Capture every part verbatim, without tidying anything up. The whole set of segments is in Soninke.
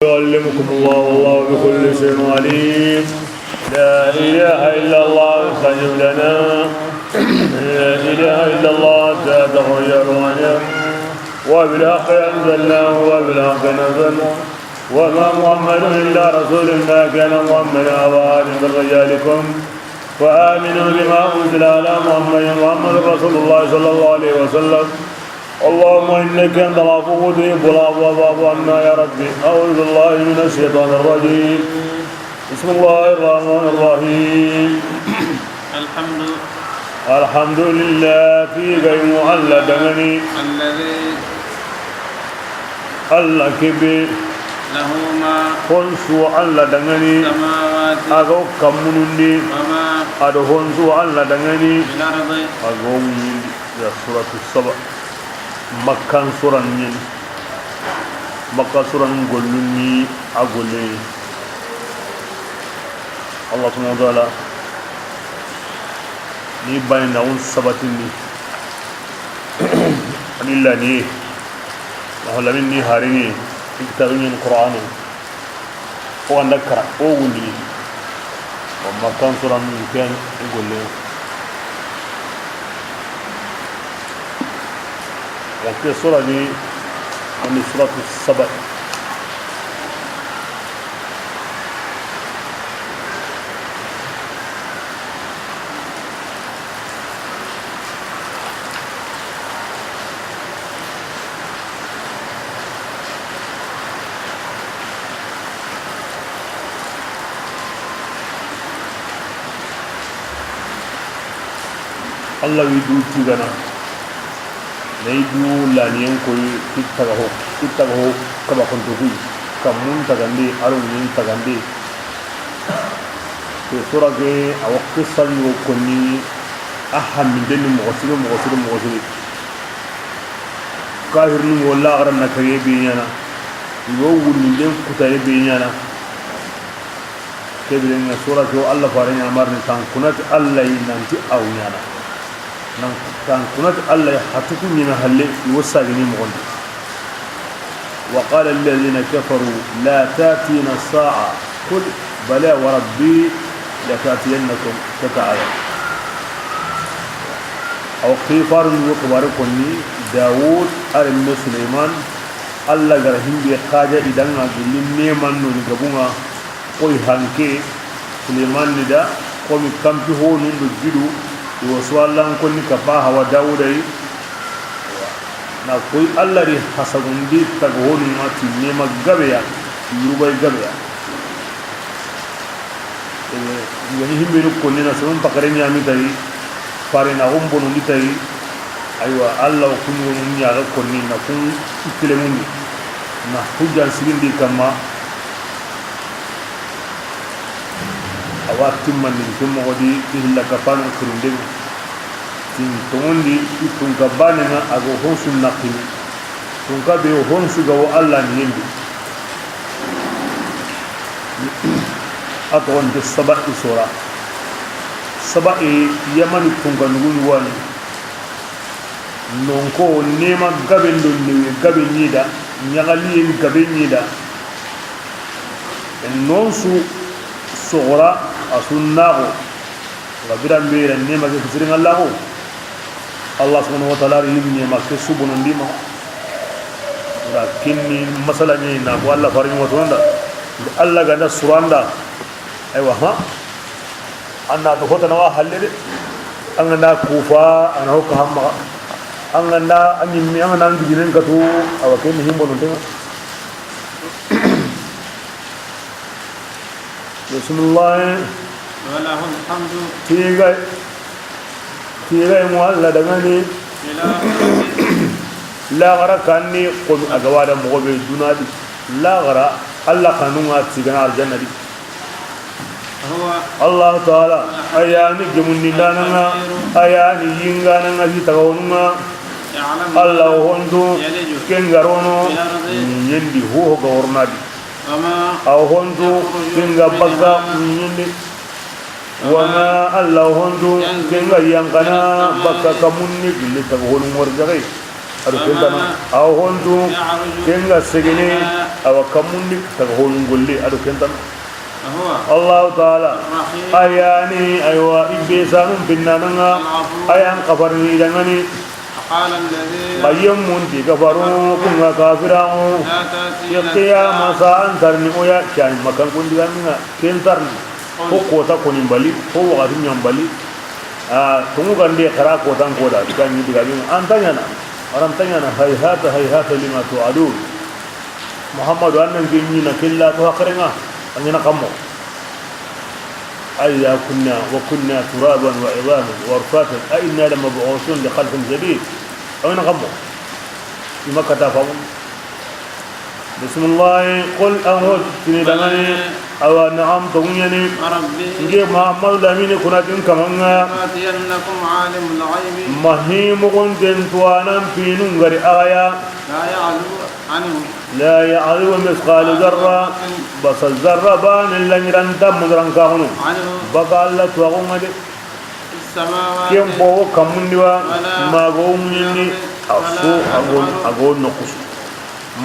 يعلمكم الله والله بكل شيء عليم. لا إله إلا الله استجب لنا. لا إله إلا الله تأتخرج أرواحنا. وبالحق أنزلناه وبالحق نزل. وما محمد إلا رسول ما كان محمد أبا أحد من رجالكم. فآمنوا بما أنزل على محمد، محمد رسول الله صلى الله عليه وسلم. اللهم إنك أنت العفو تحب العفو فاعف عنا يا ربي. أعوذ بالله من الشيطان الرجيم. بسم الله الرحمن الرحيم. الحمد. الحمد لله، tiiga yi ŋa Alla danŋa ni. الذي. Alla ke be. له ما. Hon su Alla danŋa ni. السماوات. A ga wo kanmunun di. وما. A do hon su Alla danŋa ni. في الأرض. A ga wo ŋuɲindi. Ya Suratu Saba. Makkan suran ɲi ni. Makka suran gollun ni a golle. Allah subhanahu wa ta'ala ni baane na un sabatindi. Anilla ni. Wa lamin ni harini. Iktabin Qur'anu. O anda kara o wundi. O Makkan suran ken golle. Wa ke sura ni ani Suratu Saba. Allah wi du tigana. Nay du laniyen koy, kittaga ho, kittaga ho, kaba konto kuy, kamun tagande, aron yin tagande. Ke sura ke, a wa qissa ɲo konni, a haminde ni moxo siri, moxo siri, moxo siri. Kahirinu wo laxara na kage be ɲana, i wo wundinden kutaye be ɲana. Ke biren ŋa sura ke wo Allah fare ɲa marni tan kunati Allah yi nanti aw ɲana. Nan tan kunati Allah yi hatuku ɲime halle i wo sagini moxondi. وقال الذين كفروا لا تأتينا الساعة قل بلى وربي لتأتينكم. Kata aya. Aw xifarun wo xibare konni Dawud, aremme Suleyman, Allah gara himbe xaja i danŋa gilli neman no ni gabunŋa. Koy hanke Suleymani da, komi kampi honun do gidu, i wo suwallan konni kapa hawa Dawuda yi. Na koy Allah ri hasagundi taga honun ŋa ti nema gabeya, yurubay gabeya. Ngani himbenu konni na sonon pakare ɲami tayi, fare na gombono ndi tayi. Aywa, Allah o kun wonu ɲaga konni na kun kilemundi na hujjan sigindi kamma. Awa timmandi ke moxo di i hilla kapano kirindemu. Tin toŋondi i tunka banenŋa a go honsu naqini. Tunka be honsu ga wo Allah ni yendi. A toxonte Saba i sora. Saba i Yamani tunka nugu ɲuwani. Nonko nema gaben do newe gabe ɲida, ɲagaliyen gabe ɲida. Non su sogora a su naxo. Wa biran be ran nema ke fisirin Allah ko. Allah subhanahu wa ta'ala ri nema ke su bonondi ma. Wala kinni masala ni na ko Allah farin wato nda. Allah ganda suranda. Aywa ha. An na to hotana wa halle de. An ga na kufa an hokka hamma. An ga na an yimmi an ga na an duginen ka to. Awa ken himbo non tenga. Bismillah. وله الحمد. Tiga. Tiga mo Allah dangani. في الآخرة. Laxara kanni komi a ga wada moxo be dunadi. Laxara Allah kanunŋa tigana arjanna di. هو. Allah Ta'ala, a ya ni gemundindananŋa, a ya ni yingananŋa, hi tagawonunŋa. يعلم. Allah o hontu, يلج. Ken ga rono, في الأرض. Ɲiɲen di ho ga wornadi. وما. A o hontu, يخرج. Ken ga منها. Bakka, ɲiɲen di. وما. Allah o hontu, ينزل. Ken ga yankana, من السماء. Bakka kamunni, gilli taga honu ŋor jagay. A do ken tana. Awa hontu ken ga segene, awa kammundi taga honun golle, a do ken tana. Allahu Taala, a yani, aywa, i be sanun pinnananga, a yan kafarini i dangani. Ga yemmun ti kafaru, kun ga kafiraŋu, i qiyama sa an tarni o ya, kani makan kun digaminga, ken tarni. Ko kota koni mbali, ko wakati ɲa mbali. A, tungu gande xara kotan koda, diga ni diga min, an ta ɲana. Aran ta ɲana, hayhata, hayhata lima tu'adun. Muhammadu, an nan gin ɲi na killa to haqirenga, an ɲana kammo. أإذا كنا وكنا ترابا وعظاما ورفاتا أإنا لمبعوثون لخلق جديد. Aw ɲana kammo. I ma kata famu. بسم الله، قل أعوذ tini dangani. Awa, نعم, tonguɲani. وربي. Nke Muhammadu Lamini kunatin kamanga. ليأتينكم عالم الغيب. Mahi mogonten tuwanan pinun gari agaya. لا يعزب عنه. لا يعزب مثقال ذرة. Basa zarra banen laɲiranta mudaran kaxunu. عنه. Baka Alla tuwaxunga de. في السماوات. Ken fo wo kammundi wa, ولا mago في muɲindi, الأرض a su, ولا ago, أصغر. Ago nokusu.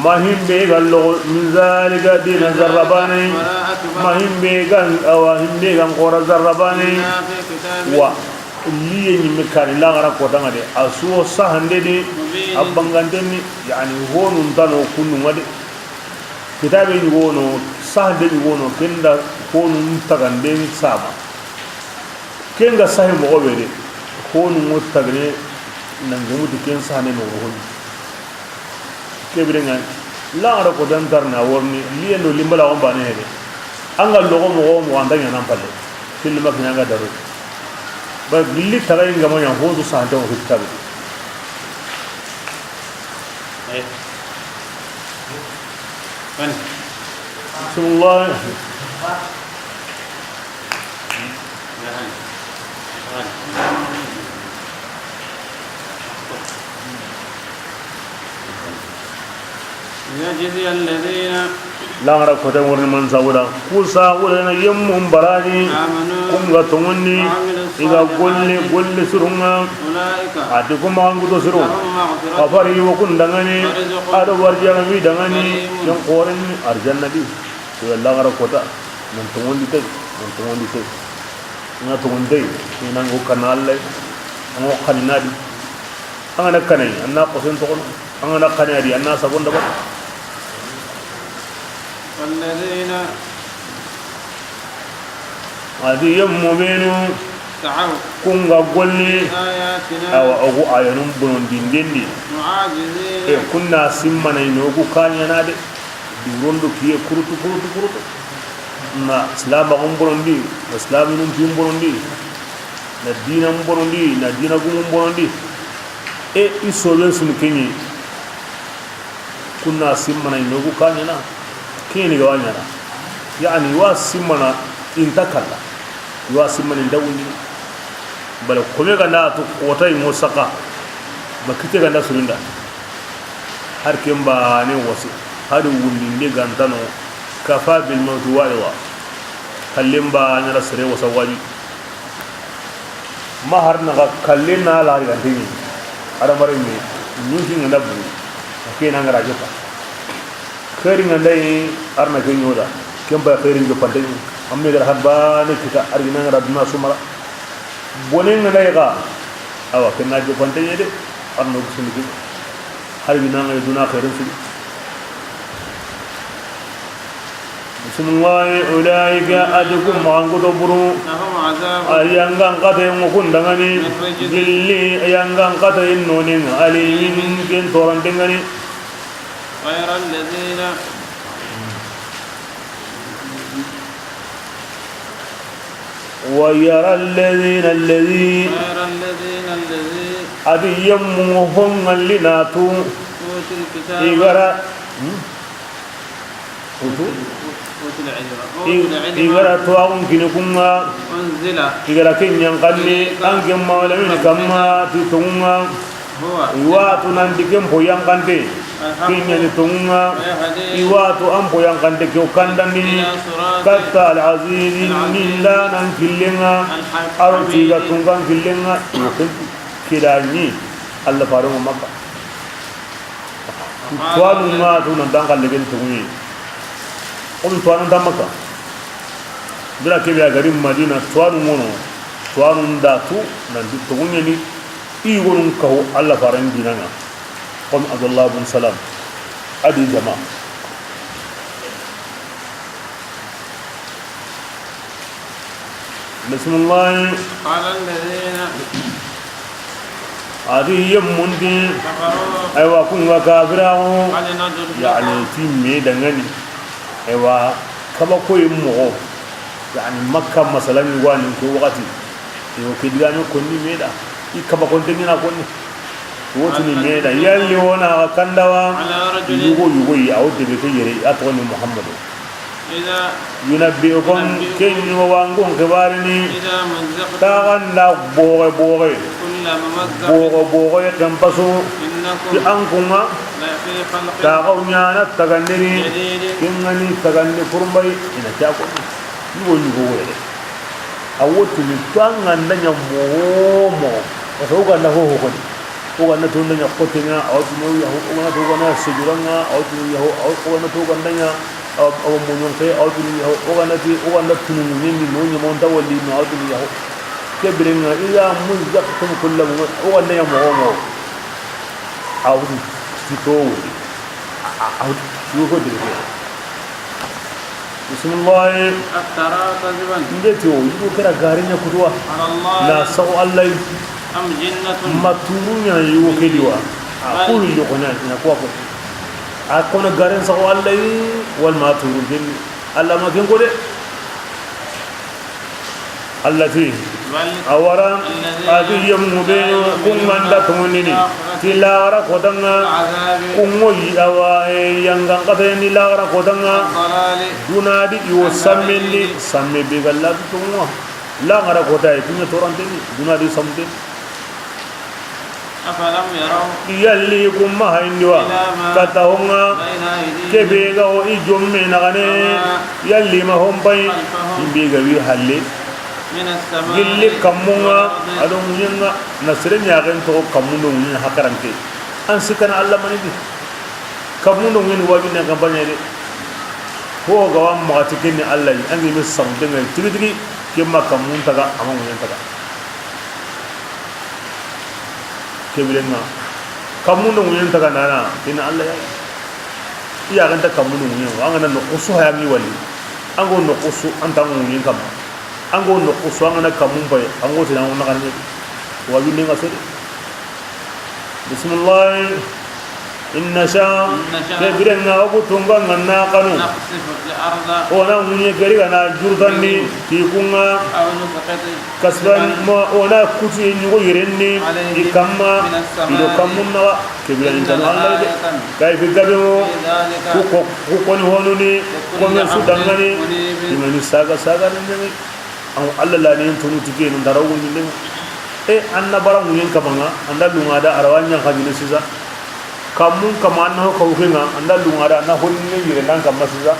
Mahimbe ga logo, من ذلك, dina zarra bane. ولا أكبر. Mahimbe ga, awa, himbe ga xora zarra bane. إلا في كتاب. Wa, liye ɲimme kani, laxara kotanga de, a su wo sahande de, مبين. A banganten ni, yani, honun tano kunnunga de. Kitabe ɲi wono, sahande ɲi wono, kenda honun taganden sama. Ken ga sahi moxo be de, honu ŋo tagene, nan gemuti ken sahane no honu. Ke birenga, laxara kotan tarna worni, liyen do limbala on bane hede. An ga loxo moxo moxo an ta ɲanan palle. Filli ma kiɲa an ga daro. Ba gilli tagayi n ga ma ɲa hosu sahante o kitabe. Bismillah. ليجزي الذين. Laxara kote worni man sabuda. Ku sabuda na yemmun barani. آمنوا. Kun ga tonŋundi. وعملوا الصالحات. I ga golle, golle sirunga. أولئك. A ti ku maxankuto siru. لهم مغفرة. Kafari wo kun dangani. ورزق. A do warjana wi dangani. كريم. Ken xoren ni arjanna di. Ku ga laxara kota. Nan tonŋundi tay, nan tonŋundi tay. Nan tonŋundi tay. Ni nan go kana Allah. An go kanina di. An ga na kane, an na xosen toxono. An ga na kane a di, an na sagon dabari. والذين. A di yemmu benu. سعوا. Kun ga golli. في آياتنا. Awa, o gu ayanun bonondinden di. معاجزين. E, kun na simmana ino gu kaɲana de. Durondo kiye kurutu, kurutu, kurutu. Na silamaxun bonondi, na silaminun pin bonondi. Na dinan bonondi, na dina gumun bonondi. E, i soben sunu keɲi. Kun na simmana ino gu kaɲana. Keɲi ga waɲana. Yani, wa simmana inta kalla. Wa simmana inta wundi. Bala kome ganda tu kota imo saka. Ba kite ganda surunda. Har ken ba ne wasi. Har wundinde gantano. Kafa bil mauti wa'iza. Kallen ba ne ra sere wasa waji. Ma har na ga kalle na la ga dini. Ara mare ni. Nuhi ngana bu. Ke na ngara jota. Khairin nganda yi, arna ke ɲoda. Ken ba khairin jopanten. Amme gar har ba ne kita argina ngara duna sumara. Bonen nganda yi ga. Awa, ken na jopanten de. Arna kusini. Har gina ngara duna khairin sigi. Bismillah, ulaika, a di ku maxankuto buru. لهم عذاب. A yangan kata yen kun dangani. من رجز. Gilli a yangan kata yen nonin. Alimin ken toranten gani. ويرى الذين. ويرى الذين الذي. ويرى الذين الذي. A di yemmu hongalli natu. أوتوا الكتاب. I gara. Hmm? Utu? Utul ilma. I, Utul ilma. I gara tuwaxun kini kunga. Unzila. I gara ken yankanni, ilayka, an ken mawlamin kamma, ti tongunga. Huwa. I watu nan di ken po yankante. Alhaq. Ken yani tongunga. Wa yahdi. I watu an po yankante ke kandandini. Ila sirati. Katta al azizi. Al aziz. Ninda nan killenga. Al hak-, aro tiga hamid. Tungan killenga. Yo ken kidani. Allah faru Makka. Tuwaanu ŋa tu nan ta n xalle ken toŋu yi. Xo mi tuwaanu nta Makka. Bira kebe a ga ri Madina, tuwaanu ŋono. Tuwaanu nda tu nan ti toŋu ɲa ni. I yogonu n kahu Alla faaren diina ŋa. Xo mi Abdullah bun Salam. A di jama. Bisimilahi. قال الذين A di yemmun di. كفروا Aywa, ku ŋa kafiraaxu. هل ندلكم Yani, ti me dangani. Aywa, kaba koyi moxo. Yani, Makka masala ni wani ko waxati. Yo, ke digame konni me da. I kaba konte ŋa na konni. Wotini me da. Yalli wo na xa kanda wa. على رجل Yugo, yugo yi, a wo debe ke yere, a toxo ni Muhammadu. إذا ينبئكم Yunabbi'ukum, ke ɲi wa n kun xibarini. إذا مزقتم Taxanda boxe boxe. كل ممزق Boxe boxe, ken pasu. إنكم Ti an ku ŋa. لفي خلق Taxaw ɲaana tagandini. جديد Ken ŋa ni tagandi kurumbayi. I na ke a ko. Yugo, yugo were. A wotini to an ga nda ɲa moxo wo moxo. Parce que o ga nda ho ho koni. O ga nda to nda ɲa xote ŋa, a wotini o yaho. O ga nda to o ga nda sejura ŋa, a wotini o yaho. O ga nda to o ga nda ɲa, a, a moɲonke, a wotini o yaho. O ga nda ti, o ga nda tunu ŋuɲen di, no ɲa mo nta wali no, a wotini o yaho. Ke bire ŋa, إذا مزقتم كل ممزق, o ga nda ɲa moxo wo moxo. A wotini, ti to wotini. A, a, a wotini, ti wo ko dire ke. Bisimilahi. أفترى كذبا N be ti o, i do kira gare ɲa kutuwa. على الله Na sago Alla yi. أم جنة Ma turu ɲa yi wo ke di wa. A بل ku hilli ko na, na ko ko. A ko na gare sago Alla yi, wala ma turu ken. Alla ma ken ko de. Alla ti, بل a wara, الذين a di yemmu be لا يؤمنون ku ŋa nda toŋondini, بالآخرة ti laxara koota ŋa, العذاب ku ŋa yi, awa, e, yangan xata ni laxara koota ŋa, الضلال duna di i wo sammendi, البعيد samme be ga la toŋu ŋa. Laxara koota yi, ku ɲa toranteni, duna di sammunteni. أفلم يروا Yalli ku ma hayindi wa, إلى ما kata ho ŋa, بين أيديهم ke be ga wo i jomme naxaane, وما yalli ma ho n payi, خلفهم i be ga wi halle. من السماء Gilli kammun ŋa, والأرض a do ŋuɲen ŋa, na sere ɲaxen toxo kammun do ŋuɲen hakarante. An sikkana Alla mani di. Kammun do ŋuɲen wajibi na kampanye de. Ho ga wa maxa ti ken ni Alla yi, an gi me saxunte ŋa tigi tigi, ke ma kammun taga, a ma ŋuɲen taga. Ke bire ŋa, kammun do ŋuɲen taga nana, ken ni Alla ya. I ya ga nta kammun do ŋuɲen, an ga na noxu su haya mi wali. An ga noxu su, an ta ŋuɲen kamma. An ga noxu su, an ga na kammun payi, an ga ti na ŋo na kan ni. Wa bi ne ŋa sede. Bisimilahi. إن نشأ إن نشأ ke bire ŋa, o ku tunka ŋa na xanu. نخسف الأرض O na ŋuɲe geri ga na jurutandi, ti ku ŋa. أو نسقط Kasban, ma o na kuti ɲugo yirenni, عليهم i kamma, من السماء i do kammun naxa, ke bire ŋa i kanu Alla de. آية Kay fi gabe mo, في ذلك ku ko, ku koni honuni, لكل ko me su عبد dangani, منيب i mani saga saga ni ɲangi. An Alla la ni tunu tike no daro woni ne. E, an na bara ŋuɲen kama ŋa, an da lunga da arawa ɲa xajine sisa. Kammun kama an na ho kawu ke ŋa, an da lunga da, an na honne yire nan kamma sisa.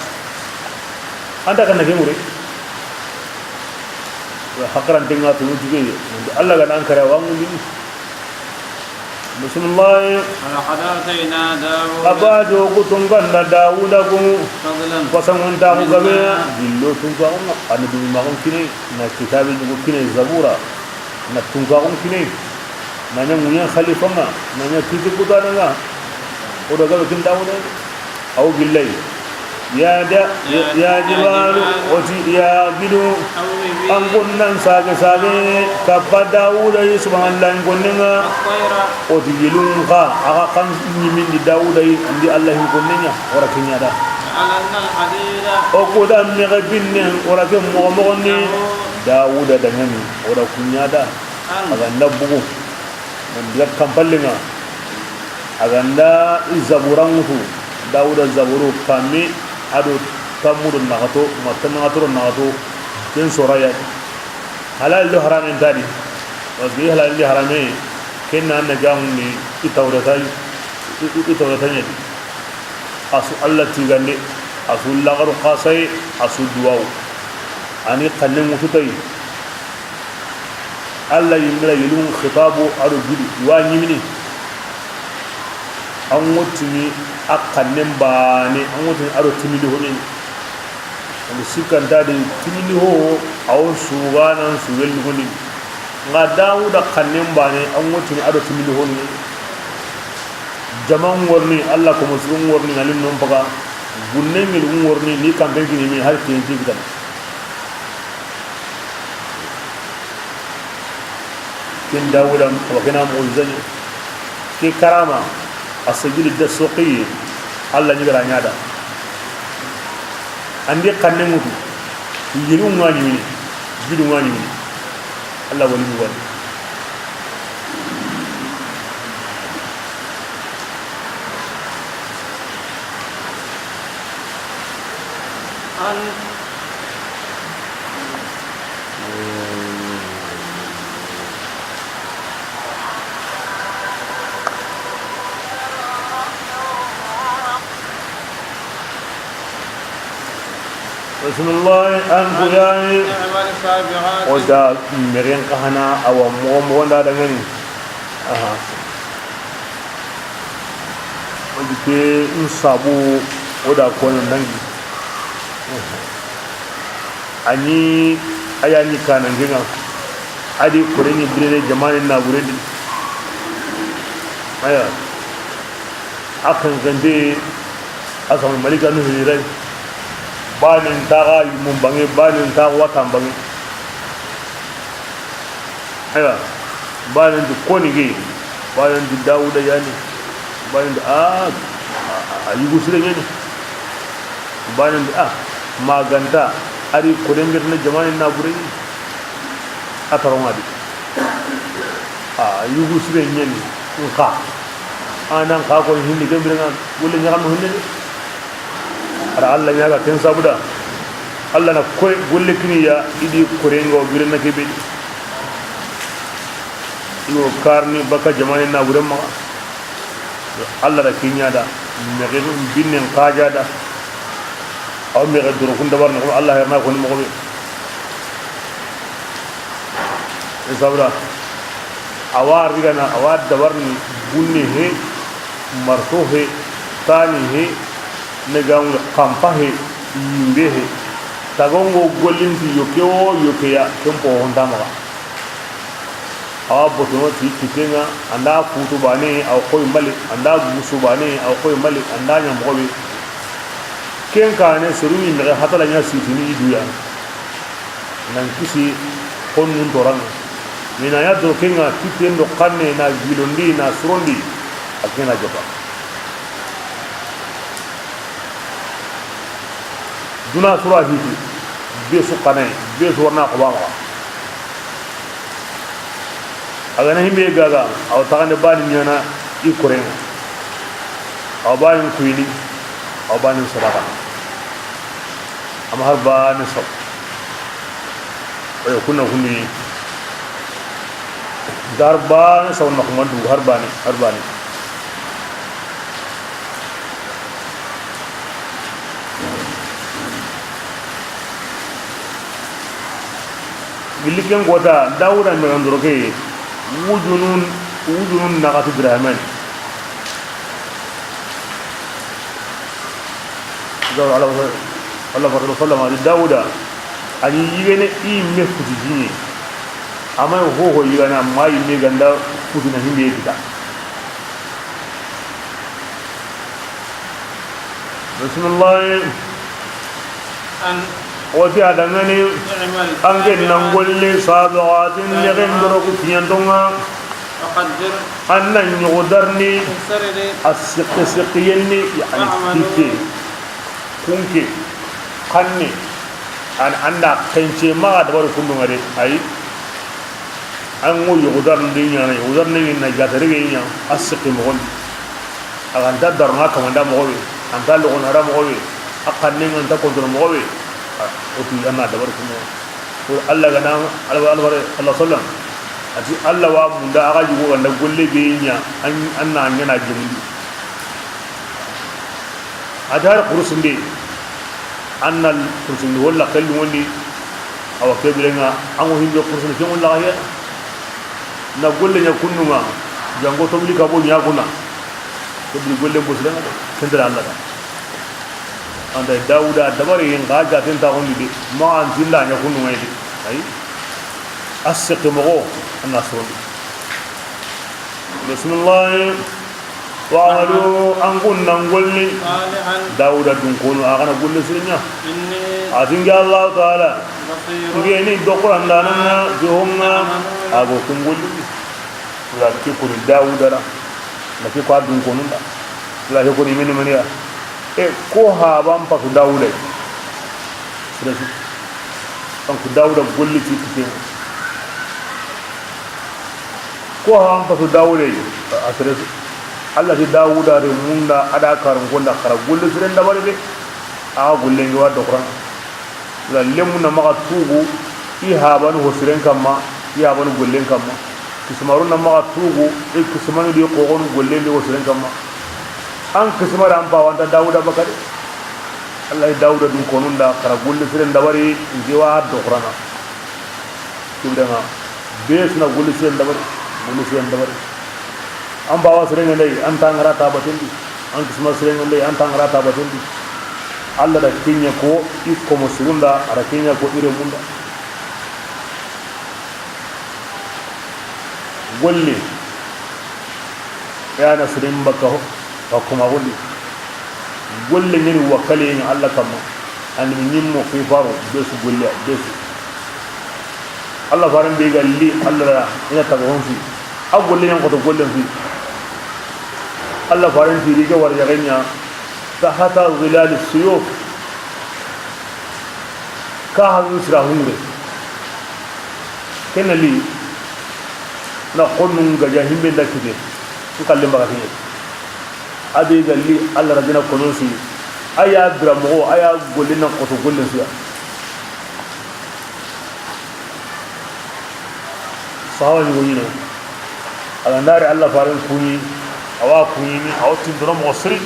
An ta kana ke ŋure. Wa hakaran tenga tunu tike, Alla ga nan kara wa ŋundi. Bisimilahi. ولقد آتينا داود A ba jo ku tunka nda Dawuda ku. فضلا Fasangun ta ku gabe. منا Gillo tunka ku ŋa. Annabi ma ku kine. Na kitabe ku kine Zabura. Na tunka ku kine. Na ɲa ŋuɲen xalifa ŋa. Na ɲa kiti kutana ŋa. O da gabe kin Dawuda. Aw billahi. Ya da, ya, ya jibalu, o ti ya gidu. An kun nan sage sage, kappa Dawuda yi, subhanallah, n konnenga. O ti yilun xa, a ga kan ɲimindi Dawuda yi, ndi Allah hin konnenga, wara kinya da. O ku da mexe binne, wara ke moxo moxo ni. Dawuda dangani, wara kunya da. A ga nda bugu. Nan diga kampallenga. A ga nda i Zabura ŋutu, Dawuda Zaburu, kami, a do tammu do naxato, ma tannaxato do naxato, ken sora ya. Halal do harame nta di. Parce que i halal ndi harame, ken na na gamundi i Tawrata, i, i, i Tawrata ɲa di. A su Allah tigande, a su laxaru xasaye, a su duwawu. A ni xanne ŋutu tayi. Allah yimira yelun xitabu a do gidi wa ɲimini. An ŋottini A xannen baane, an ŋa tini a do timindi ho ɲa ni. An sikkanta di timindi ho, a wo suganan su gelli ho ni. Nxa Dawuda xannen baane, an ŋa tini a do timindi ho ni. Jaman ŋorni, Alla komo su ŋorni, na lin non paga. Gunnen ŋel ŋorni, ni kampen kini me har kiyen ti kitana. Ken Dawuda, wa kena mu'jiza ɲa. Ke karama, a sujudi da soqi, Alla ɲi gara ɲa da. An di xanne ŋutu, yiru ŋa ɲi mini, jidu ŋa ɲi mini. Alla wali mu wali. Bisimilahi, an ku yayi. O da megen kahana awa mogo mogo nda dangani. Aha. O di ke n sabu o da kono nangi. Ani aya ni kana ngenga. Adi koreni birene jamani na burendi. Aya. A xenxente, a sama malika nu hiniray. Banen taxa yimun bange, banen taxa watan bange. Aywa, banen di koni ge, banen di Dawuda yani, banen di a, a, a yugu sire yani. Banen di a, maganta, ari koden berna jamani na bure. A taronga di. A yugu sire ɲeni nka. Anan ka ko hindi kembere nga golle ɲaxam hinde de. Ara Alla ɲaga ken sabuda. Alla na koy golle kiniya idi korengo birena kebe. Yo karni baka jamane na burema. Alla da kiɲa da, mexe binnen xaja da. Aw mexe doro kun dabar no Alla herna ko ni moxo be. E sabra. Awa rigana, awa dabarni, gunne he, marto he, tani he, ne gamu kampa he, yimbe he. Tagongo golinti yoke o yoke ya, kempo honda maga. Awa botono ti kitenga, anda futu bane, aw koy mali, anda gusu bane, aw koy mali, anda ɲa moxo be. Ken kane, seruni mexe hatala ɲa sitini i duya. Nan kisi xonnun toranga. Mina ya do kenga kitten do xanne na gilondi, na surondi, a kena jaba. Duna sura hitu, be su xane, be su warna xobama. A gana himbe gaga, aw taxande bani ɲana i korenga. Aw bani kuyini, aw bani sadaka. Ama har bani saw. Oyo kunna kundi. Dar bani saw na kumandu har bani, har bani. Gilli ken kota, Dawuda megandoro ke, wujunun, wujunun naxati Birahimani. Dawuda, Allah, Allah, Allah, Allah, Dawuda, a ni yigene i me kuti jini. Ama ho ho yigana, ma i me ganda kuti na himbe kita. Bismillah. An. O ti a dangani. I'mal. An ke nan golli sabiqatin, nexen doroku kiɲantonga. Wa qaddir. An na ɲogo darni. Sarde. A siqi siqiyenni, yani. Wa'malu. Kite. Kunke. Xanne. An, an da xence maxa dabari kundunga de. Ayi. An ŋo yogo darni ɲana, yogo darni na jatere ɲa, a siqi moxon di. A ga nta darona kamanda moxo be, a nta loxona ra moxo be, a xanne nga nta kontro moxo be. A, o ti a na dabari kumo. Pour Allah ga na, Allah, Allah, Allah sallam. A ti Allah wa munda a ga yugo ganda golle be ɲa, an, an na ɲana jemundi. A da har kurusinde, an na kurusinde walla kallundi, awa kebirenga, an ŋo himbe kurusinde ke walla ya. Na golle ɲa kunnunga, jango tobili kabo ɲa kuna. Ke biri gollen bo sirenŋa de, ken tara Alla da. An da Dawuda dabari, n ga jaten ta gondi de, ma an tinda ɲa kundu ŋa yi de. Ayi. A seqe moxo, an na sorondi. Bismillah. Wa'malu, an kun nan golli. صالحا. Dawuda dun konu, a ga na golle siren ɲa. إني. A ti n ke Alla Taala. بصير. N ke ni doxorandaana ŋa, بما. Jihonga. تعملون. A go kun golli. Wala ke koni Dawuda ra. Na ke ko a dun konu da. Wala ke koni meni meni ya. E ko ha ban patu Dawuda. Sere su. Donc Dawuda golli ti kite. Ko ha an patu Dawuda yi, a sere su. Alla ti Dawuda re munda a da karan gonda xara golle siren dabari de. A golle ngi wa doxoran. La lemu na maxa tugu, i habanu ho siren kamma, i habanu gollen kamma. Kismaru na maxa tugu, i kismanu di xoxonu gollen di ho siren kamma. An kismara an pawanta Dawuda bakari. Alla Dawuda dun konunda xara golle siren dabari, ngi wa doxorana. Kibdanga, be suna golle siren dabari, golle siren dabari. An bawa siren ŋa ndey, an tangara tabatendi. An kisma siren ŋa ndey, an tangara tabatendi. Alla da ke ɲa ko i komo sirunda, a da ke ɲa ko i remunda. Golle. Ya na siren bakka ho, ka kuma golle. Golle ɲeni wakkale ɲa Alla kamma. An mi ɲimmo xifaro, be su golle, be su. Alla faren be ga li, Alla ra, i na taga hon fi. A golle ɲan xoto gollen fi. Alla faren ti ri ga war yaxe ɲa, tahta zilali suyuf. Ka hagu sira hungure. Ken na li, na xonnun gaja himbe nda kite. N kallen baga kite. A be ga li Alla ra dina kono si. A ya bira moxo, a ya golle na xoto golle siya. Sahaba ɲi go ɲi no. A ga ndari Alla faren kuɲi, a wa kuɲini, a wa tindoro moxo siri.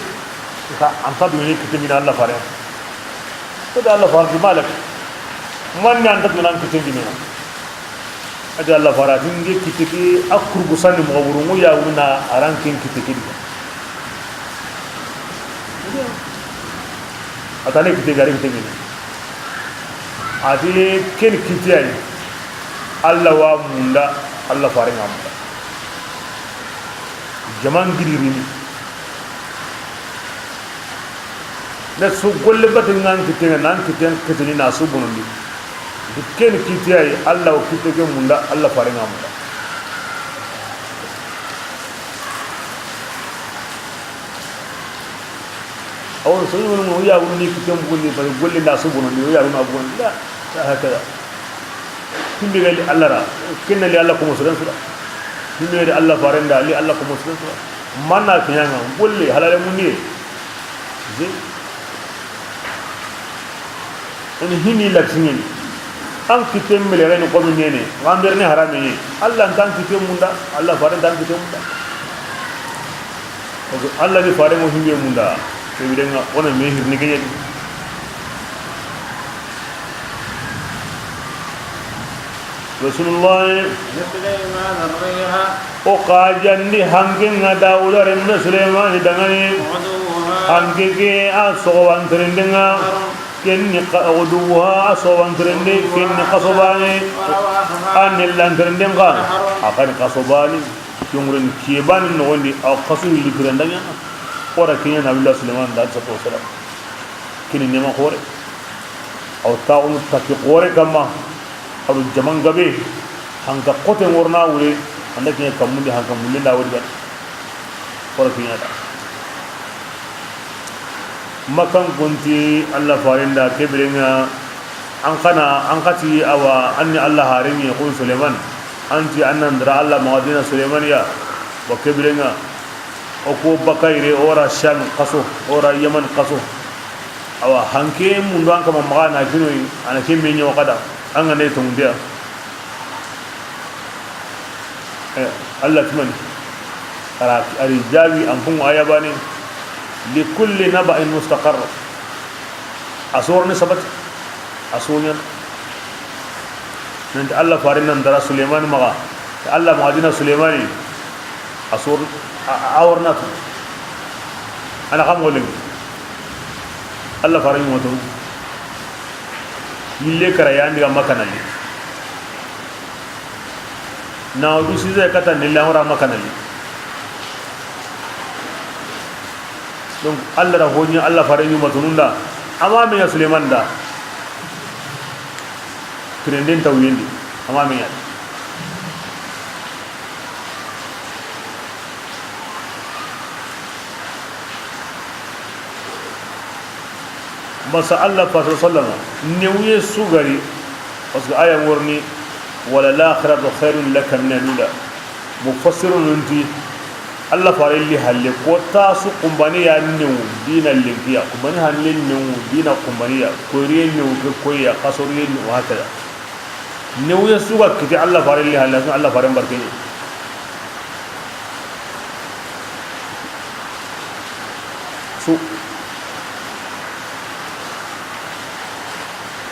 Ka an ta duni kite mina Alla faren. Ko da Alla faren ti malak. Man ni an ta dunan kite mina. A ti Alla faren ti n ke kite ke a kurgu sani moxo buru ŋo ya wuna a ran ken kite ke di. A ta ne kite gari kite mina. A ti ken kite ay. Alla wa munda, Alla faren ŋa munda. Jaman giririni. Na su golle bati ŋa n kite ŋa, nan kite, kite ni na su bonondi. Di ken kite ay, Alla wa kite ke munda, Alla faren ŋa munda. Awo, so ni mo ya woni kite mbundi, bari golle na su bonondi, ya wona bonondi. La, la hakada. Himbe ga li Alla ra, ken na li Alla komo siren su da. Himbe ga li Alla faren da, li Alla komo siren su da. Mana kiɲanga, golle halale mundiye. Je. Ani hini la kiɲeni. An kite mbele ga ni ko mi nene, ngamberne harame ni. Alla ntan kite munda, Alla faren ntan kite munda. Parce que Alla ni faren mo himbe munda. Ke birenga, wona me hirni keɲedi. Rasulullah. لسليمان الريح. O xajandi hanke ŋa Dawuda renme Suleymani dangani. غدوها. Hanke ke a soxobanterendenŋa. شهر. Kenni xa-, غدوها a soxobanterende, kenni xasobane. ورواحها. A nellanterenden xa. شهر. A xani xasobani. Yonguren kebani noxondi, a xasu hilli tirendaŋa. Ora kiɲa Nabiyullah Suleymani da, alayhi salatu wasalam. Kini nema xoore. Aw taxunu taki xoore kamma. Aw jaman gabe. Hanka xote ŋorna wure. Anda kiɲa kammundi hanka mulle nda wori gana. Xoore kiɲa da. Makan kunti Alla farinda ke birenŋa. An xana, an xati awa, anni Alla harenŋe kun Suleymani. Anti annan dara Alla maxa dina Suleymani ya. Wa ke birenŋa. O ko bakayre, o ra Sham xaso, o ra Yaman xaso. Awa, hanke mundu an kama maxa na kinoyi, ana ke me ɲo xada, an ga ne tongundiya. Eh, Alla timani. Ara, ari jawi an kun aya bani. Li kulli naba'in mustaqarr. A sorni sabati. A soɲan. Nanti Alla farin nan dara Suleymani maxa. Alla maxa dina Suleymani. A sor-, a, a, a warna tu. A na xa moxo lenki. Alla faare ɲumatonu. Yille kara ya ndi ga Makka na li. Na wudu sise kata ni la wara Makka na li. Donc, Alla da ho ɲi Alla faare ɲumatonun da. A ma me ɲa Suleymani da. Tirenden taw yendi. A ma me ɲa. Masa Alla faare sallallahu alayhi wasallam, newuye su ga ri, parce que aya ŋorni, "Wala lakhiratu khairun laka mina lula." Mufassirunun ti, Alla faare li halle, ko ta su kumbani ya newu, dina lenki ya, kumbani halle newu, dina kumbani ya, koyriye newu ke koyi ya, kasoriye newu, hakada. Newuye su ga kiti Alla faare li halle, Alla faare barke ɲi. Su.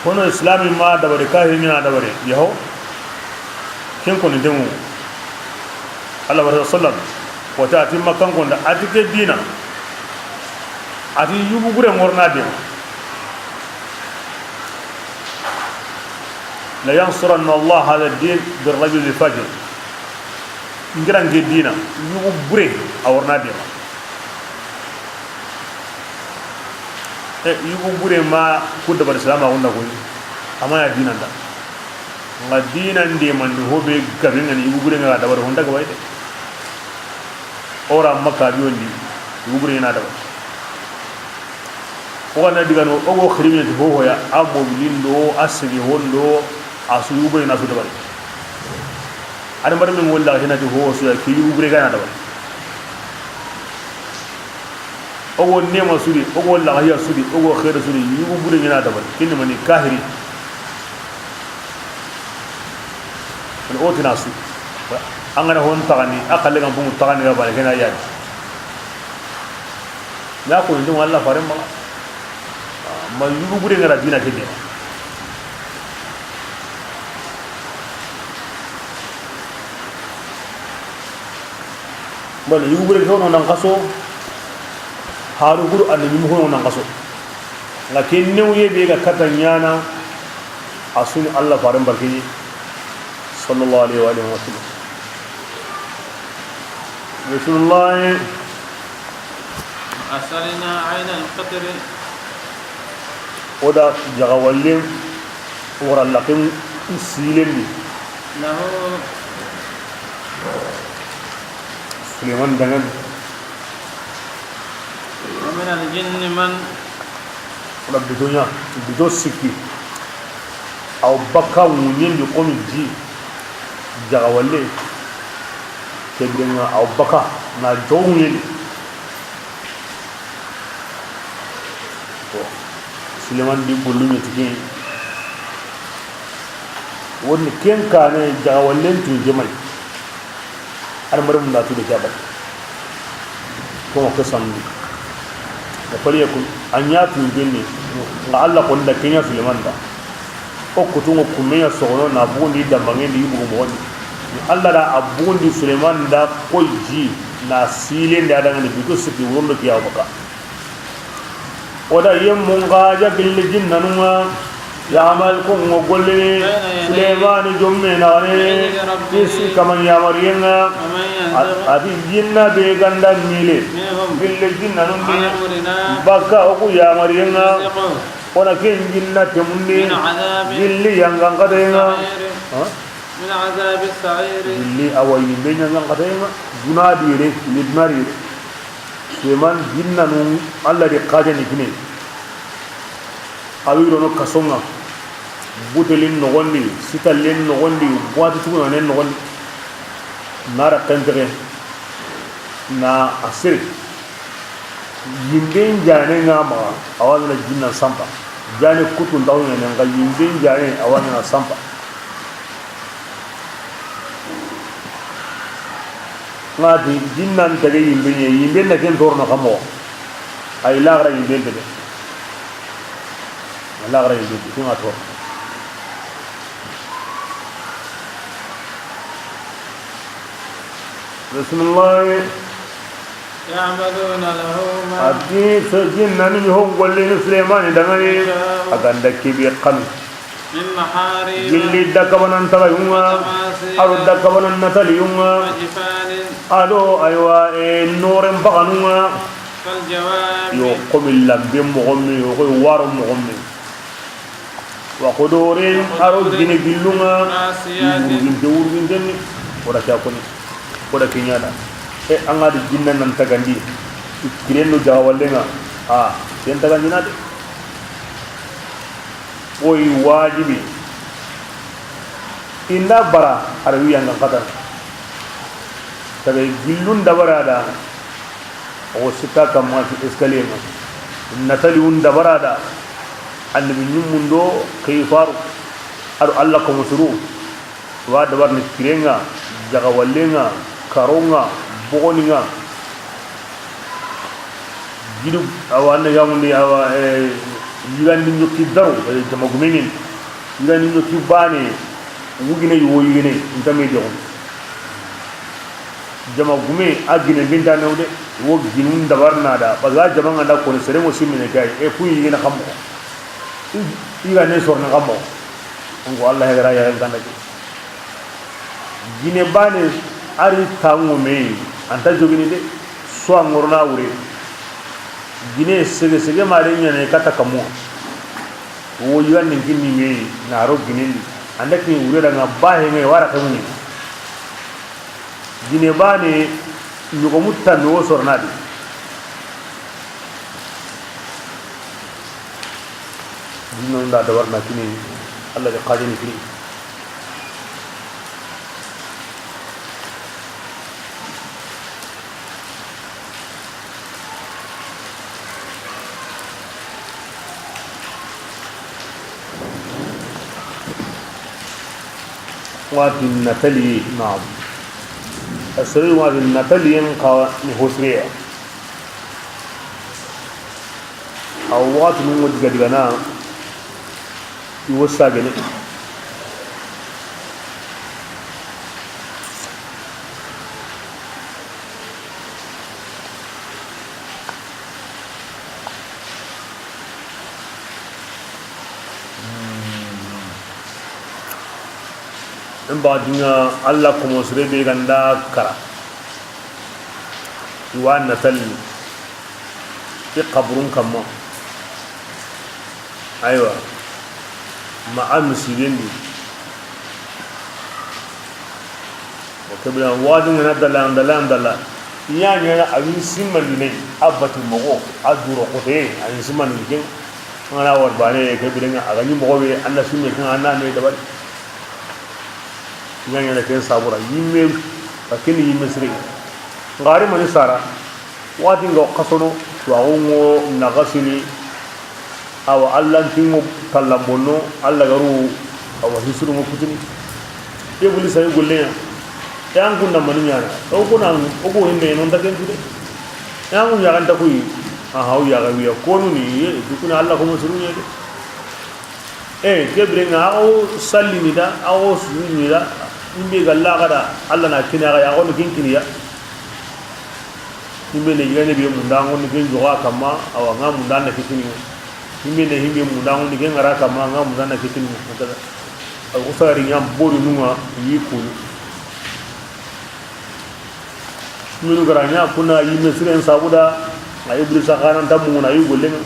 Kono Islami ma dabari, kahiri ɲa dabari. Yaho. Ken koni demu. Alla wa sallam. Wata a ti Makkanko nda, a ti ke dina. A ti yugu bure ŋorna de. "La yansuranna Allah hadha ad-din bir rajul fajir." N gira n ke dina, yugu bure a wa riini a deema. E, yugu bure ma ku dabari silaamaxu nda koyi, a ma ɲa diinan da. N ga diinan deemandi ho be gabe ŋa ni yugu bure ŋa dabari, ho nta gabe de. O ra Makka avion di, yugu bure ŋa na dabari. O ga na diga no, o ga wo xiri me ti hohoya, a mobilin do, a sege hon do, a su yugu bure ŋa na su dabari. Adamarenme ŋa wo laxa hina ti hoho su ya, ke yugu bure ga na dabari. O ga wo neema su di, o ga wo laxaya su di, o ga wo xeeri su di, yugu bure ŋa na dabari. Ken ni mani? Kahiri. An o ti na su. An ga na hon taxandi, a xalle ga n puŋu taxandi ga baane, ken na yani. Ya ko ndo Alla faare ma. Ma yugu bure ŋa ra diina ke de. Bon, yugu bure ke wo no nan xaso. Haru guru an ni mu ko nan xaso. N ga ke newuye be ga kata ɲaana, a su ni Alla faaren barke ɲi, sallallahu alayhi wa alihi wa sallam. Bismillah. وأسلنا عين القطر. O da jaxawallen wara laxen silendi. له. Suleymani danŋa ni. ومن الجن من. O da bito ɲa, bito sikki. A wa bakka ŋuɲen di komi ji, jaxawalle. Ke biren ŋa a wa bakka na joxu ŋuɲen di. Bon, Suleymani di gollu ɲa ti ken. Woni ken kaane jaxawallen tu jemay. Adamarenmu nda tu de ke a bari. Ko ke sanni. Wa falyakun, a ɲa tu jenne. N ga Alla ko nda ke ɲa Suleymani da. O kutunŋo kumme ɲa soxono na bugundi dambanŋe ndi bugu moxo ndi. Ni Alla da a bugundi Suleymani da koy ji na silendi a danŋa ni bito sikki wuron do ke ya wa bakka. O da yemmun ga ja gilli jinnanun ŋa, ya mal kun ŋo gollini Suleymani jomme na ne, kisi kaman yamariyen ŋa. A di jinna be ga nda mile gilli jinnanun di, bakka o ku yamariyen ŋa, o na ken jinna temundi gilli yangan katayen ŋa. من عذاب السعير. Gilli a wa yinbe yangan katayen ŋa. Duna di yere, ni duna di yere. Suleymani jinnanun Alla di xajani kine. A wi rono kason ŋa. Butelin noxon di, sitallen noxon di, boiti tugunanen noxon di. Na ra xentexe. Na a sere. Yinben jane ŋa maxa, a wa na jinna sampa. Jane kutu ntaxu ɲa ne, n ga yinben jane, a wa na sampa. N ga ti jinnan tege yinben ɲa, yinben na ken torono xa moxo. Ay laxara yinben tege. Laxara yinben tege, ken ŋa toro. Bismillah. يعملون له ما A ti so jinna ni ho golle ni Sulemani dangani, يشاء a ga nda ke be xanu. من محاريب Gilli dakabanan taga yunga, وتماثيل a do dakabanan natali yunga, وجفان a do aywa, e, noren paganunga. كالجواب Yo, komi lambe moxo me, yo, koy waro moxo me. وقدور a do gine gillunga. راسيات Wurginte, wurginten ni. O da ke a koni. O da ke ɲana. E, an ga di jinna nan tagandi. Kiren do jaga wallenga. A, ken tagandina de. Koy wajibi. Inda bara, a ra wi yangan xatan. Taga gillun dabara da. O sika kamma ti escalier ma. Natali wun dabara da. Annabi ɲimmun do ke faru. A do Allah ko musuru. Wa dabar ni kirenga, jaga wallenga, karonga, bogoninga. Gidu awa na yamundi awa, e, yigandi ɲokki daro, e, jama gumengin. Yigandi ɲokki bane, wugine wo yigine, ntame de. Jama gume a gine binta ne de, wo ginun dabar na da, baga jama nganda ko ne sere mo simine kay, e ku yigine xam ko. I ga ne sorna xam ko. Ngo Allah ya gara ya kan da. Gine bane a ri tango me, anta jogini de, so a ŋorona wure. Gine sege sege ma de ɲane kata kamo. Wo yigan ni gini me, na ro gine ndi. Anda ki wure da nga bahe ngai wara kamo ni. Gine bane, ɲogomu tanmi wo sorona di. Jinnon da dabar na kini, Allah ga xajini kini. Wati natali, naam. Asiri wati natali yan ka ni hosriya. A wati nungo diga diga na. I wo sagene. Mba dinga Allah komo sere be ganda kara. Wa natal. Ke kaburun kamma. Aywa. Ma a misidendi. O ke bira wadi ngana dalla, dalla, dalla. Iya ɲana a wi simmandi ne, a bati mogo, a duro kote, a wi simmandi ken. Ngana war bane ke bira nga a ga ni mogo be, anda simme ken anda me dabari. Iya ɲana ken sabura, yimme, ka ken yimme sire. Ngari mani sara. Wati nga xasono, tuwaxu ngo naxasini, awa Alla nkingo tallanbonno, Alla garu, awa hisuru ngo kutini. Ibulisa yi golleya. E an kunda mani ɲana. O ko na, o ko hinde non ta ken kude. E an kun ya kan ta kuyi. Aha, o ya ga wiya. Konu ni, dukuna Alla ko mo suru ɲede. E ke bire nga, a wo sallini da, a wo sujudini da, himbe ga laga da, Alla na kini a ga ya, a wo ni kin kiniya. Himbe ne yigane be munda, ngo ni kin joga kamma, awa nga munda na kitini. Himbe ne himbe munda, ngo ni kin ngara kamma, nga munda na kitini. Al usari nya bori nunga yi kunu. Minu gara nya kuna yi mesiren sabuda, a Iblisa xanan tamuna yi gollenga.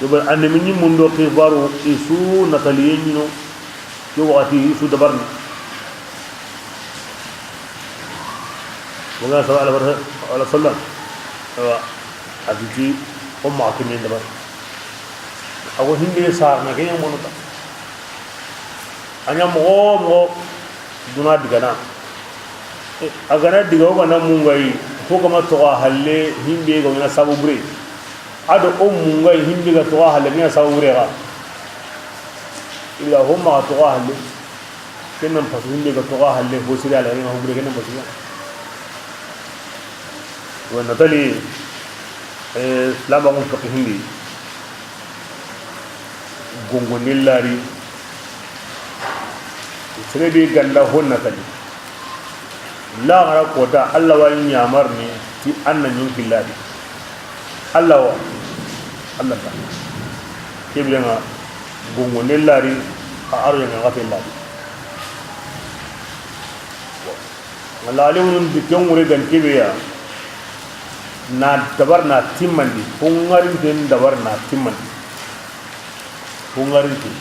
Yoba annabi ɲimmun do xibaru i su nataliye ɲino, ke waxati i su dabarni. Wala sallallahu alaihi wasallam. Awa, a diti o ma kimin dabar. A go himbe sarna ke ɲamono ta. A ɲa moxo moxo duna digana. A gana diga o gana mungayi, fo gama toxo a halle, himbe ga ɲana sabu bure. A do o mungayi, himbe ga toxo a halle, ɲana sabu bure ga. Ila fo maxa toxo a halle. Ken nan pasu himbe ga toxo a halle, fo siri a la, ɲana sabu bure, ken nan pasu ya. Wa natali, eh, lama ngun fiqhi hindi. Gongondi lari. Sere be ganda ho natali. Laxara kota, Alla wa ɲamarni ti an na ɲonki lari. Alla wa, Alla ta. Ke biren ŋa, gongonde lari, a aro ɲaŋa xate lari. Laxalenŋunun di ken ŋure gan ke be ya, na dabar na timmandi, fo ŋarinten dabar na timmandi. Fo ŋarinten.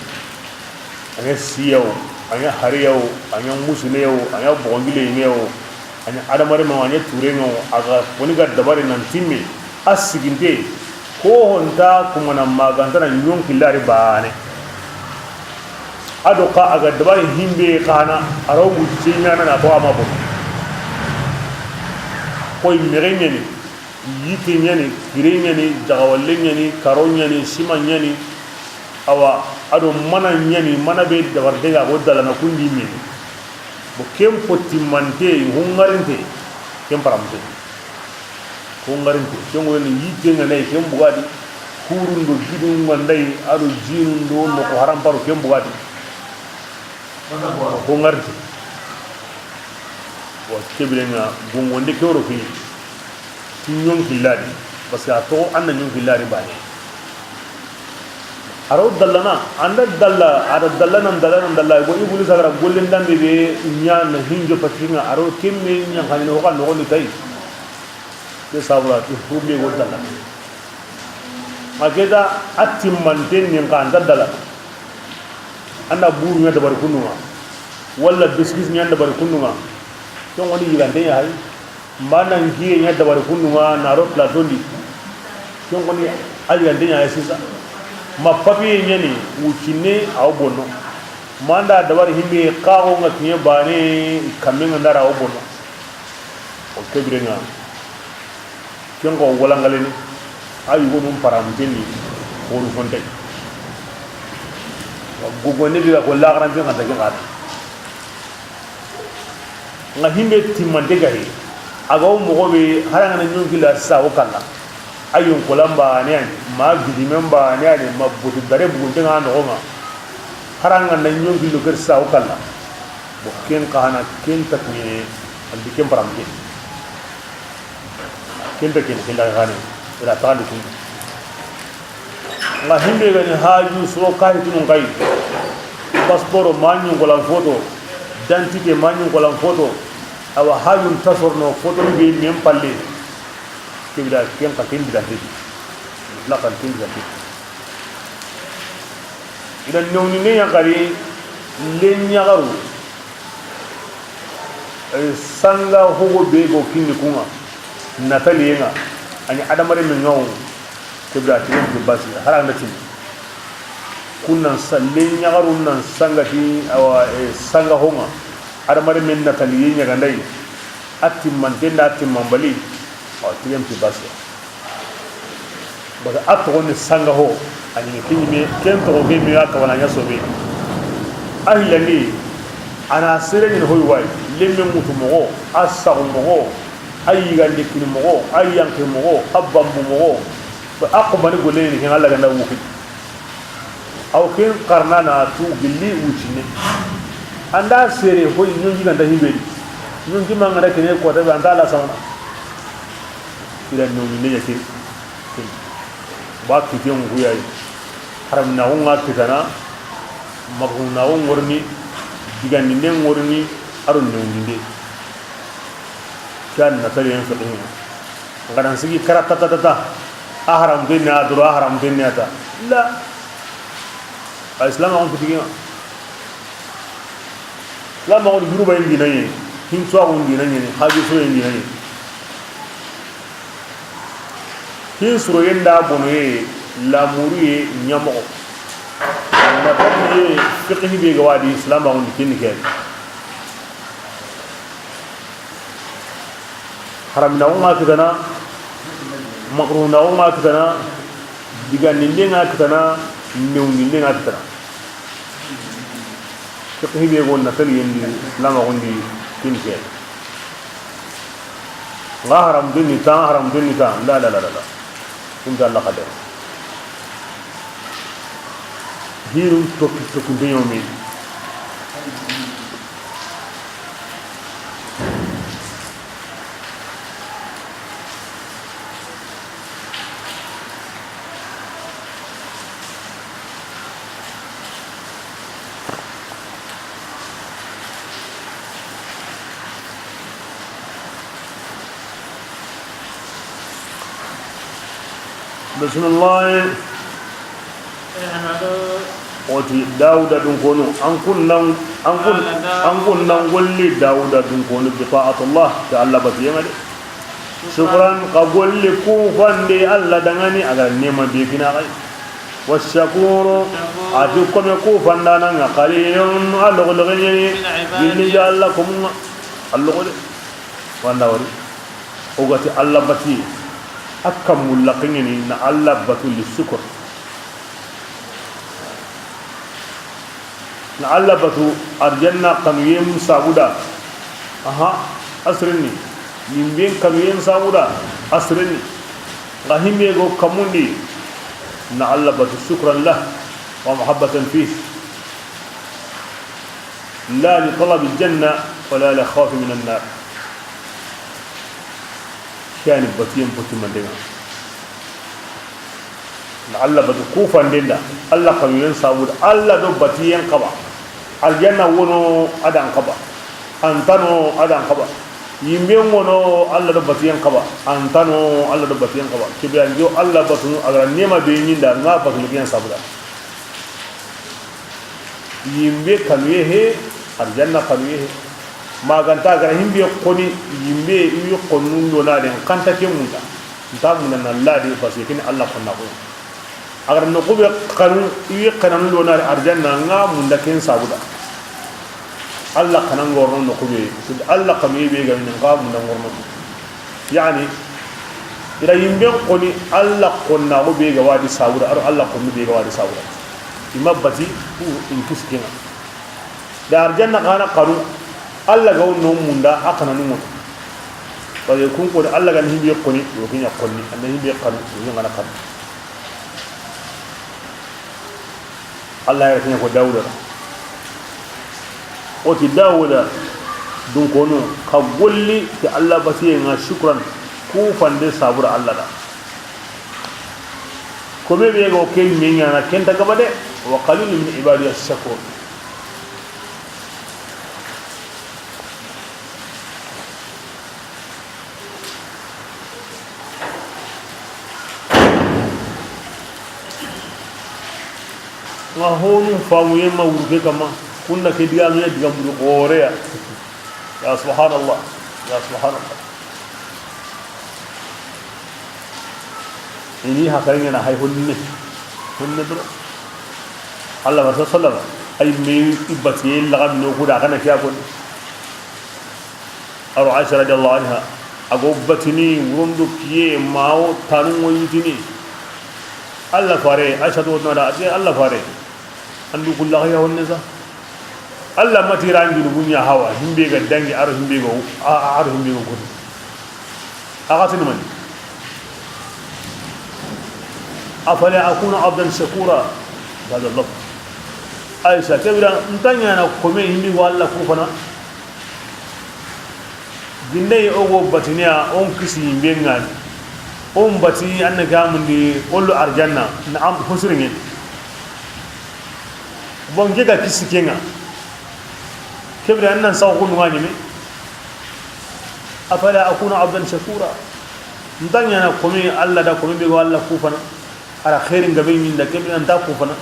A ɲa siya wo, a ɲa hariya wo, a ɲa musune wo, a ɲa bogongile yime wo, a ɲa adamare ma, a ɲa ture ŋa wo, a ga koni ga dabari nan timme, a siginte, ko honta kumana magantana ɲonki lari bane. A do xa a ga dabari himbe xana, a raw wucce ɲana na to a ma bo. Koy mexe ɲani, yitte ɲani, kire ɲani, jaxawalle ɲani, karo ɲani, sima ɲani, awa, a do mana ɲani, mana be dabarde ga go dalana kundi mini. Bo ken potimante, hungarinte, ken paramte. Hungarinte, ken ŋo ni yitte ŋa nay, ken bugadi. Kurundo gidun ŋa nay, a do jinun do no ko haram paru, ken bugadi. Hungarinte. Wa ke biren ŋa gongonde ke woro kini. Ti ɲonki lari, parce que a toxo an na ɲonki lari bane. A ro dallana, an da dalla, a da dallana, dallana, dalla. Bo Ibulisa ga ra gollen dande be ɲa na hinjo patinga, a ro kemme ɲa xani no xa no ni tay. Ke sabura ti hurbe go dalla. Ma ke da a timmanten nin xa an da dalla. An na buru ɲa dabari kundu ŋa. Walla biskis ɲa dabari kundu ŋa. Ken ŋo ni yigante ɲa hay. Ma nan kiye ɲa dabari kundu ŋa na ro plateau ndi. Ken ŋo ni a yigante ɲa hay sisa. Ma papier ɲani wuccinne a wo bonno. Ma an da dabari himbe xaxo ŋa kiɲe bane kamme ŋa ndara a wo bonno. O ke biren ŋa. Ken ko walangaleni, a yugonun paramutenni, honu fontay. Gogonde biga ko laxaranten xanta ken xata. Nga himbe timmante gahi, a ga wo moxo be, harangana ɲonki la sa wo kalla. A yonkolan bane yani, ma gidimen bane yani, ma botu dare bugunte nga noxo nga. Harangana ɲonki lo ker sa wo kalla. Bo ken xana, ken takmine, andi ken paramute. Ken be ken, ken daga gane. Ila taxandi kun. Nga himbe gani haju soro kayi tunun kayi. Passeport ma ɲi ngolan photo. Identité ma ɲi ngolan photo. Awa hajun tasorno photo ni be men palle. Kebida ken ka ken digante. Lakan ken digante. Ida newni ne ya gari len ya garu. Eh, sanga hogo be go kinni kunga, nataliyenga, ani adamare men ngawo, kebra tigen ke basi, haranda tin. Kunnan salle nyagaru nan sanga ti, awa, eh, sanga honga, adamare men nataliye nyagandai, atimman tenda atimman bali, awa, tigen ke basi. Bata a toxo ni sanga ho, a ɲini ke ɲime, ken toxo ke me a kawana ɲa sobe. A hilandi, a na sere ɲini hoy way, lemme mutu moxo, a saxu moxo, a yigande kini moxo, a yanke moxo, a bambu moxo. Ba a xobani golle ni ken Allah ganda wuki. Aw ken xarna na tu gilli wucine. Anda sere hoy ɲonji ganda hibedi. Ɲonji mangada kene kota be anda la samana. Ila ɲonji ne yake. Ba kiten kuyayi. Haram na wonga kitana. Makru na won ngorni. Digandinde ngorni. Aro newndinde. Kan na tariyan fiqhi. Ngadan sigi kara tata tata. A haram denna dura haram denna ta. La. A islam on fitigiya. Lamaxu ni juruba indi na ɲeni, hinsuwaxu indi na ɲeni, hajuso indi na ɲeni. Hin suroyen da bonoye, lamuruye, ɲamoxo. Na fatiye, fiqhi be ga wadi, silamaxu ni kinni ke. Haraminaxu ŋa kitana, makruhunaxu ŋa kitana, digandinde ŋa kitana, newndinde ŋa kitana. Fiqhi be go na tali yendi, lamaxundi, kin ke. Nga haram dunni tan, haram dunni tan, la, la, la, la, la. Kunta Allah xade. Hirun toki, toki ndeyomi. Bismillah. اعملوا. O ti Dawuda dun konu, an kun nan, an kun, قال داود. An kun nan golli Dawuda dun konu bi ta'atullah, da Allah batiyen ŋa de. Shukran, ka golli kufande Allah danŋa ni, a ga ra neema be kini a yi. Wa shakuru, a ti kome kufandana ŋa, qalilun, a logo logo ɲa ni, من عبادي. Gilli ja Allah komun ŋa, a logo de. Wanda wari. O ga ti Allah batiye, a kanmu laqqe ɲa ni na Allah batu li shukr. Na Allah batu arjanna xanuyen sabu da. Aha, a sirenni. Yimben xanuyen sabu da, a sirenni. Nga himbe go kamundi, na Allah batu shukran lah wa mahabbatan fih. La li talabil janna wa la li khawfi minan nar. Ke ya ni batiyen poti mandenŋa. Na Allah batu kufanden da, Allah xanuyen sabu da, Allah do batiyen xaba. Arjanna wono a da an xaba. An ta no a da an xaba. Yimben wono Allah do batiyen xaba. An ta no Allah do batiyen xaba. Ke be an jo Allah batu a ga ra neema be ɲi n da, nga batu ligiyen sabu da. Yimbe xanuye he, arjanna xanuye he. Ma ga nta a ga ra himbe xoni, yimbe i wi xonun do na den, xa nta ke munda. Nta munda na ladi, parce que ken ni Allah xonna ko. A ga ra noqu be xanu, i wi xananu do na arjanna, nga munda ken sabu da. Allah xanan ŋa ro no noqu be, Allah xanuye be ga ni nga munda ŋa ro no. Yani, i ra yimben xoni Allah xonna ko be ga wadi sabu da, a ro Allah xonnu be ga wadi sabu da. I ma bati, ku in kisi ken ŋa. Da arjanna xa na xanu, Allah ga wono munda, a xananu ŋa. Parce que kun ko Allah ga na himbe xoni, o ken ɲa xoni, a na himbe xanu, o ken ɲa na xanu. Allah ya ra ken ɲa ko Dawuda da. O ti Dawuda dun konu, ka golli ti Allah batiyen ŋa shukran, kufande sabu da Allah da. Kome be go ke me ɲaana, ken nta gaba de. Wa qalilun min ibadiya shakur. Nga honu famu yema wurge kama, kunna ke diga me diga muru gore ya. Ya subhanallah, ya subhanallah. Ini hakarin yana hay honne, honne bro. Allah wa sallam ay me ibati laga no kuda kana kiya ko. Aro Aisha radiyallahu anha, a go batini wurondo kiye mawo tanu ŋo yitini. Allah fare, Aisha to na da, ati Allah fare. Andu kulla ya wonne sa. Allah mati rangi no bunya hawa, himbe ga dangi, aro himbe ga, a-, aro himbe ga kutu. A ga tini mani. Afala akuna abdan shakura. Hada lafz. Aisha, ke bira, nta ɲaana kome himbe wa Allah kufana. Gindey o go batiniya, on kisi yimbe ŋa ni. On bati, an na gamundi, olu arjanna, na am husri ŋa ni. Bon, ke ga kisi ke ŋa. Ke bire an nan saw ko nuwa ni me. Afala akuna abdan shakura. Nta ɲaana kome Allah da kome be wa Allah kufana. A ra xeerin gabe ɲi n da, ke bire an nta kufana.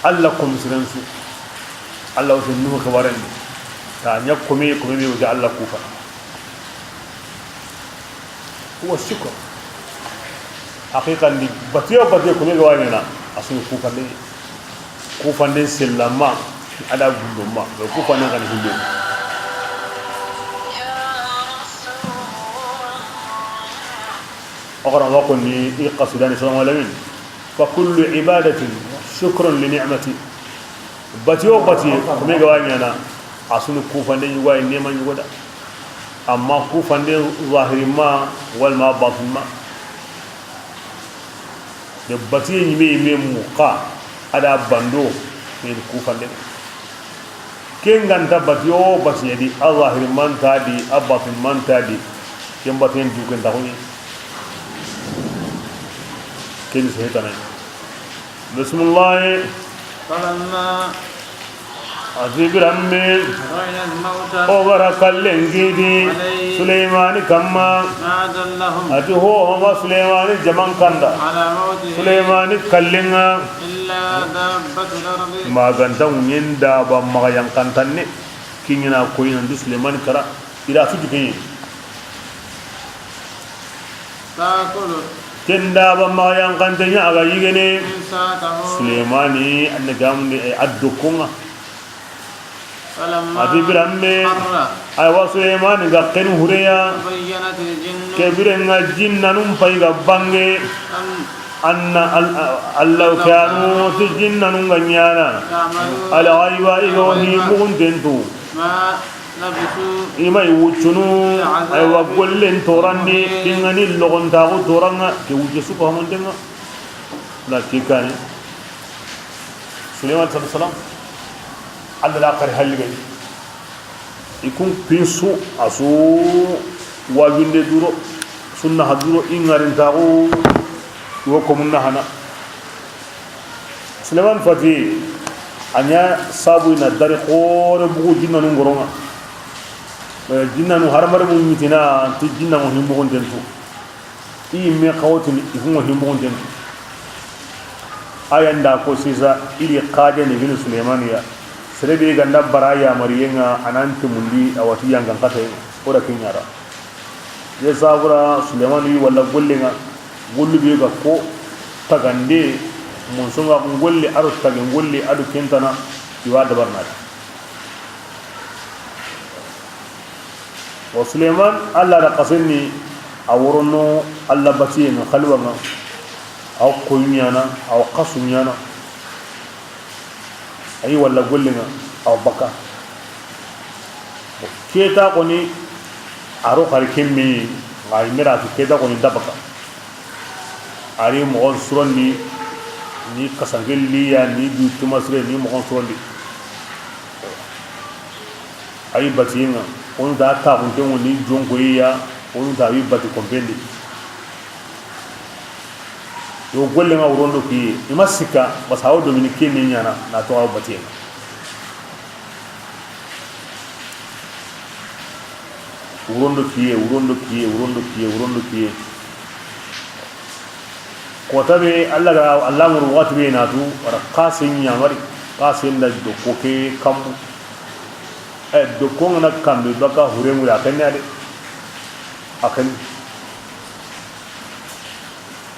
Allah kom siren su. Allah wo su Nuhu xibaren di. Ta ɲa kome, kome be wuti Allah kufa. Huwa shukr. Haqiqan di, batiyo, batiyo, kome ga wa ɲaana, a su kufande. Kufande sellama, a da gundo ma. Kufande kan himbe. O xara wa ko ni i qasudani sallallahu alaihi wasallam. Fa kullu ibadatin shukrun li ni'mati. Batiyo bati, kome ga wa ɲaana, a su ni kufande ɲi wa, neema ɲi wa da. Amma kufande zahiri ma, wala ma batin ma. De batiye ɲi me, ɲi me mu xa, a da bando, ke ni kufande. Ken ga nta batiyo batiye di, a zahiri ma nta di, a batin ma nta di, ken batiyen du ken ta xoni. Ken ni seytane. Bismillah. فلما A ti biranbe, o ga ra kallen kiti Suleymani kanma. A ti ho ho ma Suleymani jaman kanda. Suleymani kallen ŋa. Ma ga nta ŋuɲen daba maxa yankantanne. Kiɲana koyina ndu Suleymani kara. I da su jukeɲe. Ken daba maxa yankanten ɲa a ga yigene. Suleymani anna gamundi a dokko ŋa. A ti biranbe, aywa, Suleymani ga xenu hureya. Ke biren ŋa jinnanun pay ga bange. Anna Allahu kanu ti jinnanun ga ɲana. Al ghaiba, i ga wo hi muxunten tu. I ma i wuccunu, aywa, gollen torandi, ken ŋa ni logontaxu toran ŋa, ke wucce su ko hamonten ŋa. Na ke kane. Suleymani alayhi salam, Alla da xari halli gay. I kun pinsu, a su wajunde duro, sunna ha duro, i ŋarintaxu, wo ko munna hana. Suleymani fati, a ɲa sabu i na dari xore bugu jinnanu ŋoron ŋa. Eh, jinnanu haramare mu ɲitina, ti jinnanu himbugunten tu. I yimme xawotini, i kunŋo himbugunten tu. A ya nda ko sisa, i di xajeni gini Suleymani ya. Sere be ga nda bara yamariyen ŋa, a nan timundi, a wa ti yangan xate, o da ke ɲa ra. Ye sabura Suleymani wi walla gollen ŋa, gollu be ga ko tagande, monson ŋa golle, a do tage golle, a do kentana, i wa dabarnadi. Wa Suleymani, Alla da xasenni, a worono Alla batiyen ŋa, xalwa ŋa, a wa koyu ɲana, a wa xasu ɲana. Ayi walla gollen ŋa, a wa baka. Keta xoni, a ro xari kemme, ŋa i mera tu keta xoni nda baka. A ri moxon surondi, ni kasange liya, ni du tumasire, ni moxon surondi. Ayi batiyen ŋa, o nta taxunten ŋo ni jonkoyi ya, o nta wi bati kompendi. Yo gollen ŋa wurondo kiye, i ma sikka, basa a wo domini kenne ɲana, na to a wo batiyen ŋa. Wurondo kiye, wurondo kiye, wurondo kiye, wurondo kiye. Kota be, Alla ga, Alla ŋuru waxati be na tu, wara xase ɲamari, xase nda dokko ke kambu. Eh, dokko ŋa na kambe baka hure ŋuri a kenne de. A kenne.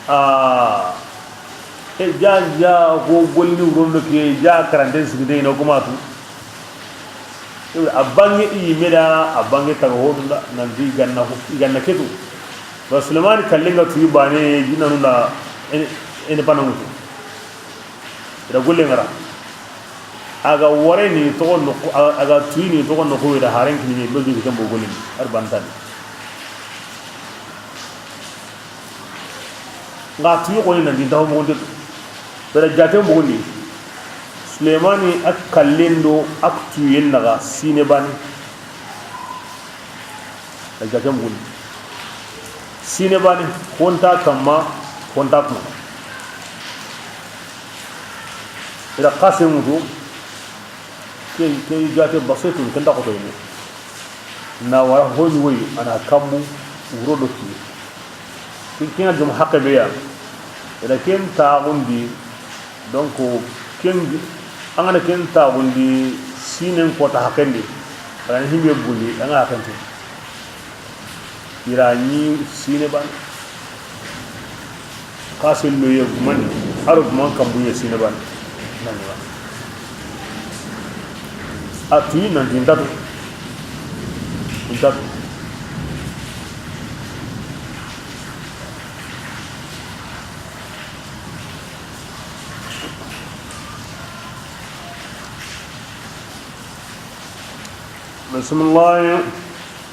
Ah. E ja, ja, ko golini wurondo ke, ja karante sigide ino kuma tu. A bange i yimme da, a bange taga hodu da, nanti i ganna ho, i ganna ketu. Ba Suleymani kallen ga tuyi bane, jinnanu da, ene, ene pana ŋutu. I da gollen ŋa ra. A ga wore ni toxo noxu, a ga tuyi ni toxo noxu, i da haren kini, do jigi tembo golini, ar bantani. Nga tuyi xoni nanti ntaxo moxonte tu. Bera jaten bogondi. Suleymani a kallen do a tuyen naxa sine bane. A jaten bogondi. Sine bane, honta kamma, honta kuma. Ira xase ŋutu, ke, ke jate basetun, ken da xotoyini. Na wara honi woyi, a na kambu, wuro do kiye. Ken, ken ŋa jom haqqe be ya. Eda ken taxundi, donc, ken, an ga na ken taxundi, sinen kota haqqendi. Eda ni himbe bundi, an ga haqqenti. Ira ni sine ban. Xase loye gumani, aro guman kambuye sine ban. Nani wa. A tuyi nanti ntatu. Ntatu. بسم الله.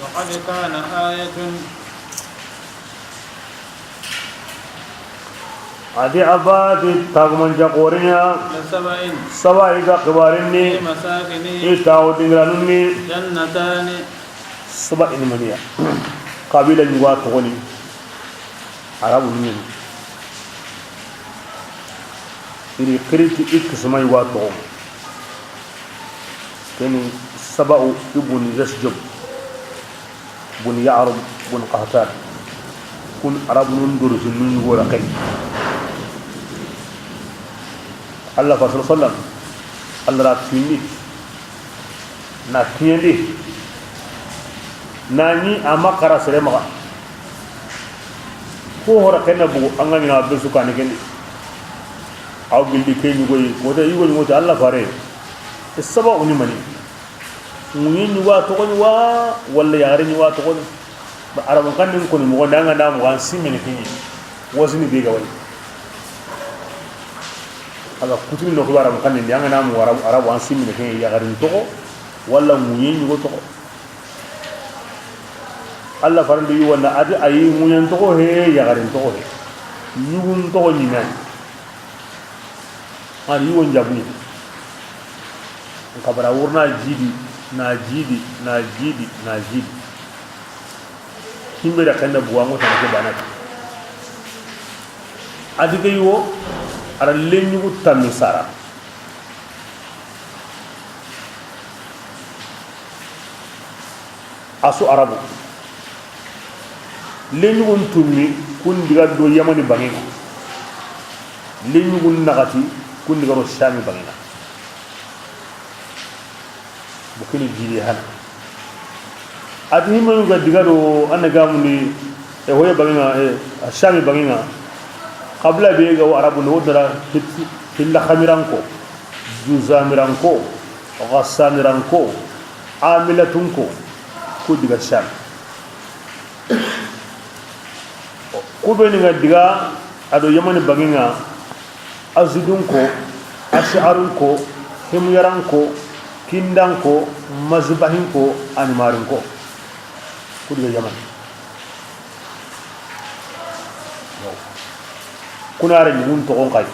لقد كان آية. A ti a ba ti tagumanca xoriɲa. لسبإ. Saba i ga xibarin ni. في مساكنهم. I taxu dingiranun ni. جنتان. Saba i ni maniya. Kabila ɲuga toxoni. Arabu ni. Iri kiriti i kisuma ɲuga toxo. Ken ni Saba'u ibn Yasjab, bun Ya'rub, bun Qahtan. Kun Arabunun dorisi nun yugo ra ken. Allah fa sallallahu alaihi wasallam, Allah ra tindi, na kiyendi, na ni a ma xara sere maxa. Ko hora ken na bugu, an ga ɲina be su kani ken di. Aw gilli ke ɲugoyi, ko te yugo ɲugo te Allah fare. E Saba'u ni mani. Ŋuɲe ɲugo a toxoni wa, walla yaxare ɲugo a toxoni. Ba Arabun xannen koni moxo nda, an ga na moxo an simmene kiɲi. Wasini be ga wari. Ala kutuni no ko Arabun xannen di, an ga na moxo Arabu, Arabu an simmene kiɲi, yaxarin toxo, walla ŋuɲe ɲugo toxo. Allah farandi yi wanda ati ayi ŋuɲen toxo he, yaxarin toxo he. Ɲugun toxo ɲimani. Ani yugo n jabu ɲi. N kabara wurna jidi, na jidi, na jidi, na jidi. Himbe da kanda buwa ngo tan ke banaka. Adi ke yugo, ara lenyugu tammi sara. A su Arabu. Lenyugun tummi, kun diga do Yamani bangenga. Lenyugun naxati, kun diga do Shami bangenga. Bukini jidi hana. Ati himenu ga diga do, an na gamuni, e hoye bangenga, e, a Shami bangenga. Qabila be ga wa Arabu no dara hit-, hilla khamiranko, juzamiranko, ghassamiranko, amilatunko, ku diga Sham. Ku be ni ga diga a do Yamani bangenga, Azidunko, Ash'arunko, Himyaranko, Kindanko, Mazbahinko, Animarinko. Ku diga Yamani. Kuna re ɲugun toxon xay.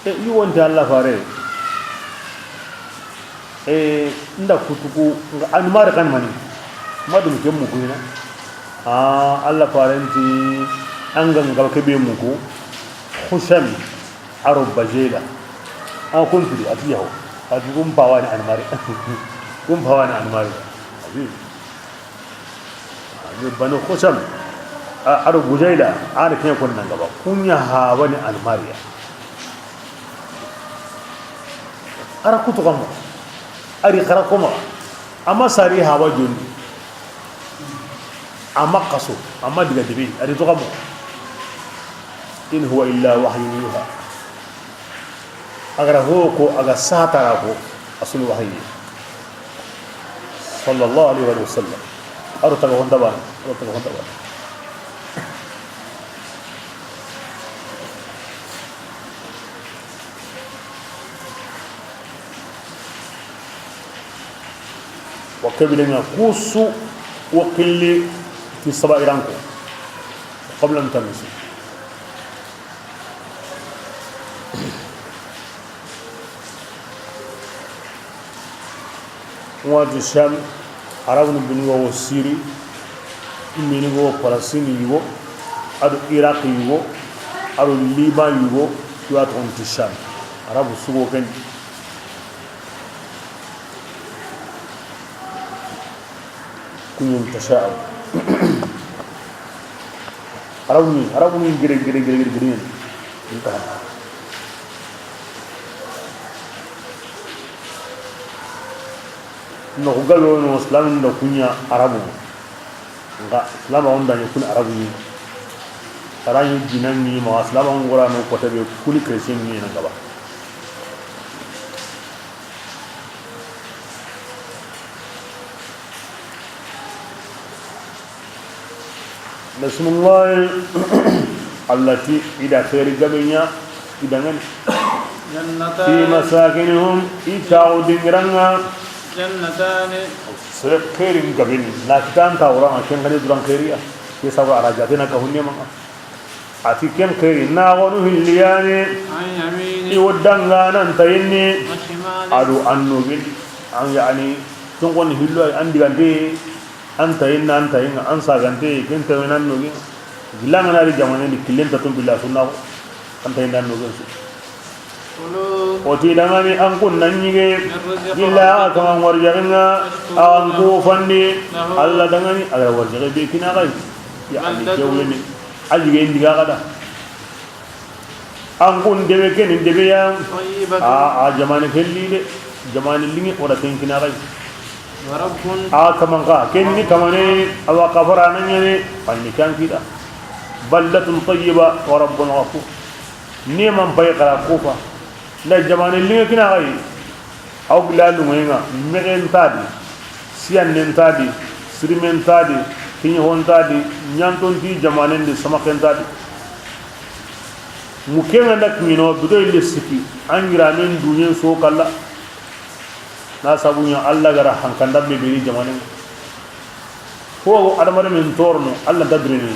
E, i wonte Allah fare. E, nda kutuku, nga Anmar kan mani. Madum ke muku ina. A, Allah fare nti, an ga ngaba ke be muku. Khusam, aro Bajela. An kuntudi, ati yaho. Ati kun pawani Anmar. Kun pawani Anmar. Abi. Ani Banu Khusam, a, aro Bujayla, ani ken kon nanga ba. Kunya hawani Anmariya. Ara kutu kamo. Ari xara koma. Ama sari hawa jondi. Ama kaso, ama diga dibi, ari to kamo. In huwa illa wahyun yuha. A ga ra ho ko, a ga satara ko, a sunu wahayi. Sallallahu alaihi wa sallam. Aro taga honda bana, aro taga honda bana. Wa kebile nga kusu wa qilli ti Saba iranko. Qabla an tamisi. Wadi Sham, Arabunu binu wo Siri, mini wo Palestine yugo, ado Iraq yugo, ado Liban yugo, kiwa tonti Sham. Arabu sugo ken. Kunyum tasha'u. Arabuni, Arabuni gire, gire, gire, gire, gire. Intaha. No ku galo no Islam nda kunya Arabu. Nga Islam on da kun Arabu ni. Arani dinan ni ma Islam on gora no ko tabe kuni chrétien ni nan gaba. Bismillah. Allati ida khairi gabenya idangani. Jannatani. Fi masakinihum itaw dingiranga. Jannatani. Sere khairin gabeni na kitan tawra ken gani duran khairiya. Ke sabra ara jatena ka hunne manga. Ati ken xeeri naxonu hilliyani. An yamini. I wo danganan tayinni. Wa shimali. Ado an nogin. An yani, tongon hillo ay an digante, an tayinna, an tayinga, an sagante, ken tawena an nogin. Gilangana ri jamane ni killen tatum billa sunna ko. An tayinna an nogin su. O ti dangani an kun na ɲige illa a kama warjaxen ŋa, a wa an ku fandi. Alla dangani a ga ra warjaxe be kini a xa yi. Ya ani kewleni a jige ndiga xa da. An kun debe ke ni debe ya. A, a jamaane ke li de. Jamaane liŋe o da ken kini a xa yi. A kaman xa ken ni kamane, a wa xafara na ɲaane, a ni kan kita. Baldatun tayyiba wa rabbun ghafur. Ni man bay xara kufa. Nda jamaane liŋe kini a xa yi. Aw gila luŋoyen ŋa, mexen nta di, siyannen nta di, sirimen nta di, kiɲoxon nta di, ɲanton ti jamaanen di, samaxen nta di. Mu ke ŋa nda kiɲino, bido yille sikki, an yiramen duɲen so kalla. Na sabu ɲa Alla ga ra hankanda me beri jamaanen ŋa. Fo adamarenmen torono, Alla nta birene.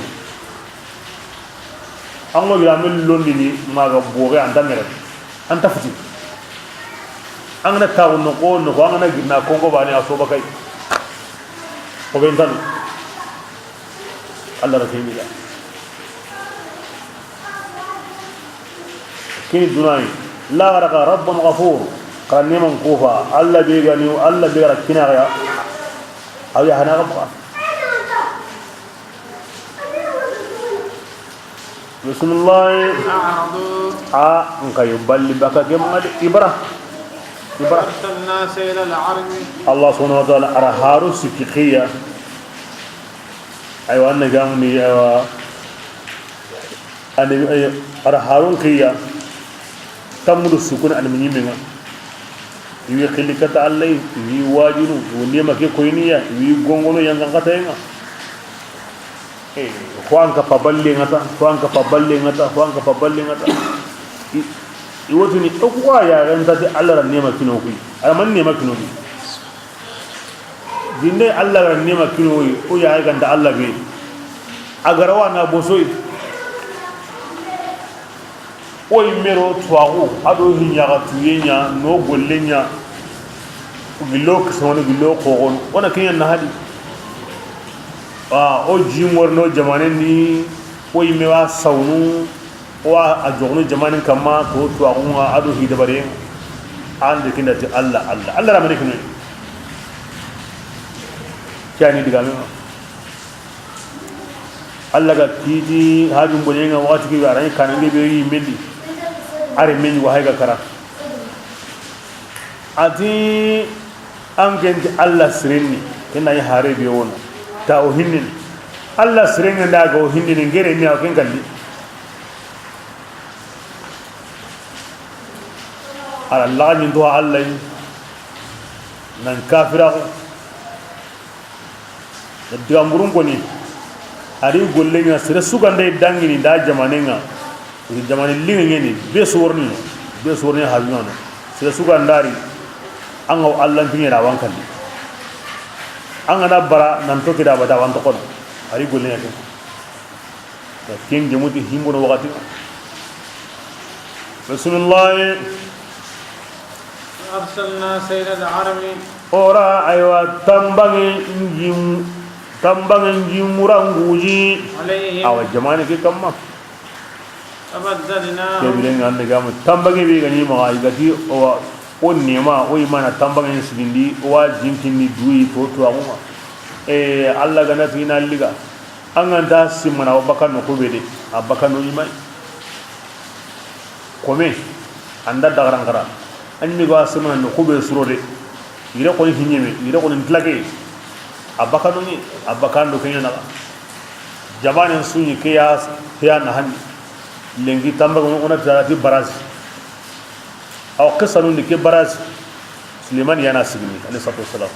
An ŋa yiramen londini maxa boge, an nta mere, an nta futi. An ga na taxu noxo noxo, an ga na girina konko bane a soba kay. O be ntanu. Alla ra kemila. Kini dunayi. Laxara xa rabbun ghafur. Xa neman kufa. Alla be ga ni, Alla be ga ra kina ya. Aw ya hana ga. Bismillah. A, n xa yi balli baka ke ma de. Ibra. Ibra. أرسلنا سيل العرم. Allah subhanahu wa ta'ala a ra Harun sikki xiya. Aywa, an na gamuni, aywa. Ani, ay, a ra Harun xiya. Tammudu sukun an mi ɲimen ŋa. I wi xilli kata Allah, i wi wajunu, i wi nema ke koyniya, i wi gongono yangan katayen ŋa. Eh, fo an kappa ballen ŋa ta, fo an kappa ballen ŋa ta, fo an kappa ballen ŋa ta. I, i wotini, o ku wa ya ga nta ti Allah ra nema kino kuyi. A ra man nema kino kuyi. Jinde Allah ga ra nema kino kuyi, o ya ga nta Allah be. A ga ra wa na bosoyi. O yi mero tuwaxu, a do hiɲaxa tuye ɲa, no golle ɲa, gillo kisamanu, gillo xoxonu, o na kiɲa na hadi. A, o ji ŋorno jamanen ni, o yi me wa sawnu, o wa a joxonu jamanen kamma, to tuwaxu ŋa, a do hi dabare, an de kinda ti Allah, Allah, Allah ra mane kinoyi. Kiyani digame ma. Allah ga kiti hajun bonen ŋa waxati ke, a ra ni kanange be yi mendi. A re men wa hay ga kara. A ti an ken ti Allah sirenni, ken na yi hare be wono. Ta o hinnini. Allah sirenŋa nda ga o hinnini, ngere mi a ken kalli. A ra laxaɲin to Allah yi. Nan kafira ko. Digamburun koni, a ri golle ɲa, sere su ga nda i dangini nda jamanen ŋa, i jamane liŋe ɲeni, be su worni, be su worni hajunano, sere su ga nda ri, an ga wa Allah piɲe ra wan kalli, an ga na bara nan to kida bata wan to kono, a ri golle ɲa ke. Ken gemuti himbono waxati. Bismillah. أرسلنا سيل العرم. O ra, aywa, tambange njim-, tambange njimuranguji. عليهم. Awa, jamane ke kamma. فبدلناهم. Ke biren ŋa an da gamu tambange be ga ni ma, i ga ti, o wa, o nema, o imana tambange sigindi, o wa jinkini duyi to tuwaxu ŋa. E, Allah ga na ti na liga. An ga nta simana, o bakano ko be de, a bakano imay. Kome, an da dagaran kara. An mi ga simana no ko be suro de. Yire ko ni hiɲeme, yire ko ni ntlake. A bakano ni, a bakando kenya na. Jamanen su ɲi ke ya, ke ya na handi. Lenki tamba ko ona tara ti barasi. Aw qissa nun di ke barasi. Suleiman ya na sigini, alayhi salatu wassalam.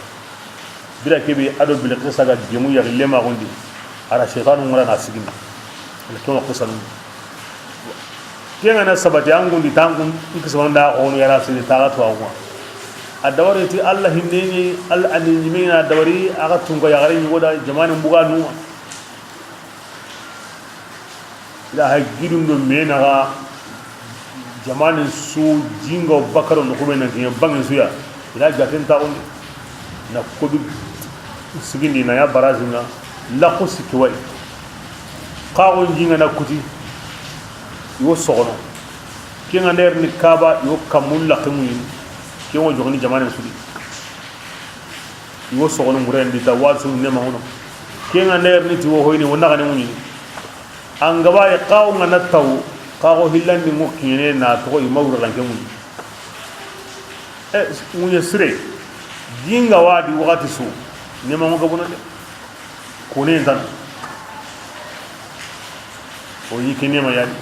Bira kebe a do Bilqisa ga gemu yaxi lemaxun di, a ra seytanu ŋura na sigini. Ala kema qisanu. Ke ŋa na sabati an gundi tankun, n kisa wanda xonu yara sini taxa to awa. A dabari ti Allah hinne ni, Allah ani ɲime na dabari, a ga tunka yaxare ɲugo da jamane mbuga numa. Ila hay gidun do me naxa, jamane su jinga bakaro no xube na kiɲa bangen su ya. Ila jaten taxundi na kobi sigindi na ya barasi na laqu sikki way. Xaxo jinga na kuti yo soxono. Ken ga nda ri ni Kaaba, i wo kammun laxe ŋuɲini. Ken wo jogoni jamanen su di. I wo soxono ŋuren di ta, wa su ne ma hono. Ken ga nda ri ni ti wo hoyini, wo naxane ŋuɲini. An ga ba yi xawo ŋa na taw, xawo hillandi ŋo kiɲene na toxo i ma wuro lanke ŋuɲi. E, ŋuɲe sire, jinga wa di waxati su, ne ma ŋo ga bono de. Kone tan. O yi ke ne ma yani.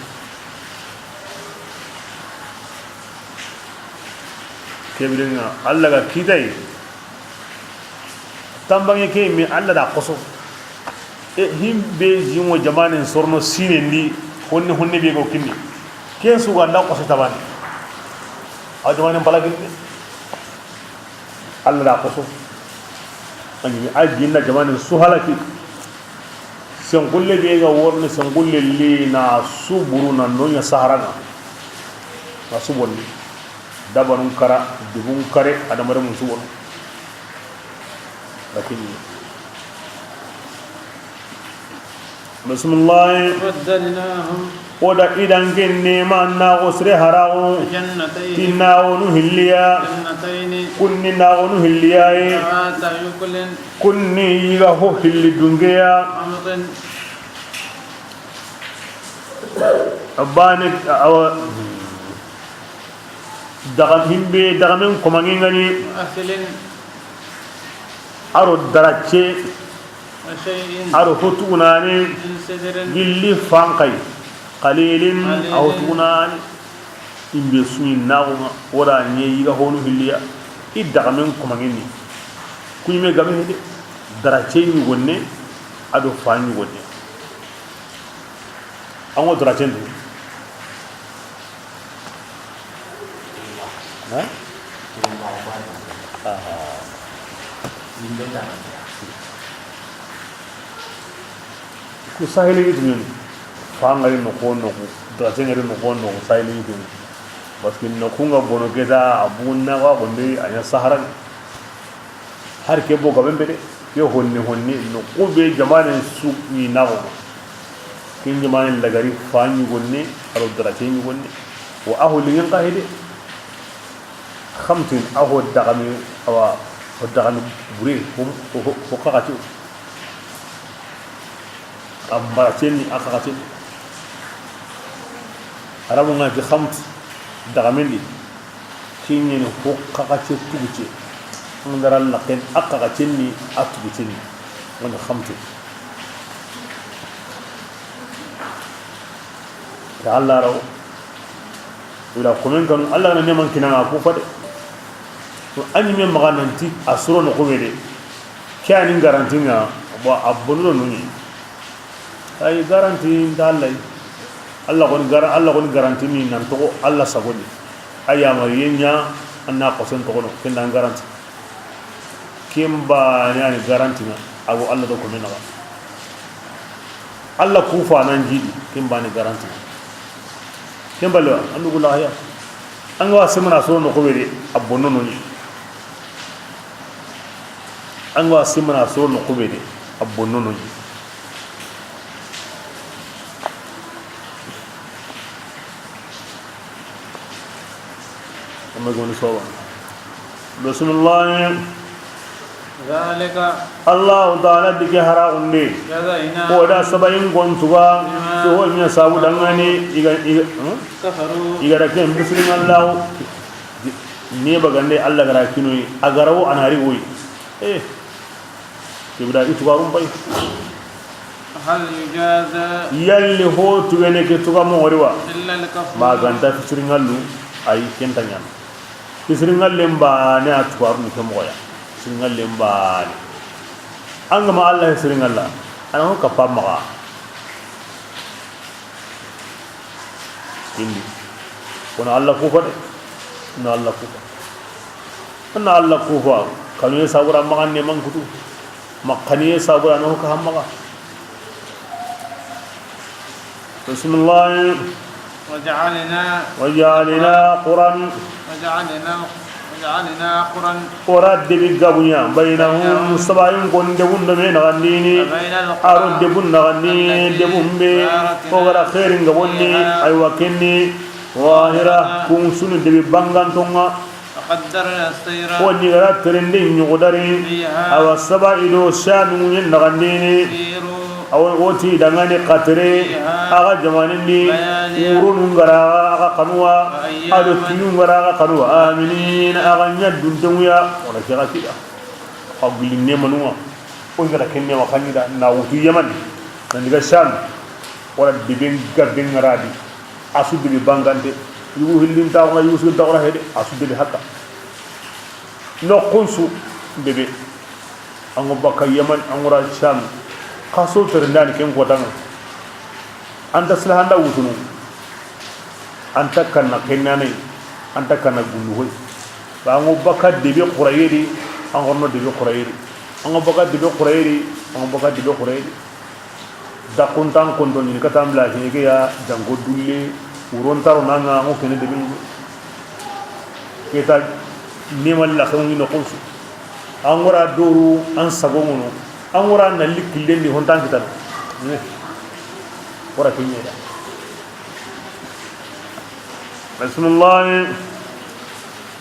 Kebirenga, Alla ga kitay. Tambange ke mi Alla da koso. E, himbe jingo jamanen sorno sinen di, honne honne be go kinni. Ken su ga nda koso tabani. A jamanen balagin. Alla da koso. Ani a jinna jamanen su halaki. Senkulle be ga worni, senkulle li na su buru na nonya Sahara ŋa. Na su bonni. Dabanun kara, dubun kare, adamare mun su bonni. Lakin Bismillah. وفضلناهم O da i danke nema naxo sire haraxu. بجنتين Ti naxonu hilliya. جنتين Kunni naxonu hilliya ye. ذواتا أكل Kunni yiga ho hilli dungeya. خمط Bane, awa. Daga himbe, daga men komange ngani. وأثل Aro darace. وشيء Aro hotugunani. من سدر Gilli fankai. Qalilin, قليل a hotugunani. Imbe suni naxunga, wora nye yiga honu hilliya. I daga men komange ni. Kuɲime game hede. Darace ɲugonne, ado fa ɲugonne. Ango darace ndu. Ha? Aha. Ku sahili yi tumi. Fa ngari no ko no ku. Darace ngari no ko no ku sahili yi tumi. Parce que no ku nga bono keta, abu na wa ko ndi anya Sahara. Har ke bo gaben be de, ke honne honne, no ko be jamanen su ni naxo. Ken jamanen lagari fa ɲugonne, aro darace ɲugonne. Wa aho lingen ka hede. Xamtin aho dagami, awa, ho dagami bure, ho, ho, ho, ho kaxati. A mbaracenni, a kaxacenni. Arabu ŋa ti xamt, dagamendi. Kiñeni ho kaxace tuguce. An gara laxen, a kaxacenni, a tugucenni. Woni xamtu. Ke Allah raw. Wala komen kanu, Allah na neman kinanga ku fade. To, a ñi me maxa nanti a suro no ko be de. Ke a ni garanti ŋa, bon, a bono no ni. Ay garanti nda Allah. Allah gon gar-, Allah gon garanti ni nan to Allah sagoni. Ay amariye ña, anna ko sen to no, ken dan garanti. Ken ba ni ani garanti ŋa, ago Allah do ko men naxa. Allah ku fa nan jidi, ken ba ni garanti ŋa. Ken ba lewa, andu gula ya. An ga wa simana suro no ko be de, a bono no ni. An ga wa simana suro no ko be de, a bono no ni. Amma goni soba. Bismillah. ذلك Allahu Ta'ala di ke haraxunde. جزيناهم O da sabayin gontuga. بما Ti ho ña sabu dangani. Iga, iga, hmm? كفروا Iga da ken bismillah. Ni bagande Allah gara kinoyi. Agara wo anari woyi. Eh. Kibra i tugarun bay. هل يجازى Yalli ho tugene ke tuga moxori wa? إلا الكفور Ma ganta fisiringallu, ay kenta ñana. Fisiringallen ba ne a tugarun ke moxoya. Fisiringallen ba ne. An ga ma Allah fisiringalla. Ana ho kappa maxa. Indi. Kono Allah kufa de. Na Allah kufa. Na Allah kufa. Kanu ye sabura maxa ne man kutu. Maxa ni ye sabura no ka hammaga. Bismillah. وجعلنا وجعلنا قرا وجعلنا وجعلنا قرا O ra debi gabuña, بينهم sabayin kon debun do me naxandini, وبين القرى a ro debun naxandini, التي debun be, باركنا o gara xeerin gabonni, فيها aywa kenni, Zahira, kun su ni debe banganton ŋa. وقدرنا سيرا. O ni gara terende ɲogodari. فيها. Awa saba i do Shami ɲiiɲen naxandini. سيروا. Awa o ti dangani xatere. فيها. Axa jamanen di. ليالي. Wuronu ngara axa xanuwa. وأياما. A do kiyun ngara axa xanuwa. Aminin, axa ɲa duntenŋu ya. Wala ke ga kida. Xa gilli nemanun ŋa. O gara ken nema xanida na wutu Yaman. Na diga Sham. Wala debe gabe ngara di. A su debe bangante. Yugu hillin taxuna, yugu hillin taxuna hede. A su debe haqe. Noxun su debe. An ŋa bakka Yaman, an ŋa ra Sham. Xa so terendani ken kotan ŋa. An ta silahanda wutunu. An ta kanna kennanay. An ta kanna gunduhoy. Ba an ŋa bakka debe xurayedi. An ŋa ro no debe xurayedi. An ŋa bakka debe xurayedi. An ŋa bakka debe xurayedi. Daxuntan konto ɲini kata n bila ke ya janko dulle. Wuron taro na ŋa ŋo kene debe ɲi. Keta nemal la xewu ɲi noxun su. An ŋa ra doru an sago ŋono. An ŋa ra na likkilen di hontan kitan. Wara kinyeda. Bismillah.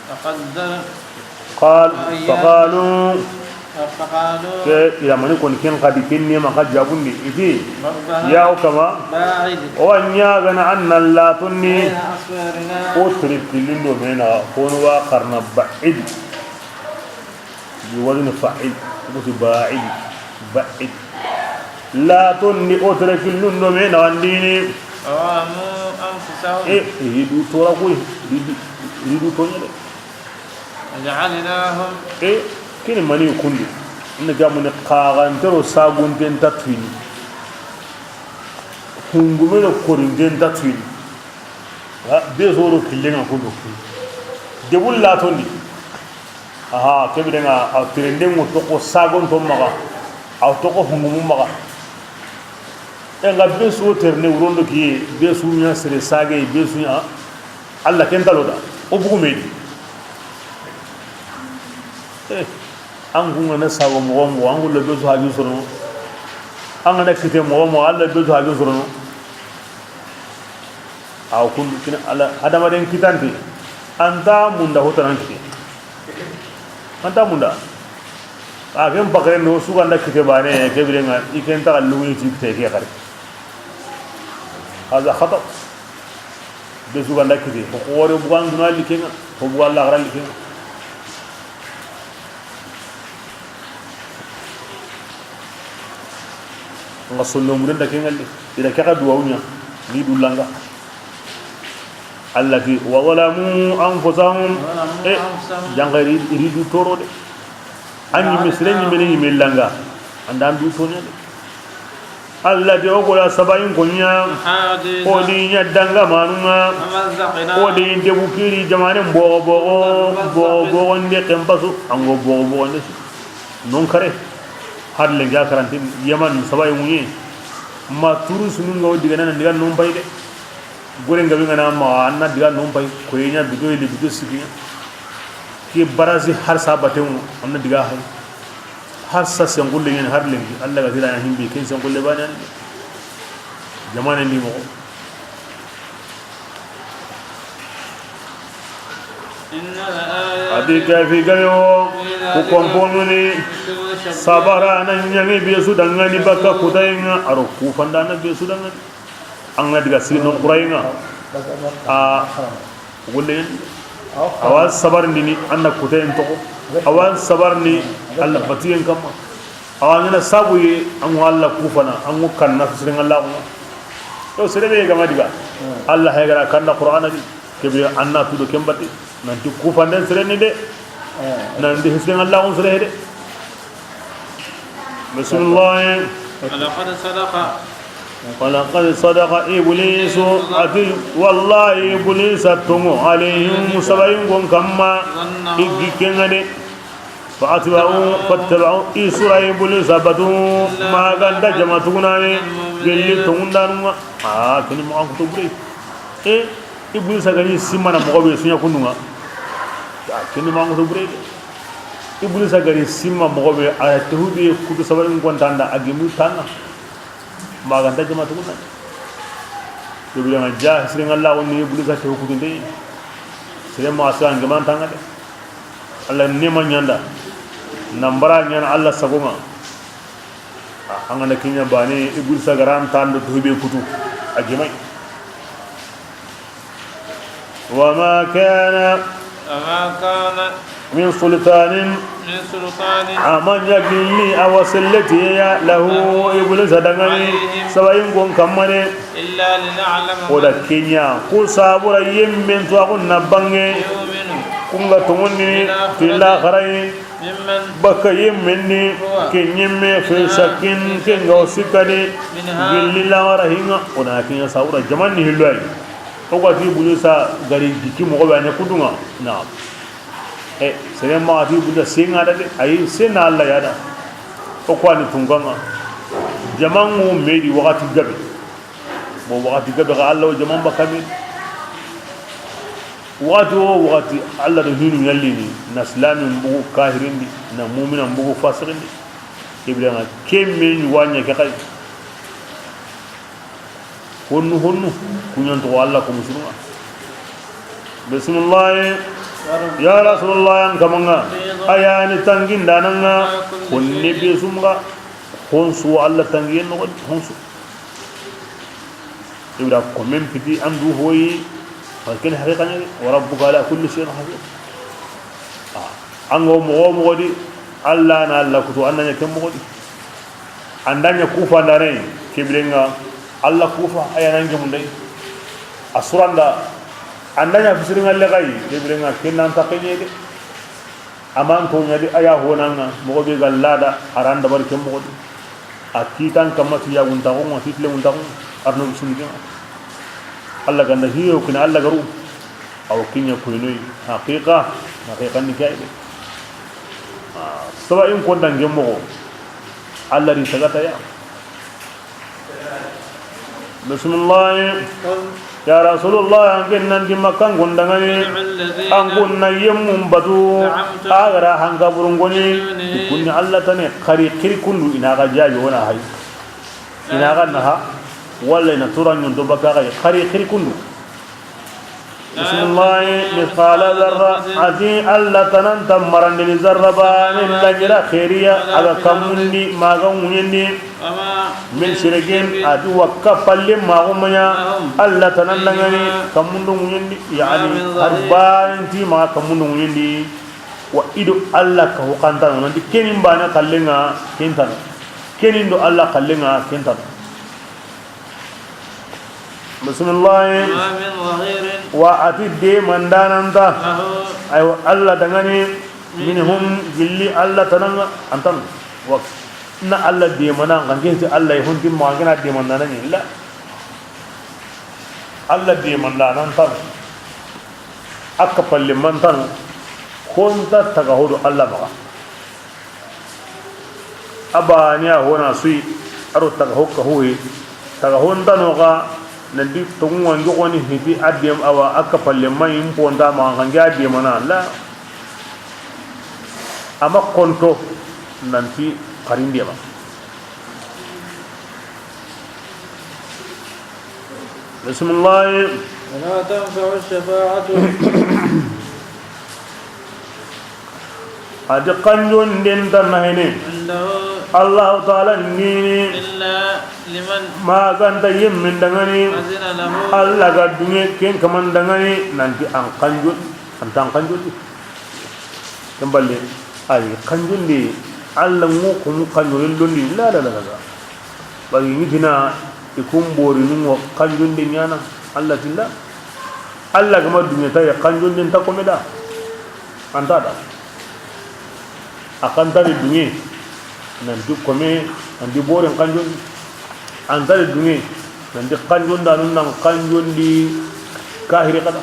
فقدر. قال، فقالوا. فقالوا. Ke ilamani koni ken xadi ken nema xa jabundi i ti. ربنا. Ya o kama. باعد. O wa ɲaagana an na latonni. بين أسفارنا. O tere killindo mena kono wa xarana ba'id. Bi wazni fa'il. Ko ti ba'id. Ba'id. Latondi o tere killindo me naxandini. ظلموا أنفسهم. E, i du tora koy, i du, i du toɲa de. جعلناهم. E, kini mani kundu. Ina jamuni xaxantero sagunten ta tuyini. Hungumeno korinten ta tuyini. Ha, be soro killenga kundu. Debul latondi. Aha, kebirenga a tirenden ŋo toko sagon to maxa. Aw toko hungumu maxa. E nga be su terne wurondo kiye, be su ɲa sere sage, be su ɲa. Allah ken talo da. O bugu medi. Eh, an kunga na sago moxo moxo, an gulle be su haju sorono. An ga na kite moxo moxo, Allah be su haju sorono. Aw kun kina ala hadamaden kitante. Anta munda hotanan kite. Anta munda. A ken bakare no suganda kite bane, kebirenga i ken ta luwi ti kite ke xare. Hada khata. Be suganda kite ko xore bugan duna likenga, ko bugan la xara likenga. Nga sonno muren da ke ngalle. Ida ke xa duwawu ɲa ni dullanga. Allah ti, wa zalamu anfusahum. E, jangari iri du toro de. An ɲi misire ɲi mene ɲi melanga. Andan du tonya de. Allah de o gola sabayin konya. O di ɲa danga manunga. O di debu kiri jamane bogo bogo. Bogo bogo nde kempasu. Ango bogo bogo nde. Non kare. Har lenga karantin Yaman sabayi ŋuɲe. Ma turu sunu nga o digana na diga non bay de. Gore nga be ngana ma anna diga non bay ko yenya bido ile bido siginya. Ke barasi har sa batengo anna diga hay. Har sa sengulle yen har lengi Allah ga dira himbe ken sengulle bane. Jamane ni mo. Adi kafi gabe wo ku komponuni sabara na ɲangi be su dangani baka kutayenga aro ku fanda na be su dangani. An ga diga sino kurayenga a gulle awa sabar ndini anna kutayen toko awa sabar ni Allah batiyen kamma. Awa ngana sabu ye an wa Allah kufana an wa kanna sire ngalla ko. To sere be gama diga Allah hay gara kanna Qur'ana di. Kebe anna tudo kembati. Nanti kufanden sere ni de. Nanti hisre ngalla on sere de. Bismillah. ولقد صدق. ولقد صدق إبليس. Ati wallahi Iblis tongo alayhim sabayin gon kamma. ظنه. Igi kengane. فأتبعوا، فاتبعوا، i sura Ibulisa batu, ma ganta jama tugunani, gelli tongundanunga. A, kini moxo an kuto bure. E, Ibulisa gani simmana moxo be suɲa kundunga. A, kini moxo an kuto bure. Ibulisa gani simma moxo be, a tehude kutu sabarin kontanda, a gemu tanga. Ma ganta jama tugunani. Ke bire ŋa ja siren ŋa la woni Iblisa ke hukutunde. Sere ma sa ngeman tanga de. Alla nema ɲanda. Nambara ɲana Alla sago ŋa. A, an ga na ke ɲa bane, Iblisa ga ra n tando tobe kutu. A gemay. وما كان وما كان من سلطان من سلطان A ma ɲa gilli a wa selleti ya lahu Iblisa dangani عليهم sabayin gon kammane. إلا لنعلم O da من ke ɲa, ku sabura yemmen to a kun na bange. يؤمن Kun ga tongonni بالآخرة ti laxaray. ممن Baka yemmen ni هو ke ɲemme في fi شك shakkin ke nga o sikkani منها gilli laxara hinga. O na ke ɲa sabura jaman ni hillo ay. O ga ti Iblisa gari jiki moxo be a ɲa kudunga. Na. E, sere ma ti Iblisa senga da de. Ayi, sena Alla ya da. O ko ani tunganga. Jamangu medi wakati gabe. Bo wakati gabe ga Alla o jaman bakami. Wakati o wakati Alla do hinu ɲallini. Na islamin bugu kahirindi. Na mumina bugu fasikindi. Iblisa ke men wanya ke kay. Honnu, honnu, kuɲantoxo Alla ko musulma. Bisimillahi. Ya Rasulullah, an kamanga. A yani tangindananga. Honne be sumga. Honsu Alla tangiyen noxo, honsu. Ibra komen piti andu hoyi. Wa ken haqiqa ɲa. Wa rabbuka ala kulli shay'in hafiz. An ga wo moxo wo moxo di, Alla na Alla kutu, an na ɲa ken moxo di. An da ɲa kufa ndane, ke birenga Alla kufa, a ya nan gemunday. A suranda, an da ɲa fisiringa lexay, ke birenga ken nan taqe ɲe de. Aman to ɲa di, a ya honanga, moxo be ga lada, a ran dabari ken moxo di. A kitan kamma ti yaguntaxunga, ti tilemuntaxunga, arno bisindi kenga. Alla ganda hiyo kina Alla garu. Aw kiɲa koynoy haqiqa, haqiqa ni kay de. Saba in konda ngemoxo, Alla ri sagataya. Bisimillahi. Ya Rasulullah, an ken nan di Makka ngondangani, an kun na yemmun batu, a ga ra hanka burungoni, kunni Alla tane, xari xiri kundu, ina ga jabi wona hay. Ina ga naha, walla ina tura ɲondo baka ga xari xiri kundu. Bisimillahi, misqala zarra, a ti Alla tananta marandini zarra bane lagira xeeriya, a ga kammundi, maga ŋuɲendi. Min shirkin, a ti wakka palle mago maya, Alla tanandangani, kammundo ŋuɲendi, yani, har banen ti maga kammundo ŋuɲendi. Wa ido Alla ka hukantano, nanti kenin bane kallenga, kentano. Kenin do Alla kallenga, kentano. Bisimillahi. Wa a ti demandananta. Aywa, Alla dangani. Minhum, gilli Alla tananga, antan. Wa na Alla demana, kan genti Alla yi honti ma, kan gena demandanani, la. Alla demandanantan. Akka palle mantan. Konta taga hodo Alla maga. A bane a hona suyi, a ro taga hokka hoye. Taga hontano ga, nanti tongu wangi xoni hiti a dem awa akka palle mayi mponta ma xange a demana la. Ama konto nanti xarindema. Bisimillahi. ولا تنفع الشفاعة A di kanjonden ta nahene. عنده Allahu Taala nini. إلا لمن Ma ganta yemmin dangani. أذن له Alla ga dunge ken kaman dangani. Nanti an kanjon, an tan kanjon di. Ken balle, ay kanjon di. Alla ngo kumu kanjonden londi. La, la, la, la, la. Bagi ɲitina i kun bori nungo kanjonde ɲana Alla tilla. Alla gama dunge ta ya kanjonde nta kome da. Anta da. A kanta de dunge nanti kome, nanti boren kanjondi. Anta de dunge nanti kanjonda nun nan kanjondi kahiri kada.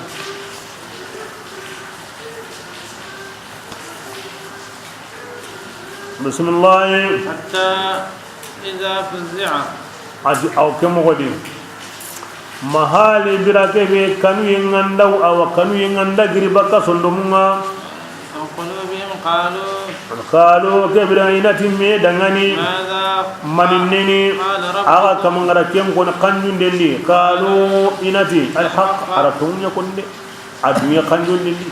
Bisimillahi. حتى إذا فزع A di aw ke moxo di. Mahali bira ke be kanu yenganda, awa kanu yenganda giri baka sondomunga. عن قلوبهم قالوا Qalu, ke bire i na ti me dangani. Mani neni. Axa kamangara ken koni xanjunden di. Qalu, i na ti, alhaq, a ra toŋun ña koni de. A duñe xanjunden di.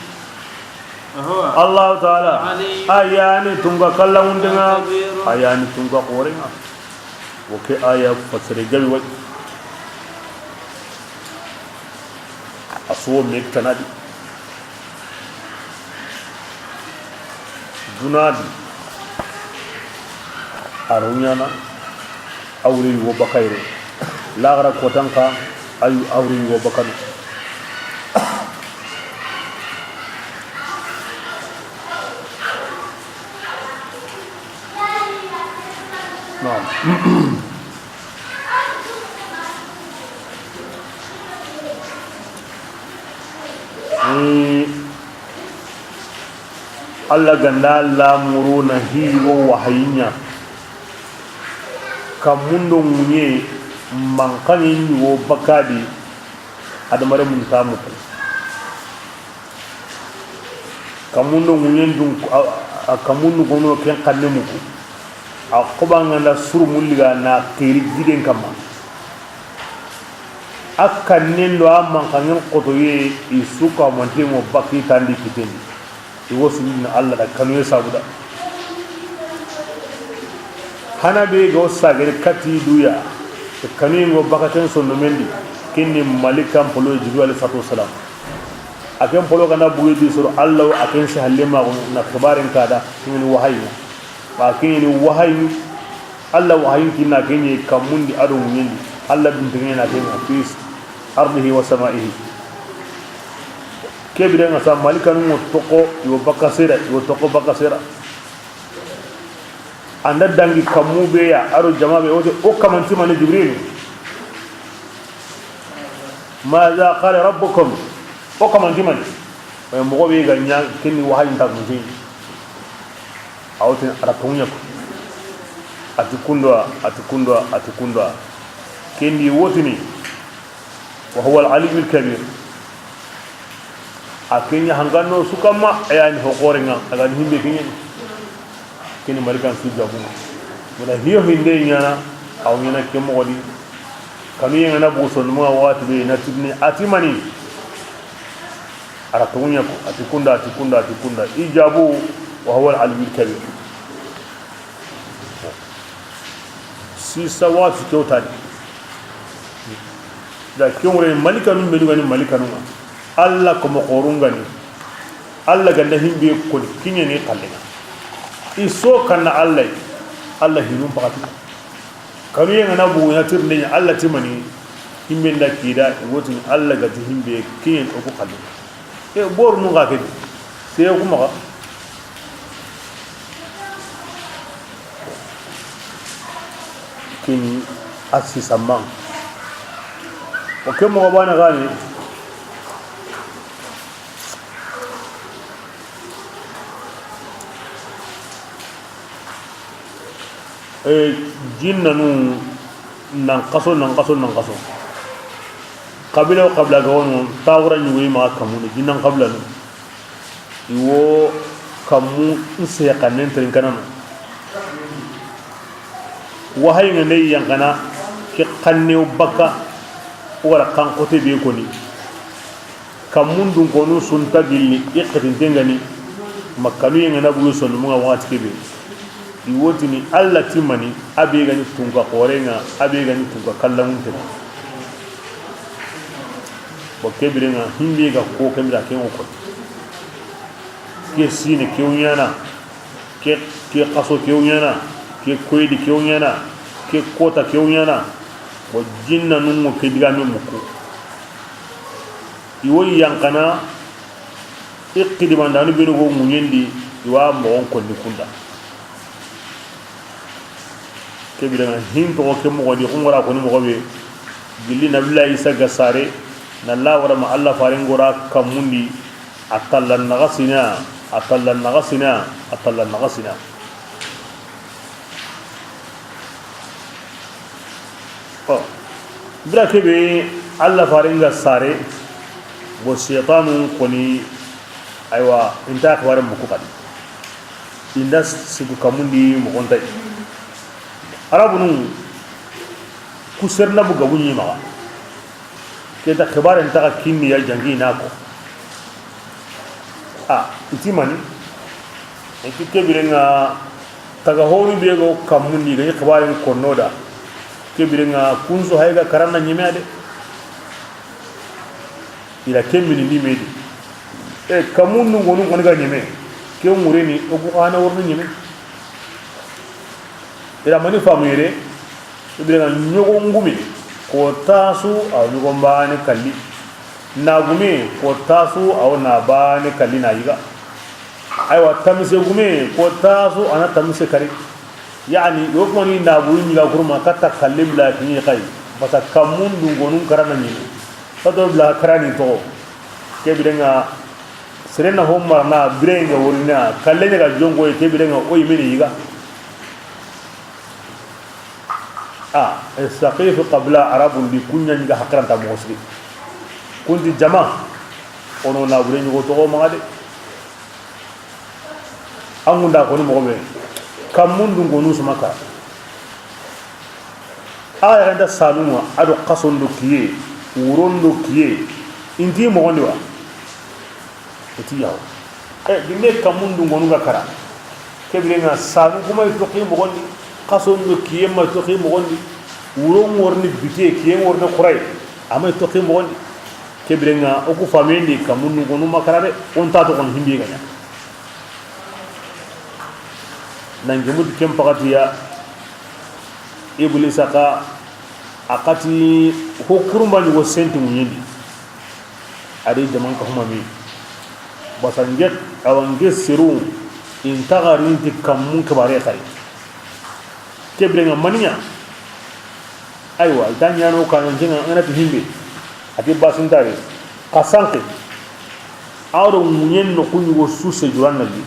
Allahu taala, a yani tunka kallawundenŋa, a yani tunka xorenŋa. Wo ke aya fasere gabi way. A so me kanadi. Dunadi. A ro ñana. Awri wo bakayre. Laxara kotanka. Ayu awri wo bakanu. Naam. Ni Allah ganda lamuru na hiwo wahayinya. Kamundo ŋuɲe mankaŋe ɲi wo bakadi. Adamare mun tamuku. Kamundo ŋuɲen dun, a, a kamundu gono ken xanne muku. A xoba ŋanda suru mulliga na xiri giden kamma. A kannen do a mankaŋen xotoye i su ka mante mo baki tandi kiteni. I wo sujudina Allah da kanuye sabuda. Hana be go sagere kati duya. Kanuye ngo bakaten sonno mendi. Kinni malikan polo Jibril alayhi salatu wasalam. A ken polo gana bugi di soro Allah, a ken si halle ma na xibaren kada, kini wahayi. Ba kini wahayi, Allah wahayi kinna kini kamundi ado ŋuɲendi. Allah dun tengena kini fi ardihi wa samaihi. Kebire nga sa malikanu mo toko, yo bakasera, yo toko bakasera. Anda dangi kamu be ya, aro jama be, wote o kamanti mani Jibril. Maza qala rabbukum? O kamanti mani? Mogo be ga ɲa kinni wahayi ta gunti. Awtin ara toŋu ɲa ko. Ati kundwa, ati kundwa, ati kundwa. Kendi wotini. Wa huwa al-aliyyul kabir. A kenya hangano su kamma, a yani ho xorenŋa, a gani himbe kenyani. Kini malikan su jabu. Wala hiyo hinde ɲana, aw ɲana ke moxo di. Kanuye ngana bugu sonno ma waxati be na tibni ati mani. Ara toŋu ɲa ko, ati kunda, ati kunda, ati kunda. I jabu, wa huwa al-aliyyul kabir. Sisa waxati kewtani. Da kewre malikanu be dugani malikanu ma. Allah ko mo xorungani. Allah ganda himbe ko kinyani xallenŋa. I so kanna Allah. Allah hinum pakati. Kanuye ngana bugu na tirnde ɲa Allah timani. Himbe nda kida wotini Allah gati himbe kinyen o ku xallenŋa. E boru nu ga kedi. Seye ku maxa. Kini a sisa man. O ke moxo bane gani. E, jinnanu nan xaso, nan xaso, nan xaso. Xabila wo xabila ga wono, tawura ɲugoyi maxa kamunu, jinnan xabilanu. I wo kammu n seye xannen terinkanano. Wahayi ŋa nde yanxana ke xanne wo bakka, wala xan xote be koni. Kammun dun konu sunta gilli i xetintengani. Makkanu yengana bugu sonno munga waxati kebe. I wotini Allah timani, a be gani tunka xorenŋa, a be gani tunka kallamuntenŋa. Bo kebirenŋa himbe ga ko kembira ke ŋo ko. Ke sine ke wuɲana, ke, ke xaso ke wuɲana, ke koydi ke wuɲana, ke kota ke wuɲana. Bo jinna nungo ke digame muku. I wo yanxana, i xidimandanu benu go ŋuɲendi, i wa moxon konni kunda. Kebirenŋa hin toxo ke moxo di, xungora koni moxo be, gilli Nabillahi Isa ga sare, na la wara ma Allah faren gora kammundi, a talla naxasina, a talla naxasina, a talla naxasina. Bira kebe Allah faren ga sare, bo shaytanu koni, aywa, inta xibare muku xadi. I nda sigu kamundi moxo nta yi. Arabunun ku serna bu gabu ɲi maxa. Ke ta xibaaren taxa kinni ya jangi na ko. A, i ti mani. I ti ke biren ŋa taga honu be go kamundi ga ɲi xibaaren konno da. Ke biren ŋa kunsu hayga karanna ɲeme de. I da ke mini ni me di. E, kamun dungonu koni ga ɲeme. Ke ŋureni o ku xana worni ɲeme. I da mani famu yere. I bire ga ɲogo ngume. Ko tasu a ɲogo mbane kalli. Na gume ko tasu a na bane kalli na yiga. Aywa, tamise gume ko tasu a na tamise kari. Yani yo ko ni na buru ɲiga kurma katta kalli bla kini kai. Bata kamun dungonun karana ɲi. Fato bla karani to. Ke biren ŋa sere na ho marana bire ŋa worina kalle ɲa ga jongo ke biren ŋa o yi meni yiga. A, Saqifu qabila Arabun di ku ɲa ɲi ga hakaranta moxo siri. Kunti jama, o no na bure ɲogo toxo maxa de. An gunda koni moxo be, kamun dungonu sumaka. A ya nda sanuma, a do xason do kiye, wuron do kiye, i nti moxon di wa. I ti yawo. E, ginde kamun dungonu ga kara. Ke biren ŋa sanu kuma i toxi moxon di, xason do kiye ma toxi moxon di, wuron worni bite, kiye worni xuray, a ma toxi moxon di. Ke biren ŋa o ku famen di kamun dungonu ma kara de, o nta toxon himbe ga ɲa. Nan gemuti ken paxati ya, Iblisa xa, a xati ho kurumba ɲi wo senti ŋuɲendi. A di jaman ka huma mi. Basa nge, awa nge siru, i nta xari nti kamun kibare xari. Ke biren ŋa mani ɲa. Aywa, i ta ɲano kanan jinga, a na ti himbe. A ti basintare. Xa sanke. A do ŋuɲen no ku ɲi wo suse juran na li.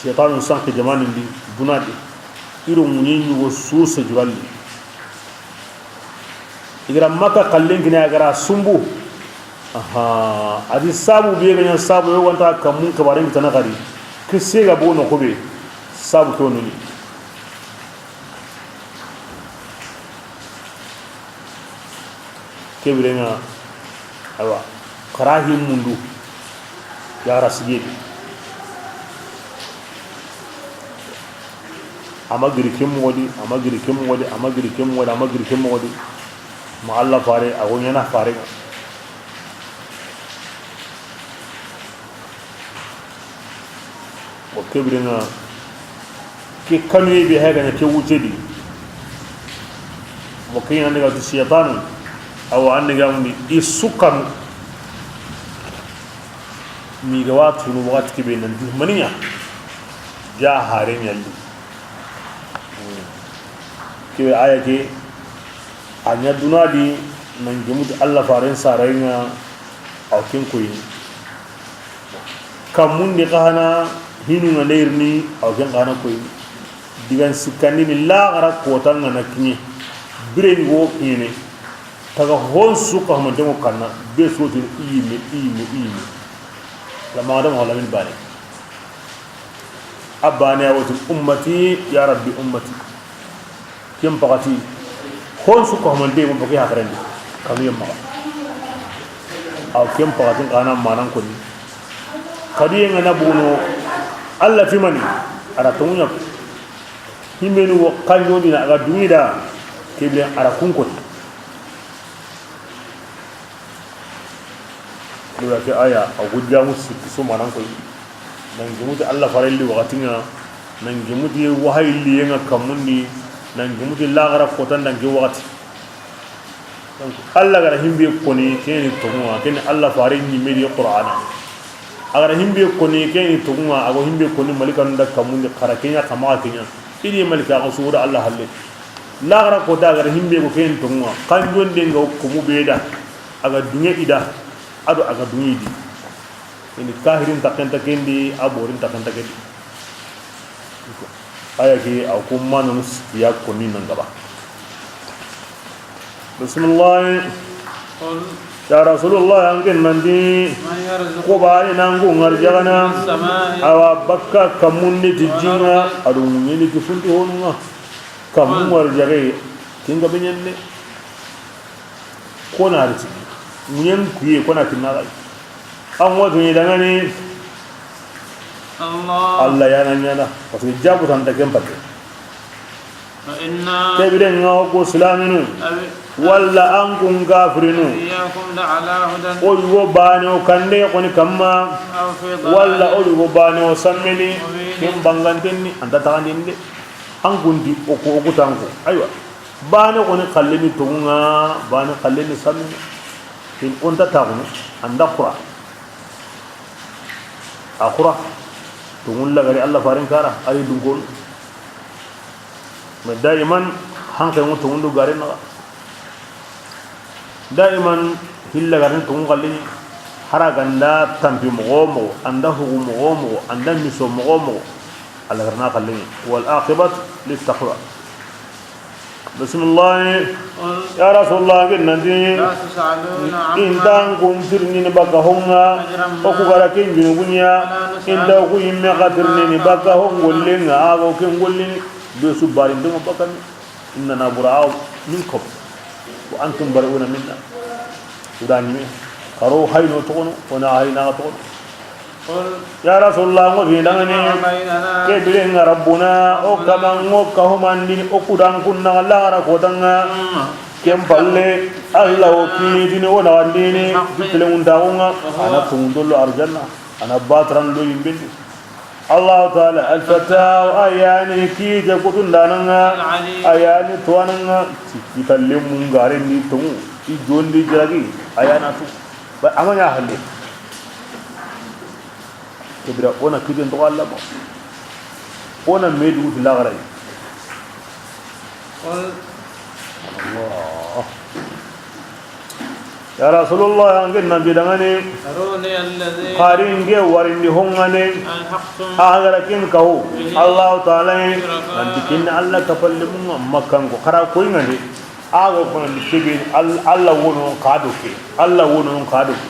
Shaytanu sanke jamanin di, duna di. I do ŋuɲen ɲi wo suse juran li. I gara Maka kallen kine, a gara sumbu. Aha, a di sabu be ga ɲa sabu yo wanta kamun kibaren kitana xari. Kisse ga bo no ko be. Sabu ke wonuni. Ke biren ŋa, awa, karahi mundu, yara sigedi. A ma giri ke moxo di, a ma giri ke moxo di, a ma giri ke moxo di, a ma giri ke moxo di. Ma Alla fare, a go ɲana fare ŋa. Wa ke biren ŋa, ke kanuye be hay ga ɲa ke wucce di. Wa ke ɲa daga ti shaytanu, awa an daga mundi i su kanu. Mi ga wa tunu waxati ke be nan di mani ɲa. Ja hare ɲalli. Ke aya ke, a ɲa duna di, nan gemuti Alla faren sarayen ŋa, aw ken koyini. Kamun di xa hana hinu ŋa ndeyirini, aw ken xa hana koyini. Digan sikkandi ni laxara kota ŋa na kiɲe. Bire ni wo kiɲene. Taga hon su ka humante ŋo kanna, be sotini i yime, i yime, i yime. Lama adama wala min bane. A bane a woti ummati, ya Rabbi ummati. Ken paxati, hon su ko hamande mo boke hakarendi, kanu yemma. Aw ken paxati kana manan koni. Kadu yenga na bono, Alla timani, ara tomunya. Himenu wo kanjondina aga duŋida, kebe ara kunkoni. Lura ke aya, a gujjamu sikki su manan koy. Nan gemuti Alla farelli waxati ŋa, nan gemuti wahayi liye ŋa kammundi, nan gemuti laxara kotan dan ke waxati. Donc, Alla gara himbe koni, keni toŋuwa, keni Alla fare ɲimme di Qur'ana. A gara himbe koni, keni toŋuwa, a go himbe koni malikanu da kammundi, xara kenya, kama kenya. Idi malika a go suuda Alla halle. Laxara kota a gara himbe ko keni toŋuwa, kanjonde nga komu beda. A ga duŋe ida, ado a ga duŋe idi. Ini kahirin taxenta kendi, a borin taxenta kendi. Aya ke, a ko mananu sikiya koni nan gaba. Bismillah. قل Ya Rasulullah, an ken nanti, من يرزقكم ko baane nan ku ŋarjagana, من السماء awa bakka kammun di ti والأرض jinŋa, a do ŋuɲeni ti funti honu ŋa. Kammu ŋarjage, ken ga be ɲaana. Ko na ri ti. Ŋuɲen kuye, ko na kinna ray. An wa tuni dangani. الله Allah ya na ɲaana. Parce que jabu tanta ken pakke. فإنا Ke biren ŋa o ku silaminu. أو Walla an ku kafirinu. إياكم لعلى هدى O yugo baane o kande xoni kamma. أو في Walla o ضلال yugo baane o sammeni. مبين Ken bangantenni, anta taxandini de. An ku ndi o ku, o ku tanku. Aywa. Baane xoni xalleni toŋu ŋa, baane xalleni sammeni. Ken o nta taxunu, an da xura. A xura. Toŋun lagari Allah faren kara, ari dunkon. Mais daiman, hanke ŋo toŋun do gare naxa. Daiman, hilla gare ni toŋun xallini. Hara ganda tampi moxo moxo, anda hugu moxo moxo, anda miso moxo moxo. Allah garna xallini. والعاقبة للتقوى. Bismillah. قل Ya Rasulullah, ken nanti, لا تسألون عما intan kun tirnini baka honga, أجرمنا o ku gara ken junubunya, ولا نسأل inta ku yimme ka tirnini عما baka تعملون hongollenga, ago ken gollini, be su bari ndongo baka ni. إننا براء منكم وأنتم بريئون منا. Uda nyime, karo hayno tokono, ona hayna tokono. قل Ya Rasulullah, ngo fi dangani, فيما بيننا ke birenga Rabbuna, o kama ngo ka humandini, o kudan kunna lagara kotanga. ثم Ken palle, Allah o kiitini, o na wandini, بالحق fitile ŋundaxunga, وهو ana tungundolo arjanna, ana batran lo yimbendi. Allah Ta'ala, الفتاح, ayani kite kutundananga, العليم ayani tuwananga, kita lemu ngarendi tongu, i jondi jiragi, ayana tu. Ba, amanya halle. Kebira, ona kiten to Allah ma. Ona medu wuti lagarai. قل Allah. Ya Rasulullah, an ken nan bidangani. أروني الذي Xari nge warindi hongane. ألحقتم A gara ken kahu. به Allah Ta'ala. شركاء Nanti ken Allah kapalle mun makkan ko. Xara koy ngane. Ago kono ni kebe Allah wono kado ke. Allah wono kado ke.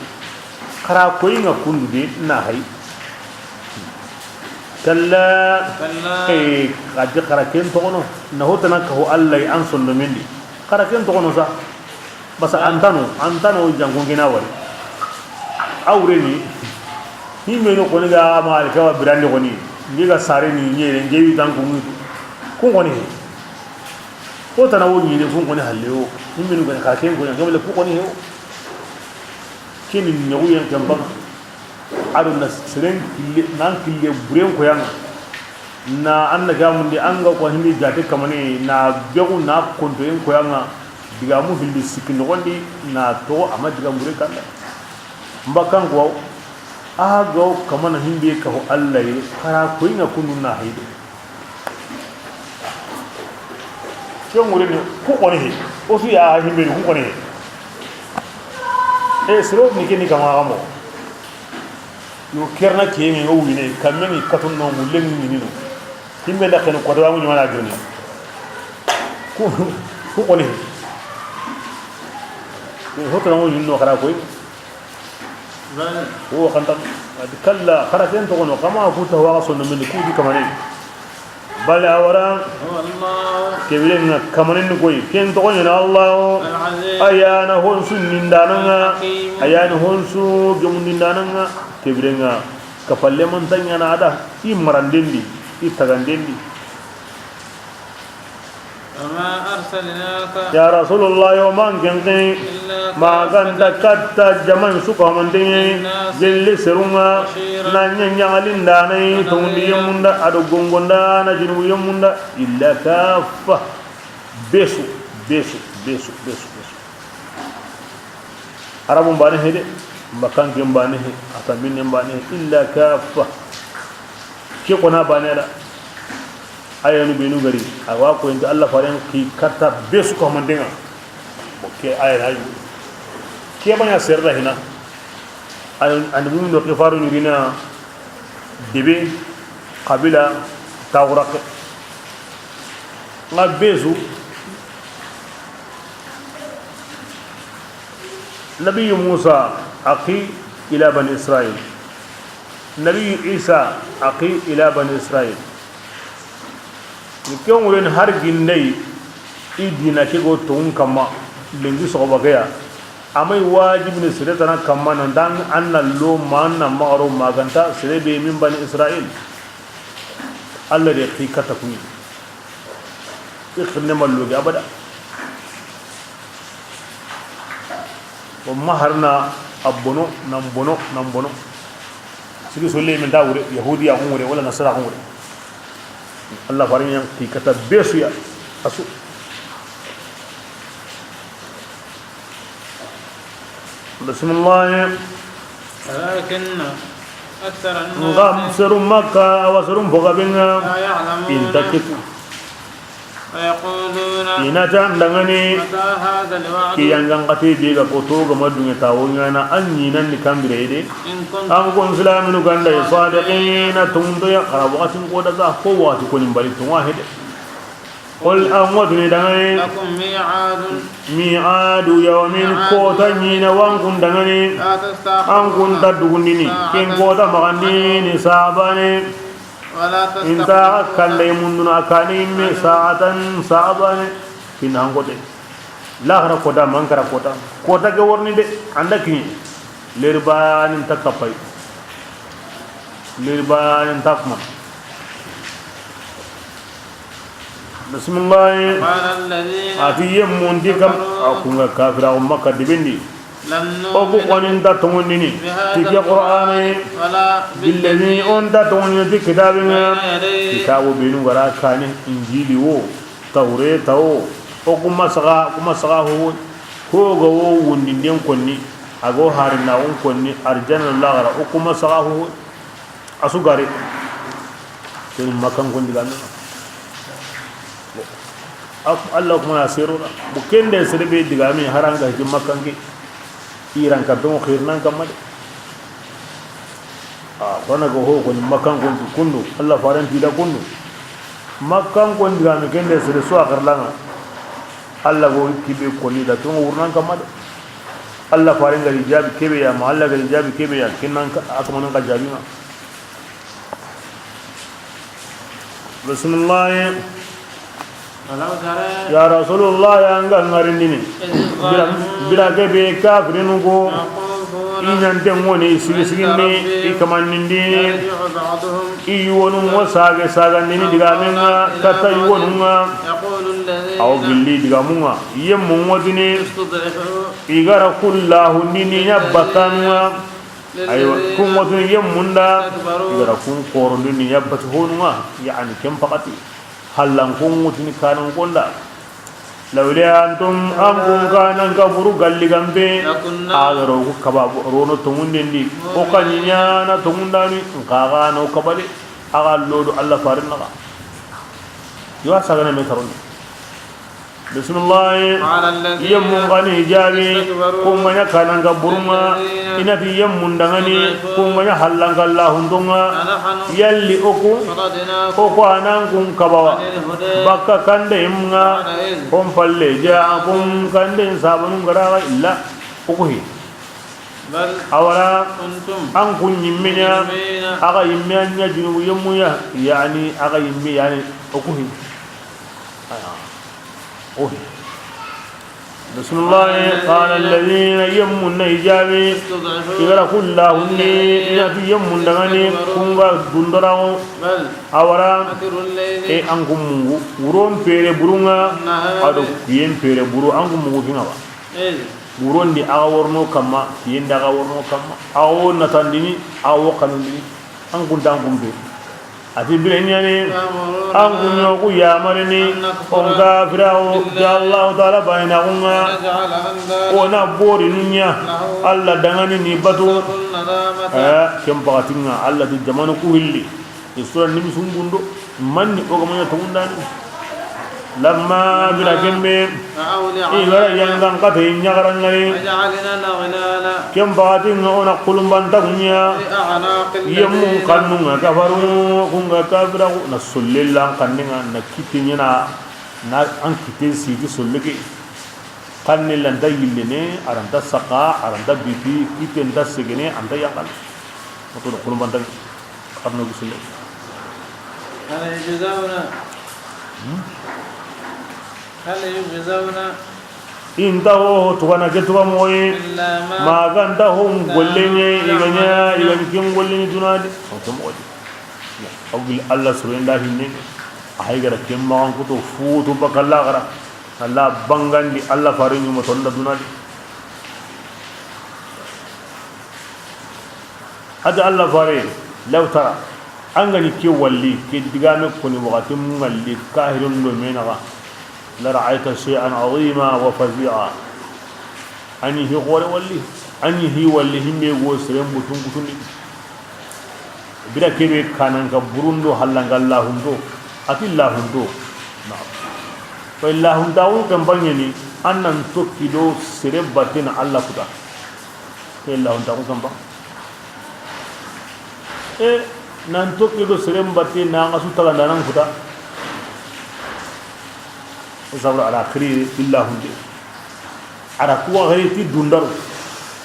Xara koy nga kundu de na hay. Kalla. كلا Eh, adi xara ken toxono. Na hotana kahu Allah an sonno mendi. Xara ken toxono sa. Basa antano, antano jankon kena wari. Awreni. Himmenu koni ga ma alkawa birandi koni. Nge ga sareni, nge, nge wi tanku mutu. Kun koni he. Hotana wo ɲine kun koni halle wo. Himmenu koni xara ken koni, ngamle kun koni he wo. Kini nyagu yen kemba. Ado na seren kille, nan kille buren koyanga. Na an na gamundi an ga ko himbe jate kamane, na begu na konto yen koyanga. Digamu hilli sikki noxondi, na to ama digamu bure kanda. Mbakan ko, a ga kamana himbe kahu Allah ye, xara koyinga kundu na hayde. Ke ŋureni, ku koni he. O su ya himbe, ku koni he. E, siro ni keni kama gamo. Yo kerna kiyenge ngo wine, kameni katunno, mulle ni nino. Himbe da kenu ko da wa mu nyana joni. Ku, ku koni he. Ko hoto na mo nyinno xara koy. Wo xantam, adi kalla, xara ken toxono, kama ku ta waxa sonno men ku di kamane. Bal awara, هو الله kebirenga kamanen koy, ken toxono na Allah. العزيز Ayana honsu nindananga, الحكيم ayana honsu gemundananga, kebirenga kapalle man tanyana ada, i marandendi, i tagandendi. وما أرسلناك Ya Rasulullah, yo man kenke, إلا ma ganta كافة katta jaman su ko mantenye, للناس gelle serunga, بشيرا na nyanyangalindana, ونذيرا tondi yemunda, ado gongonda, na junubu yemunda, illa kaffa. Besu, besu, besu, besu, besu. Arabu mbane he de, mbakan ke mbane he, ata minne mbane he, illa kaffa. Ke kona bane da. Ayanu benu gari, awa ko inta Allah faren ki katta besu ko mandenga. Bo ke ayana yu. Ke banya serra hina. Ay, an mu'minu ke faru ni rina debe, kabila, tawrak. Nga besu. Nabi Musa, أخي إلى بني إسرائيل. Nabi Isa, أخي إلى بني إسرائيل. Ni ke ŋuren har gindey, i dina ke go toŋun kamma, lenki soxoba ke ya. Amay wajibi ni sere tana kamma, nan dan an na lo ma, an na maxa ro ma ga nta sere be min bani Israil. Allah de xi kata kuyi. I xirne ma logi abada. O ma harna a bono, nan bono, nan bono. Sigi solle min ta wure, Yahudiya kun wure, wala Nasara kun wure. Allah farin yan ki kata besu ya, asu. Bismillah. ولكن أكثر الناس Ngam seru Makka, awa seru mboga benga. لا يعلمون Inta kitu. ويقولون I na ta ndangani. متى هذا الوعد Ki yangan kati diga ko to ga madunga ta wonyana an ni nan ni kambire de. إن كنتم An kun silaminu ganda صادقين. Sadiqina, tunto ya kara wakati ko daga ko wakati ko ni mbali to wa hede. Qul an watuni dangani. لكم ميعاد Mi'adu yawmin, kota ɲina wa an kun dangani. لا تستأخرون An kun ta dugundini. ساعة Ken kota magandini sabane. ولا تستقدمون Inta kande munduna kani me sa'atan sabane. Kin an kote. Lahara kota, mankara kota. Kota ke warni de. Anda kini. Lerbanin takapay. Lerbanin takma. Bismillah. قال الذين A ti yemmun di kam, كفروا a kun ga kafira o Makka dibendi. لن O ku نؤمن koni nta tongondini, بهذا ti ke Qur'ana القرآن ye. ولا Billeni بالذي o nta tongondini ti kitabin ŋa. بين يديه Kitabu benu gara kane, Injili wo, Tawreta wo. O kuma saga, kuma saga ho. Ko ga wo wundinden konni, a go harina on konni, arjanna lagara, o kuma saga ho. Asu gare. Ken Makkan kon digame. Allah kuma na sero da. Bu kende serebe digame haranga ke Makkan ke. Iran ka don khirnan kamma de. A kona go ho ko Makkan kon kundu. Allah faran ti da kundu. Makkan kon digame kende sere so akarlanga. Allah go kibe koni da tun wurnan kamma de. Allah faran ga jabi kebe ya ma Allah ga jabi kebe ya kinan ka akamanan ka jabi ma. Bismillah. ولو ترى Ya Rasulullah, ya nga ngarindini. إذ Bira, الظالمون bira ke be kafirinu ko. موقوفون I ɲante ŋoni sigi عند sigindi, ربهم i kamannindi. يرجع بعضهم I yuwonu mo sage sagandini digamenga, kata yuwonunga. يقول الذين Aw gilli digamunga. Yemmu ŋotini. استضعفوا I gara kullahundini ya batanunga. Aywa, kun ŋotini yemmunda. I gara kun korondini ya batu honunga. Yani ken pakati. Hallan kun ŋotini kanan konda. Lawla antum an kun kanan kaburu galli gambe. A gara ku kaba rono tongunden di. O kaninya na tongundani. Nkaga no kabale. Aga lodo Allah farin naga. Yo sagana me taroni. Bismillah. قال الذين Yemmun gani jabi, استكبروا kun ganya kanan ga burunga, للذين inati yemmun dangani, استضعفوا kun ganya hallan ga lahundunga, أنحن Yalli oku, صددناكم oku anan kun kabawa, عن الهدى baka kande imnga, بعد إذ kun palle ja'akum kande sabanun garaga illa, oku hi. بل Awara, كنتم an kun yimminya, مجرمين aga yimminya junubu yemmuya, yani aga yimmi, yani oku hi. Aya. Ohi. Bismillah. قال الذين Yemmun na ijabi. استضعفوا I gara kullahunni, للذين inati yemmun dangani, استكبروا kun ga dundorawo. بل Awara, مكر الليل e an kun mungu. Wuron pere burunga, والنهار ado kiyen pere buru, an kun mungu kinga ba. إذ Wuron di aga worno kamma, kiyen di aga worno kamma. Awo natandini, awo kanundini. An kun tan kun be. Ati bire ɲani, تأمروننا an kun ɲogu yamarini, أن نكفر on kafirawo, بالله ja Allah Ta'ala bayinaxunga, ونجعل أندادا o na bori nunya, له Allah dangani ni batu. فاتقوا الندامة Eh, ken pakatinga, Allah di jamanu ku hilli. Isura nimi sungundo, manni o ga manya tongundani. Lamma bira kembe, أو لعنانا i gara yangan kata i ɲagarangani. فجعلنا الأغلال Ken pakatinga o na kulumbantaxunya. في أعناق الذين Yemmun kannunga kafaru, kunga kafiraxu, na solle lan kanninga, na kitte ɲana, na an kitte siti solle ke. Xanne lanta yillene, a ranta saxa, a ranta biti, kite nta segene, anta yaxal. Moto do xulumbantaŋe. Arno bisile. هل يجزون هل يجزون Inta ho tugana ke tuga moyi. إلا ما Maganta hon gollenye iganya, igani ken gollenye dunadi. Hoto moyi. Awgil Allah surenda hinne. Ahay gara ken magan kuto futu bakalla gara. Allah bangandi Allah farinyu matonda dunadi. Ati Allah fare, law tara, an ga ni ke walli, ke digame koni waxati mungalli, kahirun do menaxa, la ra'ayta shay'an azima wa fazi'a. Ani hi xore walli, ani hi walli himbe go seren butun kutundi. Bira kebe kananka burundo hallanga lahundo, ati lahundo. Na. Fa lahundo kan bangeni, annan tokki do sere batina Allah kuta. Ke lahundo kan ba. E, nan tokki do seren batte na ŋa su tagandanan kuta. Sabra ala khiri illa hunde. Ara kuwa gari ti dundaro.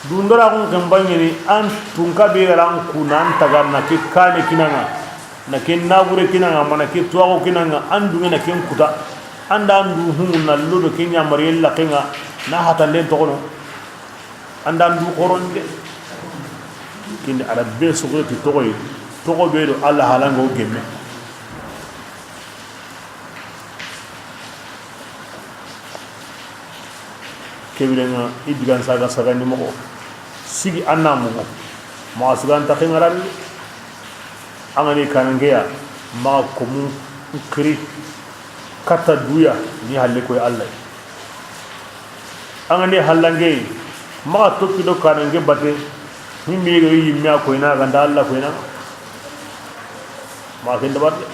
Dundara kun kan bangeni an tunka be garan ku nan taga na ke kane kinanga. Na ke nabure kinanga mana ke tuwago kinanga an dunge na ken kuta. Anda an du humu na lodo kenya mariyella kenga na hatanden togono. Andan du xoronde. Kindi ala be sogo ti togoy. Togo be do Allah halango gemme. Kebirenga idigan saga saga ni mogo. Sigi anna mogo. Ma sigan ta kengaran. Angani kanangeya ma komu kiri. Kata duya ni halle koy Allah. An ga ni hallange, maxa tokki do kanange bate, himbe ga yimme a koyna, ganta Allah koyna. Ma ken dabar de.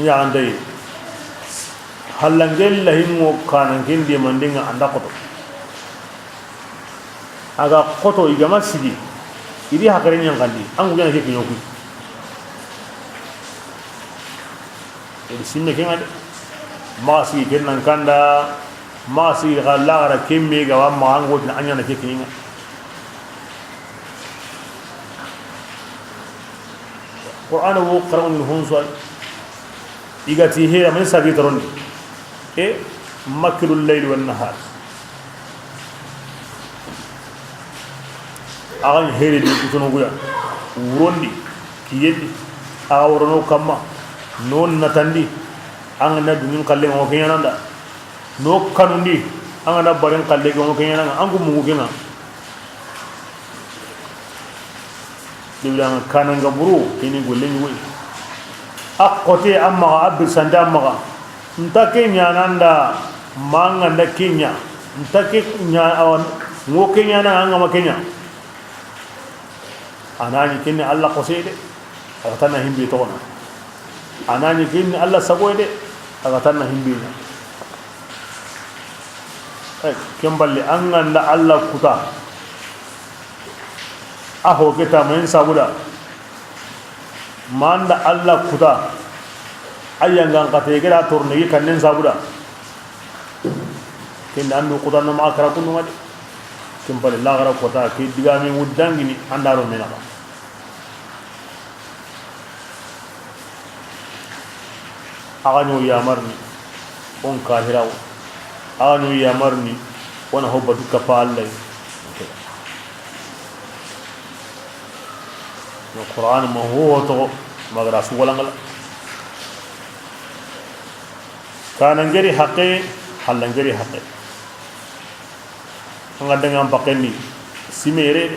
Ya andai. Hallange lahingo kanange de mandinga anda koto. A ga xoto i ga ma sigi, i di hakare ɲankandi, an ku gana ke kiɲo kuy. I di simme kenga de. Maxa sigi ken nan kanda, maxa sigi xa laxara kemme ga wa maxa an gotina a ɲana ke kiɲinga. Qur'ana wo xaranŋo ni honso ay. I ga ti hera man sagi torondi. E makilu layli wan nahar. Axa ni here di kutono guya. Wurondi, kiyendi, axa worono kamma, no natandi, an ga na dunin xalle ŋo keɲananda. No kanundi, an ga na baren xalle ŋo keɲananga, an ku mungu kenga. Debila kananga buru, kini golle ɲugoy. A xote a maxa, a birsante a maxa. Nta ke ɲananda, manga nda ke ɲa. Nta ke ɲa, awa, ŋo ke ɲana, anga ma ke ɲa. Anani kini Allah xose de, a ga tanna himbe toxona. Anani kini Allah sagoy de, a ga tanna himbe ɲa. Ay, ken balle, an ga nda Allah kuta. A ho ke ta men sabuda. Manda Allah kuta. Ayangan kate gera torne yi kannen sabuda. Kenda andu kuta no ma kara kunu ngade. Ken balle la gara kota ke digame wudangini andaro menaka. Axa ɲo yamarni on kahirawo. Axa ɲo yamarni wona ho batu kapa Allah. No Qur'an ma ho ho to magara su wala ngala. Kana ngeri haqqe, halla ngeri haqqe. An ga dangan pakendi simere.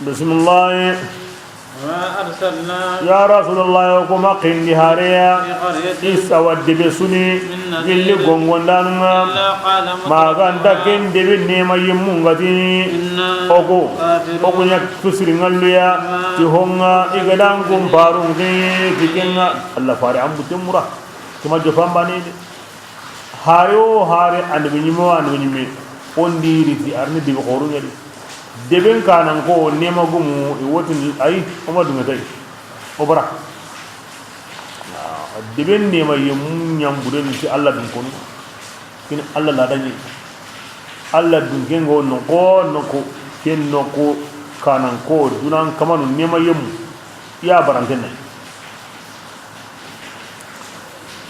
Bismillah. وما أرسلنا Ya Rasulullah, o kuma kindi hareya. في قرية Isa wa debe suni. من نذير Gilli gongondanunga. إلا قال Maganta مترفوها ken debe nema yimmungatini. إنا Ogo. كافرون Ogo nya tusiri ngalluya. بما Ti honga igadan kumparun ki tikenga. Allah fare ambu temura. Kuma jofambane de. Hare o hare, annabi ɲimme o annabi ɲimme, o ndi riti arni dibi xoru ɲadi. Deben kanan ko nema gumu i wotini ay, o ma dunŋe tay, o bara. Deben nema yemmu ɲamburen ti Alla dun konu. Kin Alla la daɲi. Alla dun ken go no ko no ko ken no ko kanan ko dunan kamanu nema yemmu. Ya baranten nay.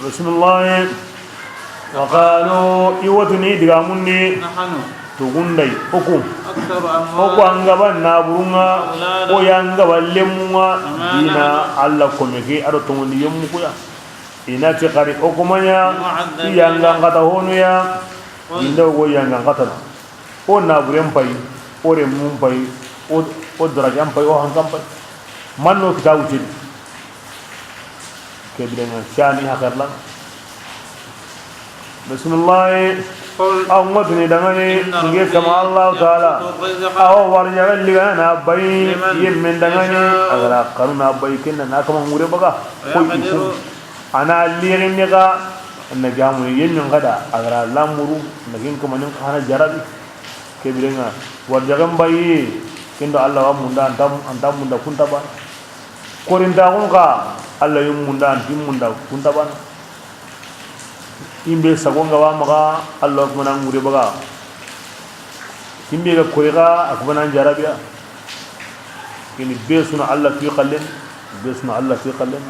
Bismillah. Wa qalu, i wotini digamun di. Nahnu. Tugunday, o ku. Aktharu amwalan. O ku an ga ba naburun ŋa, wa awladan. O yan ga ba lemmun ŋa, wa ma dina nahnu. Alla kome ke, a do tongondi yemmu ku ya. I na ti xari o ku ma ɲa, mu'azzabina. I yan ga n xata honu ya, qul. Inda o go yan ga n xata na. O naburen pay, o remmun pay, o, o darajan pay, o hankan pay. Manno kitabu tedi. Ke birenŋa cani hakarla. Bismillah. Qul. Aw ŋotini dangani, inna nge kama rabbi Allahu Taala. Yabsutu rizqa. Aw warjaga ligana bay, liman yemmen dangani, yasha'u. A ga ra xanu na bay kenna na kama ŋure baga. Wa koy yaqdiru. Ikum. A na lixindi xa, na gamu yemmen xa da, a ga ra lamuru, na gin kamanin xa na jarabi. Ke birenŋa, warjagen bayi, kendo Alla wa munda, anta, anta munda kunta ba. Korintaxun xa, Alla yi munda, anti munda kunta ba. Imbe sagon ga wa maxa, Alla wa kumana ŋure baga. Imbe ga kori xa, a kumana jarabiya. Kini be suna Alla fi xallen, be suna Alla fi xallen.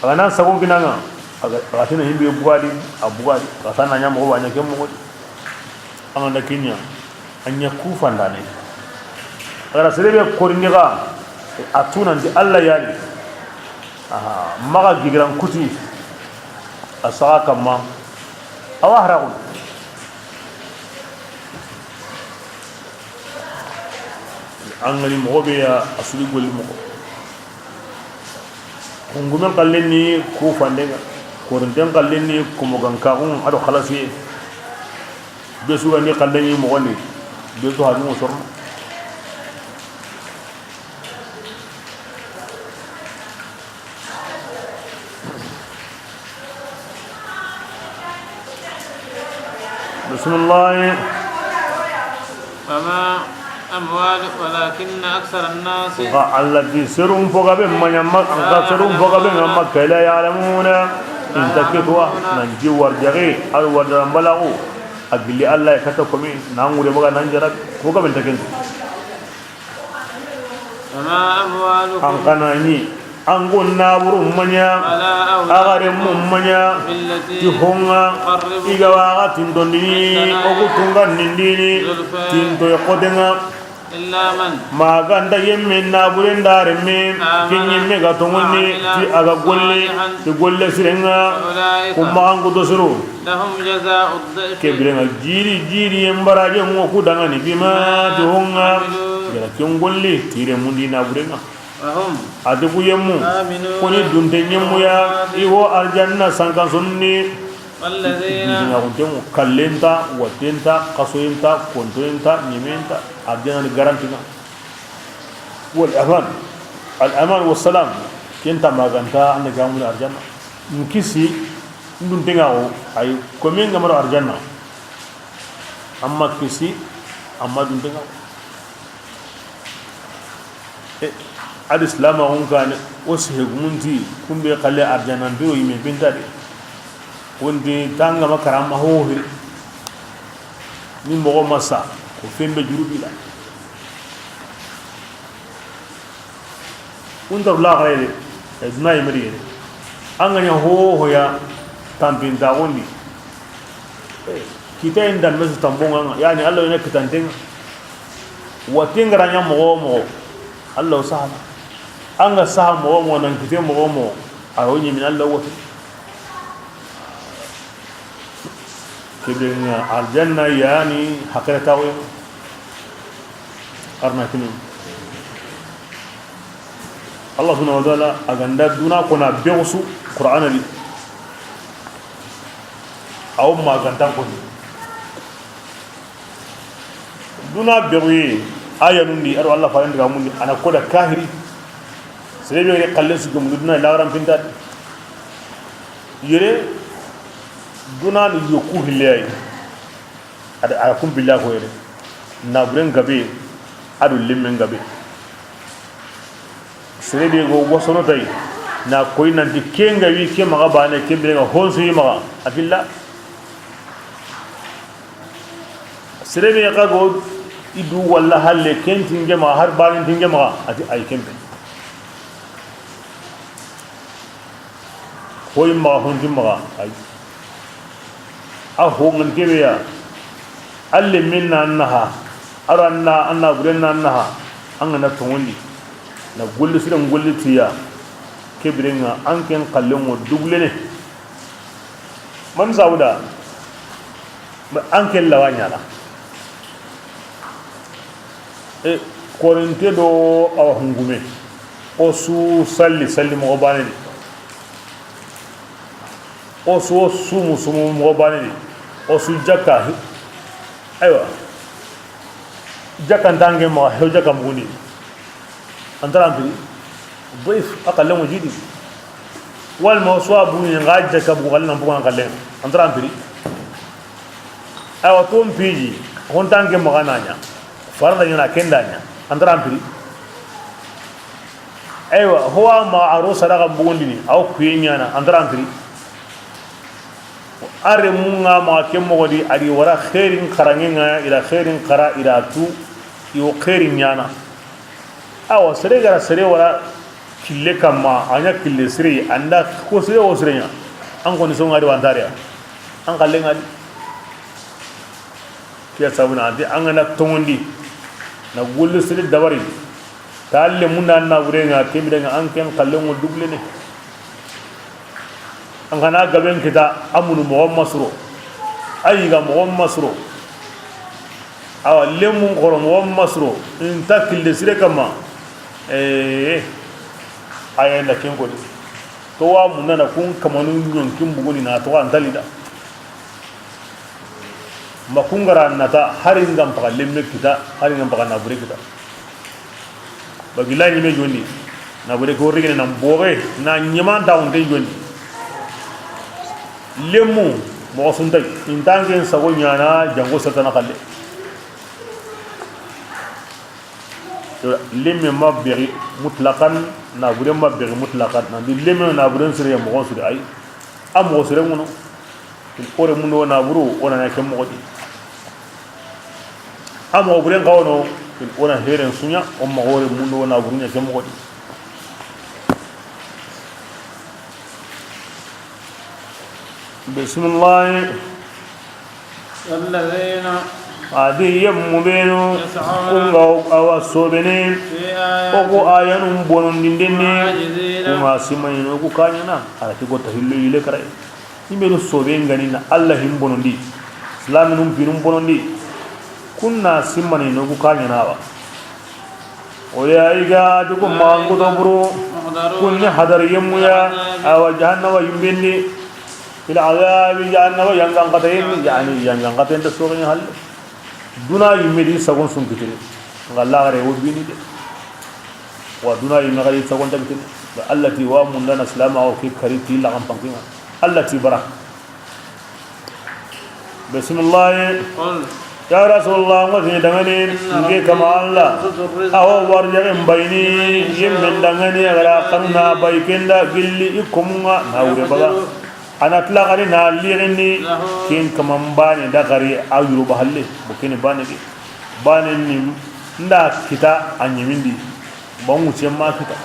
A ga na sagon kinanŋa, a ga, a ga tina himbe bugadi, a bugadi, a ga tana ɲa moxo ba ɲa ke moxo di. An ga na kiɲa, a ɲa ku fandane. A ga ra sere be korindi xa, a tunanti Alla yani. Aha, maxa gigiran kuti, a saxa kamma, a wa haraxun. An ga ni moxo be ya a suli golli moxo. Xungumen xallen ni ku fanden ŋa, korinten xallen ni kumogankaxun a do xalasiye. Be su ga ni xallen ni moxo ni, be su hajunŋo sorono. Bismillah. Wa ma amwalukum walakinna akthara an-nas. Nxa Alla ti serun fo gabe ma ɲa ma, nxa serun fo gabe ŋa ma kala ya'lamuna. Inta ke tuwa, nan ji warjaxe, al warjaxan balaxu. A gilli Alla ya kata komi, na ŋure baga nan jarabi, fo gabe nta ken. Wa ma amwalukum. An xa na ɲi, an go naburun ma ɲa, wala awladukum, a ga remmun ma ɲa, billati, ti honŋa, tuqarribukum, i ga wa xa tintondini, indana, o ku tungan nindini, zulfa, tintoye xotenŋa. Illa man. Ma ganta yemme naburen da remme, amana, ke ɲimme ga tonŋonni, wa amila, ti a ga golli, salihan, ti golle sirenŋa, fa ulaika, ku maxan kuto soro. Lahum jazaa'u dhi'fi. Ke birenŋa jiri, jiri yen baraje ŋo ku dangani bima, bima, ti honŋa, amilu, gara ken golli, tire mundi naburenŋa. Wa hum. A ti ku yemmu, aminun, koni dunte ɲemmu ya, muqatilun, i wo arjanna sankan sonni. Walladhina. Dunte ŋa kuntemu, kallenta, watenta, kasoyenta, kontoyenta, ɲementa, arjanna ni garantina. Wal aman, al aman wa salam, kenta maganta, anda gamul arjanna. Nkisi, N duntenŋa wo, ay, komen ga maro arjanna. Amma kisi, amma duntenŋa wo. E, adi silamaxun kane, o sehe gumunti, kumbe xalle arjanna, n biro yime bintadi. Wonti tanga ma karama ho hiri. Ni moxo masa, ko fembe jurubila. Unta laxare de, e duna yimeri yere. An ga ɲa ho ho ya, tampintaxun di. E, kitayen danbe su tambonŋa, yani Alla ina kitantenŋa. Watin ga ra ɲa moxo wo moxo, Alla o sahana. An ga saha moxo wo moxo, nan kite moxo wo moxo, a ro ɲimini Alla wati. Kebe ŋa arjanna yani hakere tawe. Arna kini. Allah subhanahu wa ta'ala a ga nda duna kona be su Qur'ana di. Aw ma gantan koni. Duna be yi aya nundi aro Allah faren diga mundi ana koda kahiri. Sere be xalle su gum duna lagaran pinta. Yere duna ni yoku hilley. Ada, a kun billa ko yere. Na buren gabe. a do lemmen gabe. Sere be go wosono tay, na koy nanti ke nga wi ke maxa bane, ke bire nga honsu yi maxa, a ti la. Sere be xa go i du walla halle ken ti nge maxa, har bane ti nge maxa, a ti ay kembe. Hoy maxa, honti maxa, ay. A ho ngan kebe ya. Alle min na naha. Ara na, anna gure na naha. An ga na tongondi. Na golli siren golli tiya. Ke bire nga an ken xallen ŋo dublene. Man sauda. An ken lawa ɲana. E, korinte do awa hungume. O su salli, salli moxo bane ni. O su, o sumu, sumu moxo bane ni. O su jakka. Aywa. Jakka ntange ma, he jakka muguni. Antara ampiri. Boif, a xallen ŋo jidi. Walma o su a buni nga jakka bu xallen nan bugan xallen. Antara ampiri. Awa, ton piji, hontanke maxa na ɲa. Farda ɲana kenda ɲa. Antara ampiri. Aywa, howa ma aro sadaxa bugundini, aw kuye ɲana, antara ampiri. Are munga ma ke moxodi, adi wara xeerin xarange nga, ira xeerin xara, ira tu, iwo xeerin ɲana. Awa, sere gara sere wara kille kamma, a ɲa kille sire, anda ko sire wo sire ɲa. An koni songa di wantariya. An xallen ŋa di. Ke ya sabuna, anti an ga na tongondi, na golli siri dabari, ta alle munda na wure nga, ke bire nga an ken xallen ŋo dublene. An ga na gaben kita, amunu moxo masuro, ayi ga moxo masuro, awa lemun xoro moxo masuro, inta kille sire kamma. Eh, aya nda ken koni. To wa munda na kun kamanu ɲonkin buguni na to an talida. Ma kungara nata, hari ngam paga lemme kita, hari ngam paga nabure kita. Bagila ɲime joni, nabure ko rigene nan boge, na ɲiman ta unte joni. Lemu, moxo suntay, intangen sago ɲana, jango satana xalle. Lemme ma beri mutlaqan, nabure ma beri mutlaqan, nandi lemme nabure sire moxo sire ay. A moxo sire ŋono. Ken ore mundo na buru, o na ɲa ken moxo di. A moxo buren xawono, ken o na heren suɲa, o moxo ore mundo na buru ɲa ken moxo di. Bismillah. والذين A di yemmu benu, يسعون kunga awa sobene, في آياتنا o ku ayanun bonondindenni, معاجزين. Kunga simayino ku kaɲana, a ra ti go ta hillo yile kare. Himenu sobe ngani na Allah him bonondi, islaminun pinun bonondi, kunna simmani no ku kaɲanawa. Oya iga dugu mangudo buru, kunni hadar yemuya, awa jahannama yimbendi, ila azabi jahannama yangan kata yimmi, yani yangan kata yente sobe ni halle. Duna yimme di sagon sun kitini. Nga lagare wo bini de. Wa duna yimme gari sagon ta kitini. Ba Allah ti wa mundana silama o ke kari ti la kampankinga. Allah ti bara. Bismillah. قل Ya Rasulullah, ngo ti dangani, إن nge ربي kama Allah. يبسط الرزق Aho warjare mbayni, لمن يشاء yimmen dangani, agara kanuna من عباده bay kenda gilli ikomunga, na wure baga. ويقدر Ana tila gari na lirini, له ken kaman bane da gari a yuru ba halle, bo kene bane ke. Bane ni nda kita a ɲimindi, ba ŋuce ma kita.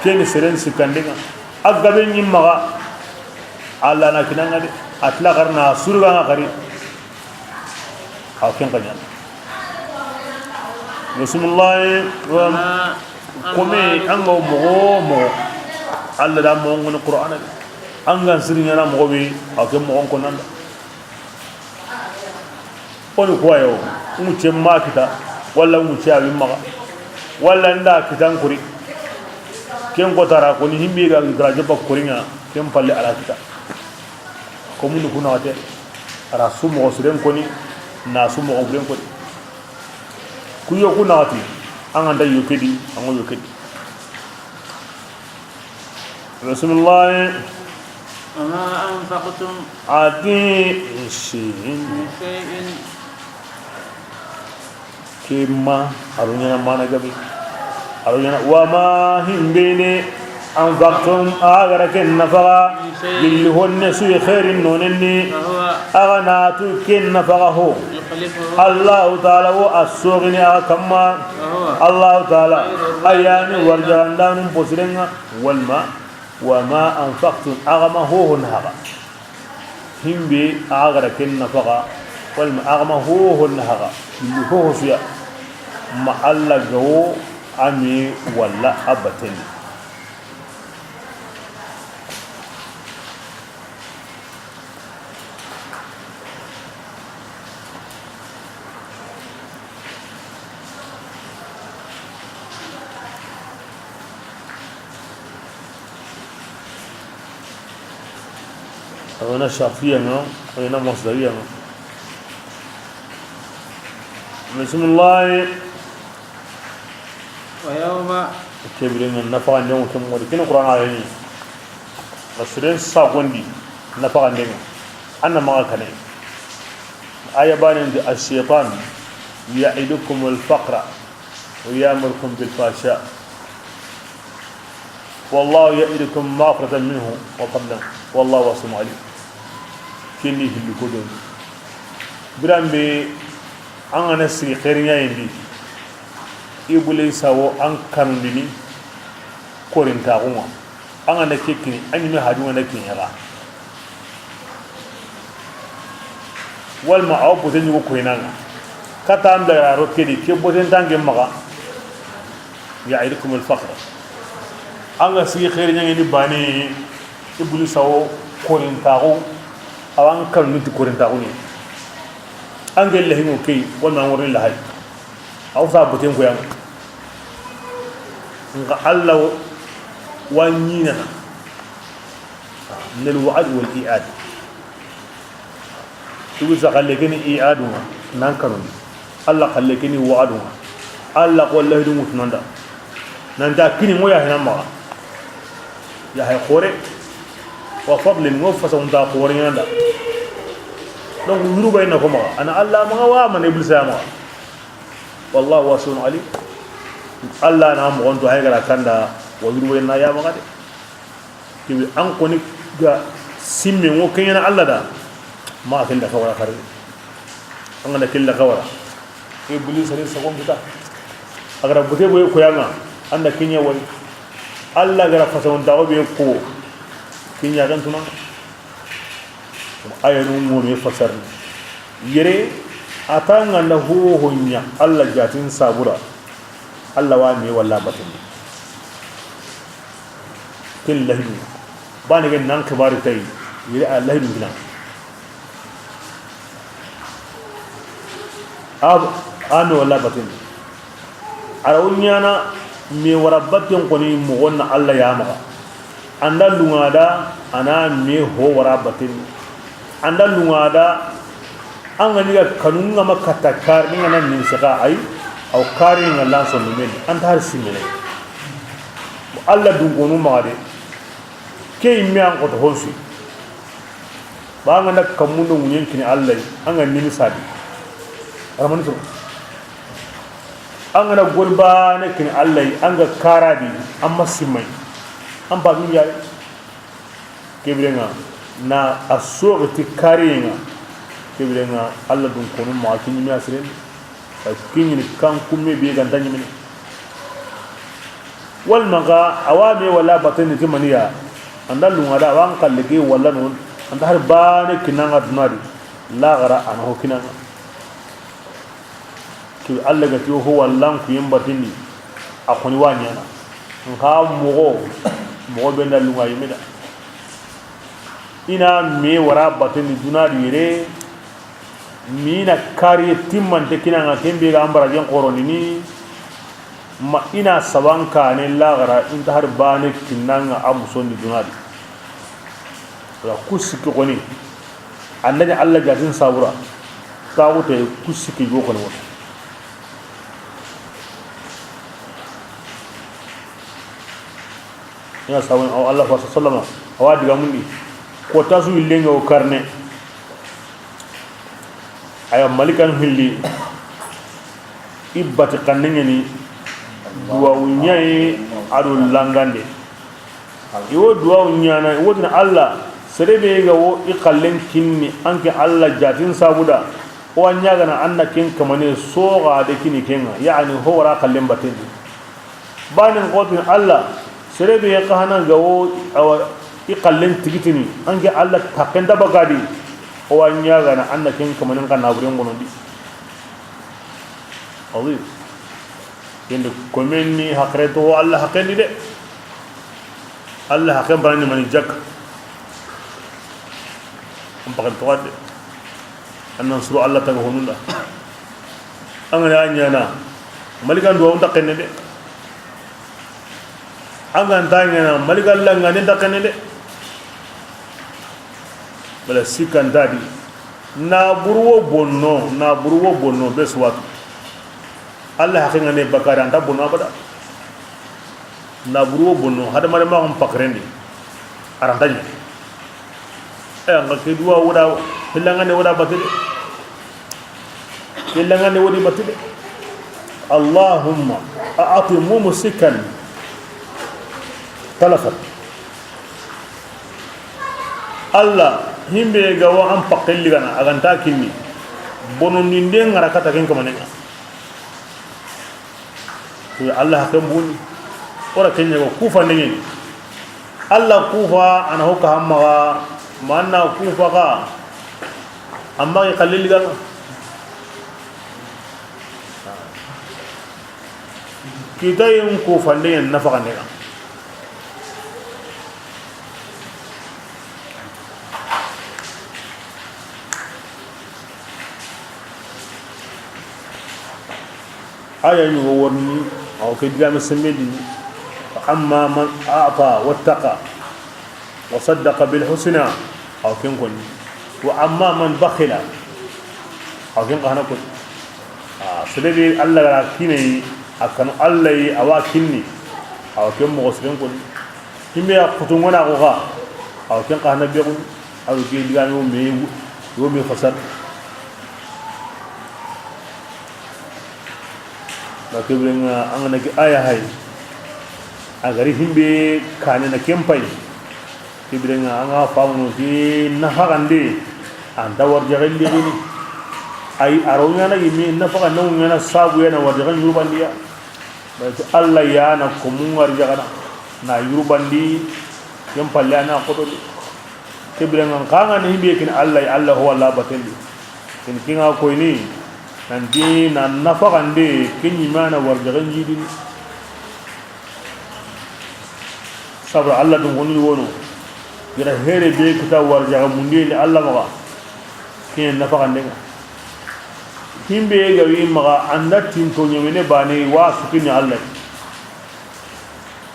Keni seren sikandinga. A gabe ɲimmaga, Allah na kinanga de. A tila gari na surga nga gari. Aw ken kaɲa. Bismillah. Wa kome an ga mogo mogo. Allah da mogo ni Qur'ana. An ga siri ɲana mogo be, aw ken mogo ko nanda. Oni kuwa yo, ŋuce ma kita, walla ŋuce a wi maga, walla nda kitan kuri. Ken ko tara ko ni himbe ga daraja ba kuringa, ken palle ala kita. Ko mun ku naxate, a ra su moxo siren koni, na su moxo buren koni. Ku yo ku naxati, an ga nda yo kedi, an ŋo yo kedi. Bismillah. وما أنفقتم A ti, si. من شيء Ke ma, a ro ɲaana mana gabe. A ro ɲaana, wa ma himbene, anfaqtum, a ga ra ken nafaxa, gilli honne su yi xeerin nonen ni, a ga na tu ken nafaxa ho. Allahu Taala wo a soxini a ga kamma. Allahu Taala, a ya ni warijaxandanun posiren ŋa, walma, wa ma anfaqtum, a ga ma hoho nafaxa. Himbe a ga ra ken nafaxa, walma a ga ma hoho nafaxa, gilli hoho su ya, ma Alla ga wo a me walla a batten ni. A wa na shartiya ŋa, a wa na masdariya ŋa. Bismillah. Wa yawma. Ke biren ŋa nafaxanden ŋo ke moxo di, ken ni Qur'ana aaya ni. A siren sagondi nafaxanden ŋa. A na maxa kane. Aaya banen di, ash-shaytan ya'idukumul faqra wa ya'murukum bil fahsha. Wallahu ya'idukum maghfiratan minhu wa fadlan. Wallahu wasi'un alim. Ken ni hilli ko don. Biran be an ga na sigi xeerin ɲa yi ndi, Ibliisa wo an kanundini korintaxun ŋa. An ga na ke kini, an ɲi me haju ŋa na kini ya ga. Walma a wa bote ɲugo koyini an ŋa. Kata an daga ro ke di, ke boten ta an ke maxa. Ya'idukumul faqra. An ga sigi xeerin ɲa yi ndi baane, Ibliisa wo korintaxu, a wa an kanundini ti korintaxu ni. An ke lahi ŋo ke yi, walma an wori lahi. A wa sa boten koyi an ŋa. Nxa Alla wa ɲiiɲana. Min al-wa'd wal i'ad. Ibliisa xalle ke ni i'adu ŋa, nan kanundini. Alla xalle ke ni wa'adu ŋa. Alla xo lahidu ŋutu na an da. Nan ta kini ŋo ya hina maxa. Ya hay xoore. Wa fadlin, ŋo fasangunta xoore ɲa an da. Donc, yurubay na ko maxa. A na Alla maxa wa, a ma na Ibliisa ya maxa. Wallahu wasi'un alim. Alla na moxon to, hay ga ra kanda, wa yurubay na ya maxa de. Ke be an xo ni ga simme ŋo ke ɲaana Alla da, ma ke la xawara xari. An ga na ke la xawara, Ibliisa ri sagon kita. A ga ra bote boye koyi an ŋa, an da ke ɲa wari. Alla ga ra fasanguntaxu be ko, ke ɲa ga n tuna. Aayanu ŋo me fasarini. Yere, a ta ŋa na hoho ɲa Alla jaatin sabura. Alla wa me walla batten ni. Ken lahidu. Baane ke nan xibaari tay. Yere a lahidu gina. A, a me walla batten ni. A ra wo ɲaana me wara batten xo ni moxon na Alla ya maxa. An da lunŋa da, a na me ho wara batten ni. An da lunŋa da, an ga ni ga kanu ŋa ma katta kari, ni ga na min saka ay, aw kari ŋa lan so ni men, an ta har simene. Alla dunkonu maxa de, ke yi me an xoto honsu. Ba an ga na kamundo ŋuɲen kini Alla yi, an ga ni misali. Ramani to. An ga na gori baane kini Alla yi, an ga kara di, an ma simmay. An ba min yayi. Ke biren ŋa, na a soxi ti kariyen ŋa. Ke biren ŋa, Alla dunkonu maxa ke ɲi me a siren. Ka ke ɲi ni kan kumme be ga nta ɲimene. Walma xa, a wa me walla batten ni ti maniya. An da lunŋa da, a wa an xalle ke walla non. An ta har baane kini an ŋa duna di. Laxara a na ho kini an ŋa. Ke Alla ga ti ho walla an kuyen batten ni. A xo ni wa ɲaana. Nxa moxo, moxo be nda lunŋa yime da. I na me wara batten ni duna di yere. Mi na kariye timmante kini an ŋa, ken be ga an barajen xorondini, ma i na saban kaane laxara, i nta har baane kini an ŋa a musondi duna di. Wala ku sikki xoni, an da ɲa Alla jaatin sabura, taxute ku sikki go xoni wala. Ina sawon aw Allah fa sallama, awa diga mundi. Ko tasu illenga o karne. Aya malikan hilli. I bati xanne ɲa ni duwawu ɲa yi, a do langande. I wo duwawu ɲaana, i wo tini Alla, sere be ga wo i xallen kinni, an ke Alla jaatin sabu da, o wa ɲaagana an na ken kamane soxade kini ken ŋa, yaani ho wara xallen batten di. Baanen xo tini Alla, sere be xa hana ga wo, awa, i xallen tigitini, an ke Alla taxen da bagadi, o wa ɲaagana an na ken kamanen xa naburen gonondi. Azim. Kende komen ni haqqe to, Alla haqqen di de. Alla haqqen bana ni mani jak. An paxen to de. An nan suru Alla taga honunda. An ga na ɲaana, malikan duwawu nta xenne de. An ga nta ɲaana, malikan langande nta xenne de. Bala sikka nta di. Naburu wo bonno, naburu wo bonno, be suwatu. Alla haqqen ŋa ne bakari, a nta bonno abada. Naburu wo bonno, hadamaren ma xon pakrendi. A ra nta ɲa. E, an ga ke duwa wo da, hillangande wo da batide. Hillangande wo di batide. Allahumma a'ti mumsikan talafan. Alla, himbe ga wa an paqqe ligana, a ga nta kinni. Bonondinde ŋa ra kata ken kamanen ŋa. Ke Alla haqqen buni. O ra ken ɲa ga kufa ndengeni. Alla kufa a na ho ka hamma ga, ma na kufa ga. Amma ke xalle ligana. Kitayen kufa ndengeni nafa ga ndengeni. Aya ɲi wo worni, aw ke digame sembe di. Fa amma man a'ta wattaqa wa saddaqa bil husna, aw ken koni. Wa amma man bakhila, aw ken xa hana koni. A, sere be Alla ga ra kini, a kanu Alla yi, a wa kinni, aw ken moxo siren koni. Himbe ya kutu ŋona ko xa, aw ken xa hana be koni. Aw ke digame wo me, wo me fasar. Ba ke biren ŋa an ga na ke aya hay. A ga ri himbe kane na ken pay. Ke biren ŋa an ga famu no ke nafaxande, a nta warjaxe ligini. Ay, a ro ɲaana yimi nafaxande ŋa ɲaana sabu ya na warjaxe yurubandiya. Ba ke Alla ya na ko mun warjaxana na yurubandi, ken palle a na xotoni. Ke biren ŋa xa ŋa ni himbe kin Alla, Alla ho walla batelli. Kin kinga koyni, nanti na nafaxande, ken ɲi ma na warjaxen jidini. Sabra Alla dun xoni wono. Gira here be kita warjaxa munde ni Alla maxa. Ken nafaxande ŋa. Himbe ga wi maxa anda tinto ɲemene bane wa sukini Alla.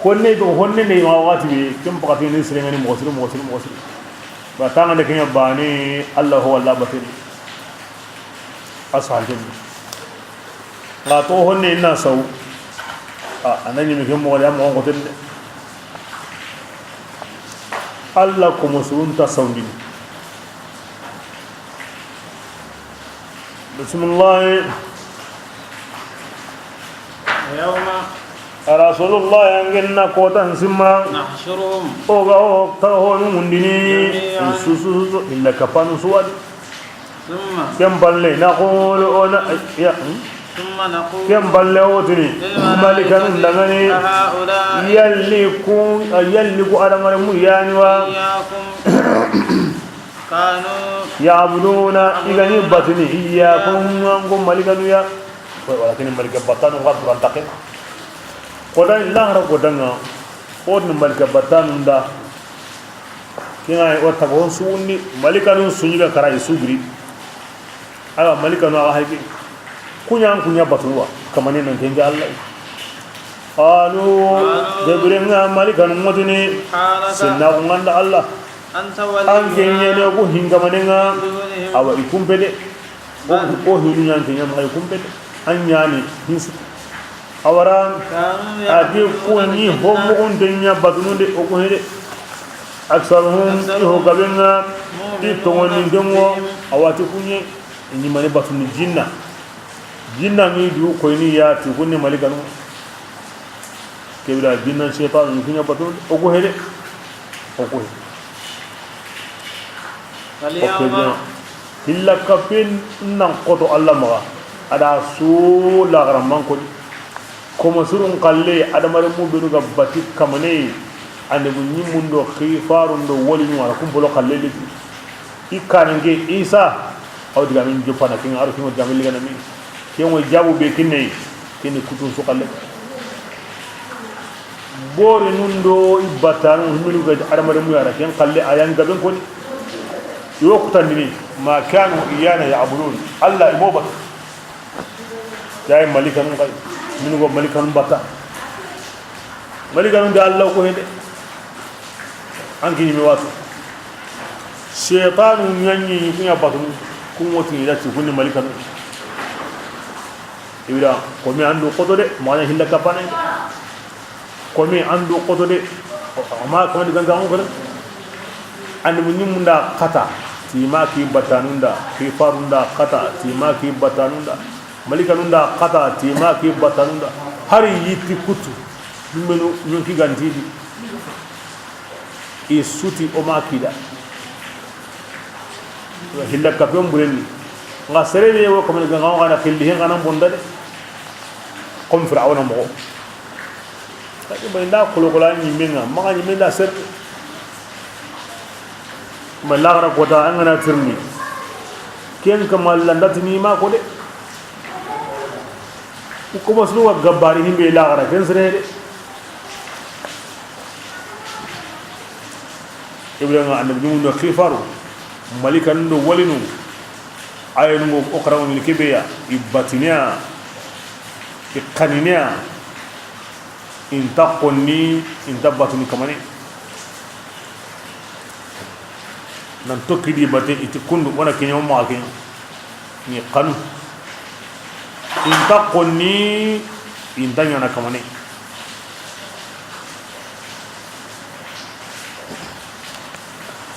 Honne to, honne ne ma waxati be, ken pakati ni sirengani moxo siri, moxo siri, moxo siri. Ba tanga de kenya bane, Alla ho walla bateni. Asante. Nga to honne na saw. A, anani mi ken moxo ya moxo tende. Alla ko mosulun ta sawndini. Bismillah. ويوم Rasulullah, an genna kotan simma. نحشرهم O ga o ta honu mundini. جميعا. Susu, susu, illa kapanu suwadi. ثم Ken balle, naqulu, ona, ya, hmm? ثم نقول Ken balle wotini, للملائكة malikanun dangani, أهؤلاء yalli ku, yalli ku adamare mu yani wa? إياكم كانوا Ya'buduna, i ga ni يعبدون batini, iyyakum, an ko malikanu ya. Ko wala kini malika batanu ga duran takke. Ko dan lahara ko danga, ko ni malika batanu da. Kina o tago sundi, malikanu sunyi ga kara isugri. Awa malikanu aga hayke. Kuɲa, kuɲa batuwa, kamane nan kenga Allah. Qalu, Qalu, de birenga malikanu ŋotini, سبحانك, senna ku ŋa nda Allah. أنت ولينا An ke ɲene ku hinkamanenga, من دونهم. Awa i kumpede. O, بل o hinu ɲa ke ɲa ma i kumpede. An ɲani hinsu. Awara, كانوا a ti يعبدون kuɲi الجن homo unte ɲa batununde o ku hede. أكثرهم أكثرهم i ho gabenga, مؤمنون i tongonindengo, بهم. Awati kuɲe, i ɲi mani batuni jinna. Jinna ni du koyni ya ti kunni malikanu. Kebira jinna shaytanu ni kunya batun o ko hede. O ko hede. O kebira. Hilla kapen nan koto Allah maga. Ada su la garaman ko. Komo surun kalle adamare mu benu ga bati kamane. Ande bu nyimundo khifarundo woli ni wala kumbolo kalle de. I kananke Isa, aw diga min joppana kin aro kin diga min ligana min. Ken wo jabu be kinne, ken kutun su kalle. Bore nundo i batanu minu ga adamare mu yara ken kalle ayan gaben koni. Yo kutandini ma kanu iyana ya'budun. Allah ibo bat. Yayi malikanun kay. Minu go malikanun bata. Malikanun da Allah ko hede. An kini mi watu. Shaytanu nyanyi kunya batu. Kun woti ni dati kunni malikanu. Ibra ko mi andu koto de, mana hilla kapane. Komi andu koto de. Ma kama di ganga ngol. Andi mu nyimunda kata tima ki batanunda, ki farunda kata tima ki batanunda, malikanunda kata tima ki batanunda. Hari yitti kutu. Menu nyonki gantidi. I suti o ma kida. Hilla kapen burenni. Nga serebe wo kamani ganga ngana xilli hen kana bonda de. Kom Fir'auna mo. Kadi bay nda kolo kola ni menga, maga ni menda ser. Ma laxara kota an gana tirni. Ken kama landa tini ma ko de. Ko maslu wa gabari himbe laxara ken sere de. Ibrahima annabi numu no khifaru. Malikan do walinu. Ayenu o xaramu ni kebeya. I batiniya. I xaniniya. Inta xonni, inta batuni kamane. Nan tokki di bate iti kundu, wona keña, o maxa keña. Ni xanu. Inta xonni, inta ñana kamane.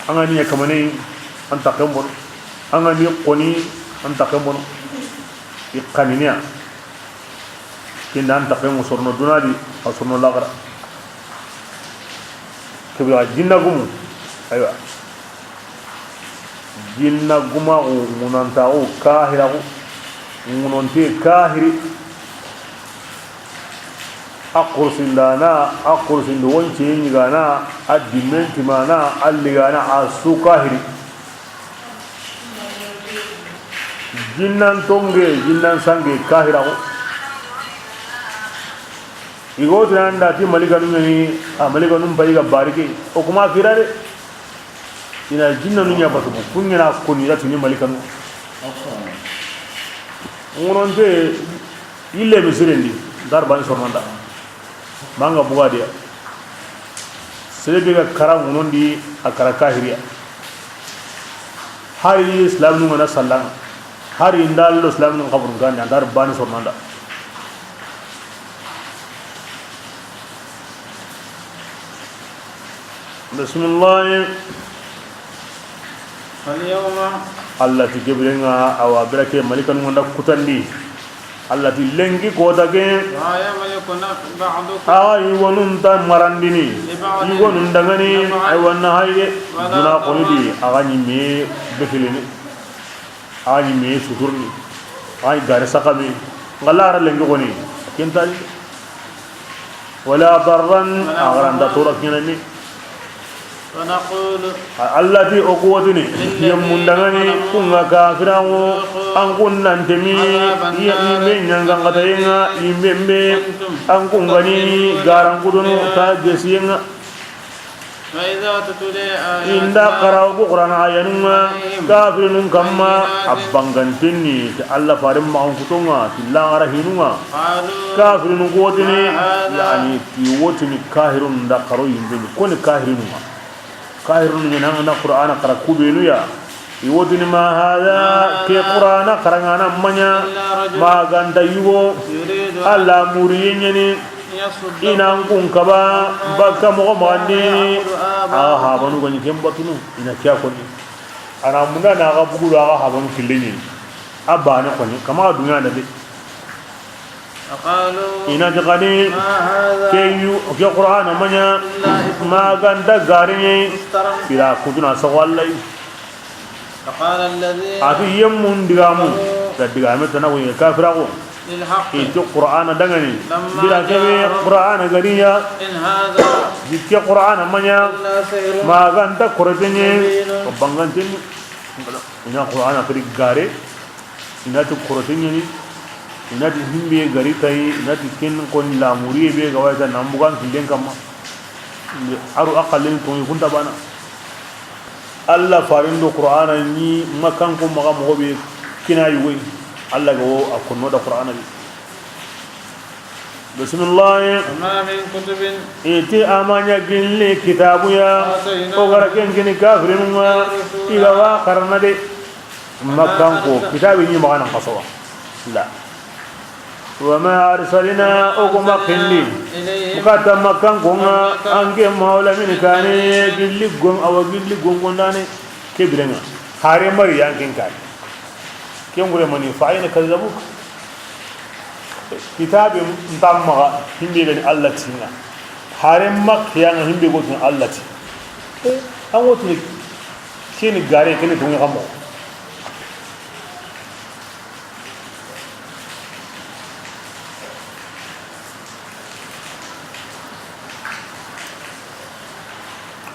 An ga ni ña kamane, an ta xen bono. An ga ni xoni, an ta xen bono. I xaniniya. Kinda an taxe ŋo sorono duna di, a sorono laxara. Kebe a jinna gumu. Aywa. Jinna guma o ŋunanta o kahira o ŋunonte kahiri. A kursindana, a kursindo wonce ñigana, a dimmentimana, a ligana, a su kahiri. Jinnan tonge, jinnan sange, kahiraxu. I go tina nda ti malikanu ñani, a malikanu mbayi ga barike. O kuma kira de. Ina jinnanu ña batu, kun ñana koni da tini malikanu. Ŋononte, yille misirendi, dar bani sormanda. Manga bugadiya. Sere be ga kara ŋunondi a kara kahiriya. Hari islaminu ŋana sallan. Hari ndallo islaminu xaburun gandi andar bani sormanda. Bismillah. Falyawma. Allah ti gebrenga awa berake malikanu ŋonda kutandi. Allah ti lenki kota ke. La yamliku na-, ba'dukum. Axa yigonun ta marandini. Li ba'din. Yigonun dangani. Naf'an. Aywa na hayde. Wala darran. Duna xoni di. Axa ñi me betelini. Axa ñi me suturni. Axa ñi gare sakami. Nga laxara lenki xoni. Kentani. Wala darran. Wala darran. Axa ranta tora kinani. ونقول. Allah ti o kuwatini, للذين ظلموا. Yemmundangani, kunga kafiraŋo, an kunnantemi, عذاب النار. Yimbe ñangangatayenga, yimbe mbe, كنتم. An kungani, تكذبون. Garankudunu, ta gesiyenga. فإذا تتلى آياتنا. Inda karawo ku Qur'ana ayanunga, عليهم. Kafirinun kamma, بينات. Abangantenni, ti Allah faren maxan kutonga, ti laxara hinunga. قالوا. Kafirinu kuwatini, ما هذا. Yani, ti wotini kahirun da karo yimbe ni, koni kahirinunga. Kahirunu ñana na Qur'ana kara kubenu ya. I wotini ma hada, ke Qur'ana karangana maña, إلا رجل. Maganta yugo, يريد أن. Alla muriye ñani, يصدكم. Inan kun kaba, عما. Bakka moxo maxandi, كان يعبد آباؤكم. Axa habanu gani ken batunu, ina kiya koni. Ana munda na axa bugulu axa habanu kille ñi. A bane koni, kama duniya na de. فقالوا I na ti xadi, ما هذا ke yu, ke Qur'ana ma ɲa, إلا إفك ma ga nta gare ɲa, مفترى i ra kutunu saxu Alla yi. فقال الذين A ti yemmun digaamu, كفروا da digaame tana ko kafiraaxu. للحق I ti Qur'ana dangani, لما bire ke be جاءهم Qur'ana ga ri ya, إن هذا jikke Qur'ana ma ɲa, إلا سحر ma ga nta korote ɲa, مبين o bangante ni. I na Qur'ana kiri gare, i na ti korote ɲa ni, i na ti himbe gari tayi, i na ti ken koni lamuriye be ga wayta nan bugan kinden kamma. Aru akalin to kunta bana. Alla faren do Qur'ana ni Makkanko maxa moxo be kina yugo yi. Alla ga wo a konno da Qur'ana bi. Bismillah. وما من كتب I ti a ma ɲa gilli kitaabu ya, آتيناه o ga ra ken kini kafirinun ŋa, الرسول i ga wa xarana de. Makkanko kitaabe ɲi maxa nan xaso wa. La. وما أرسلنا o ko ma xindi إليهم katta Makkanko ŋa, an ke mawla min kane, gilli gon, awa gilli gon gondane, ke bire ŋa. Hare ma ri yan ken kane. Ken gure mani, فأين كذبوك. Kitaabe nta maxa himbe ga ni Alla ti ŋa. Hare ma ri yan ŋa himbe go ti Alla ti. Eh, an wo ti keni gare, keni tonŋu xa mo.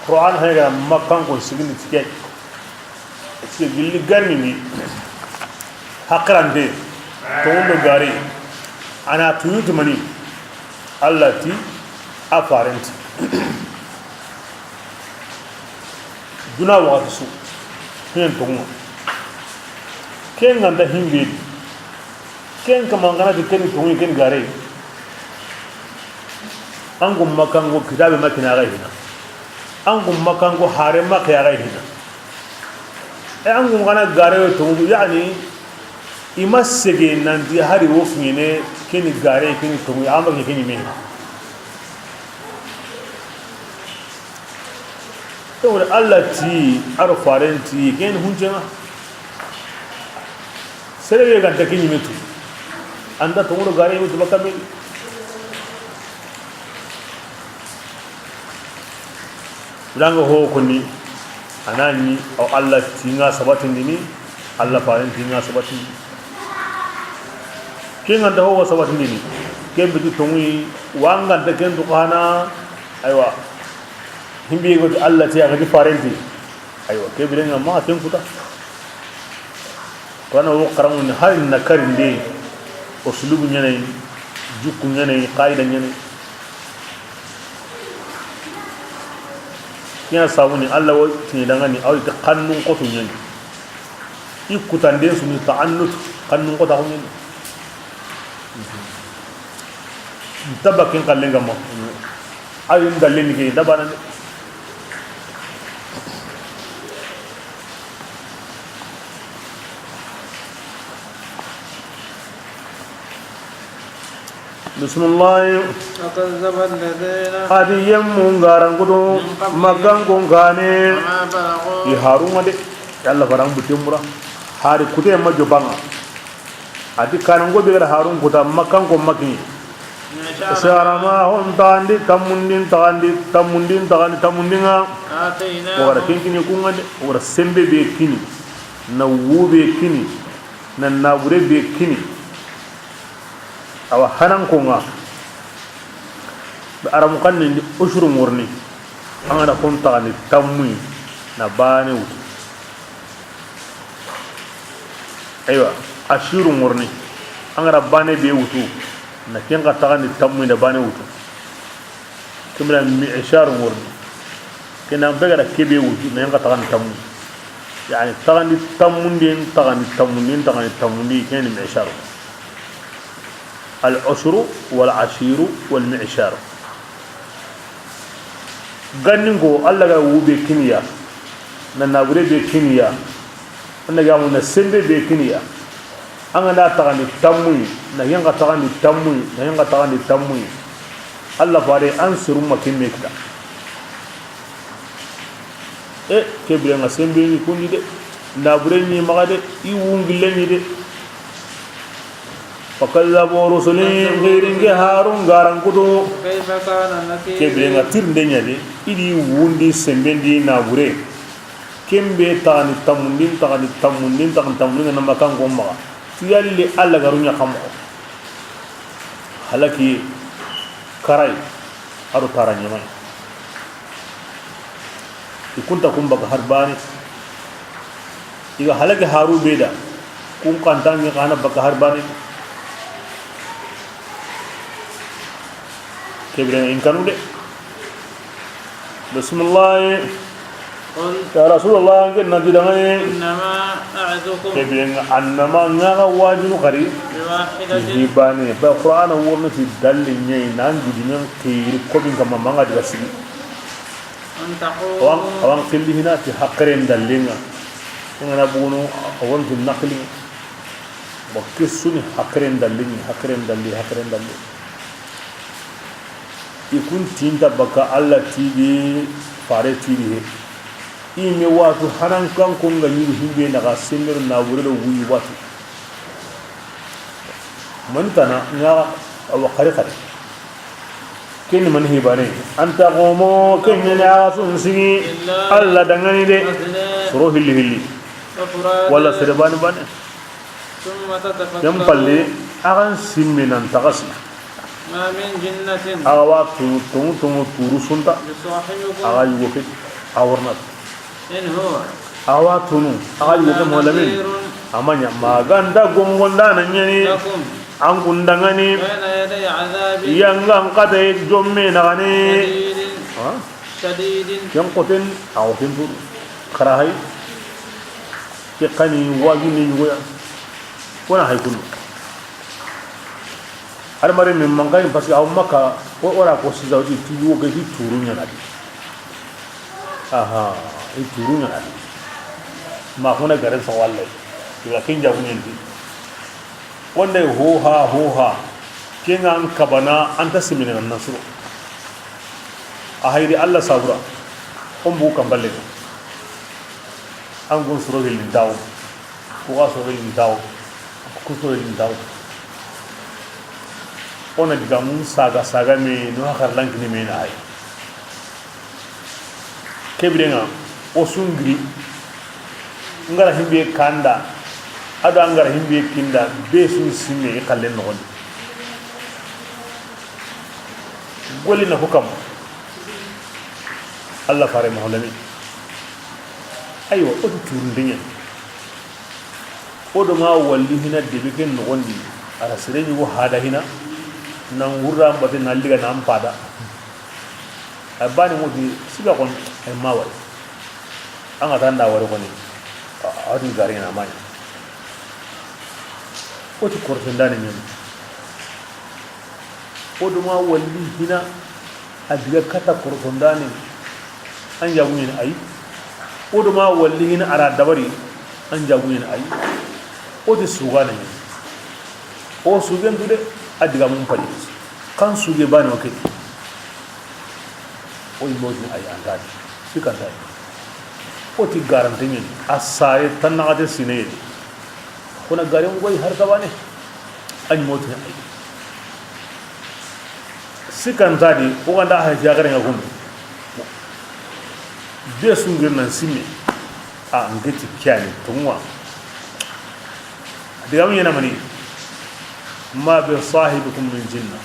Qur'an hay ga Makkanko sigini ti ke. Est-ce que gilli garni ni hakkarante, tonŋundo gare, a na tuyu ti mani, Alla ti a faren ti. Duna waxati su, ken tonŋu. Ken ga nta himbe di. Ken kama n ga na ti keni tonŋu, keni gare. An gu Makkanko kitaabe ma kini a ga hina. An gu Makkanko hare ma ri a ga hina. E an gu ga na gare yo tonŋu, yani, i ma sege nanti hari wo kiɲene keni gare, keni tonŋu, a ma ke keni me. Ke wala Alla ti, a do faren ti, ken huncenŋa. Sere be ga nta ke ɲime tu, an da tonŋu do gare ɲime tu bakka be. Biranga ho koni, a na ɲi, aw Alla ti ŋa sabatindini, Alla faren ti ŋa sabatindini. Ke ŋa nta ho sabatindini, ke be ti tonŋu yi, wa ŋa nta ken tu xana, aywa. Himbe go ti Alla ti, a ga ti faren ti. Aywa, ke bire ŋa ma ken kuta. Kono wo xaraŋun ni hari na karinde, uslubu ɲaana yi, jukku ɲaana yi, qaida ɲaana yi. Ke ya sabu ni Alla wo tini dangani, aw ti xannun xoto ɲaani. I kutanden su ni ta'annut, xannun xota xo ɲaani. Nta bakin kallen ga ma. Aw yi ndallen ni ke, nta bana de. Bismillah. وكذب الذين A di yemmu ngaran kutu, من قبلهم Makkankon kane. وما بلغوا I harun ŋa de. Yalla faran butte mura. Hari kute ma jopanga. A di kananko be ga da harun kuta Makkankon ma kini. معشار Sarama hon taxandi, tammundin taxandi, tammundin taxandi, tammundin ŋa. آتيناهم O ga ra ken kini ku ŋa de, o ga ra sembe be kini, na wu be kini, na nabure be kini. Awa, hananko ŋa, be aramu xannen di ushuru ŋorni, an ga na kon taxandi tammuyi, na bane wutu. Aywa, ashiru ŋorni, an ga na bane be wutu, na ken xa taxandi tammuyi, na bane wutu. Kimira mi'sharu ŋorni. Kenan be ga da kebe wutu, na ken xa taxandi tammu. Yani, taxandi tammundi, taxandi tammundi, taxandi tammundi, ken ni mi'sharu. Al ushru, wal ashiru, wal mi'sharu. Ganninko, Alla ga wu be kiniya, na nabure be kiniya, an na gamu na sembe be kiniya. An ga na taxandi tammuyi, na ken xa taxandi tammuyi, na ken xa taxandi tammuyi. Alla fare an siru ma kimme kita. E, ke bire ŋa sembe ni kundi de. Nabure ni maxa de, i wungille ni de. فكذبوا رسلي, n xirinke Harun ga ra n kutu. كيف كان نكيري. Ke biren ŋa tirinde ɲa de, i di wundi sembendi naabure. Ken be taxani tammundin, taxani tammundin, taxani tammundin ŋa na makan ko maxa. Ti yalli Alla ga ru ɲa xa moxo. Halaki karay, a ro tara ɲamay. I kunta kun baka har bane. I ga halaki haru be da. Kun kanta ŋi xa na baka har bane. Ke biren ŋa in kanu de. Bismillah. قل. Ya Rasulullah, n ke na ti dangani. إنما أعظكم. Ke biren ŋa annama n ga ga wajunu xari. بواحدة. Ti hi bane. Ba Qur'ana wurni ti dalli ɲa yi nan gidi men xiri ko bin kama manga diga sigi. أن تقوموا. Awan, awan xilli hina ti haqiren dallinga. Ngana bugunu, awan tu naqli. Bo kisuni haqiren dallingi, haqiren dalli, haqiren dalli. I kun tinta baka Alla tidi, fare tidi he. I me watu hanan kan ko nga ɲugu himbe na ga semero na wure do wuyi watu. Man tana nga awa xari xari. Ken man hibane. أن تقوموا, ken ne a sun sigi. Alla dangani de. مثنى. Soro hilli hilli. وفرادى. Wala sere bane bane. ثم تتفكروا. Ken palle, a ga n simme nan taxasi. ما من جنة. A ga wa tu, tongu tongu turu sunta. بصاحبكم. A ga yugo ke, a warna. إن هو. A wa tunu, a ga yugo ke moxo lamin. إلا نذير. A ma ɲa, ma ga nda gomgonda na ɲani. لكم. An kun dangani. بين يدي عذاب. Yanga n kata jomme na gane. شديد. Ha? شديد. Ken xoten, a xoten turu. Xara hay. Ke xani wajuni ɲugoya. Kona hay kunu. Hadamaren min mankayi parce que aw Makka, o, o ra ko sisa, o ti tuju, o ke ti turu ɲana di. Aha, i turu ɲana di. Ma xuna garen sa wallahi. Ila ken jabu ɲen di. Wonde ho ha, ho ha. Ken an kabana, an ta simine nan nasuro. A hayri Alla sabura. On bu kamballe. An gun suro hilin dawo. Ku ga soro lintawo, ku soro lintawo. O na digamun saga saga me no hakar lankini me na hay. Ke biren ŋa, o sungiri, n ga ra himbe kanda, a do an ga ra himbe kinda, be sun simme i xallen noxondi. Golli na ko kam. Alla fare moxo lami. Aywa, o tu turunde ɲa. O do ma walli hina debe ken noxondi, a ra sere ɲugo hada hina, nan wurra mbate nan liga nan pada. A bani moti siga kon ay ma wari. An ga tanda wari koni, a wati gari na manya. O ti korte ndani ɲen. O do ma walli hina a diga kata korto ndani. An jaguɲen ay. O do ma walli hina a ra dabari. An jaguɲen ay. O ti sugana ɲen. O sugen dude a diga mun pali. Kan suge bani o kedi. O imojin ay antadi. Sikantadi. O ti garante ɲen. A sare tannaxate sine yedi. Xona garen goy har tabane. A ɲi motini ay. Sikantadi, o ganda hay fiya garen ga kundu. Be sungir nan simme. A ngeti kiyani tonguwa. Diga mi ɲana mani. ما بصاحبكم من جنة.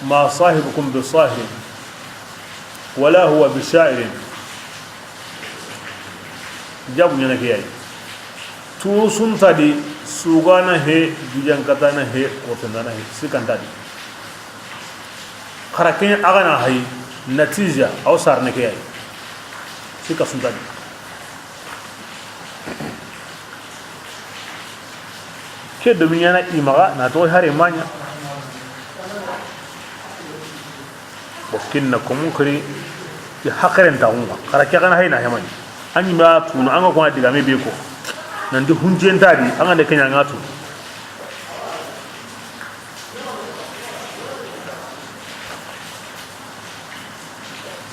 ما صاحبكم بصاحب. ولا هو بشاعر. Jabu ɲana ke yayi. Turu suntadi, sugana he, gijankatana he, kotendana he, sikantadi. Xara ken a gana hay, natija, aw sarne ke yayi. Sika suntadi. Ke do miɲana i maxa na to hare maɲa. Bo kinna ko mun kari ti haqiren ta ŋa. Xara ke gana hayna hemani. Anyi ma tunu an ga ko diga me be ko. Nan di hunjen tadi an ga de kenya ngatu.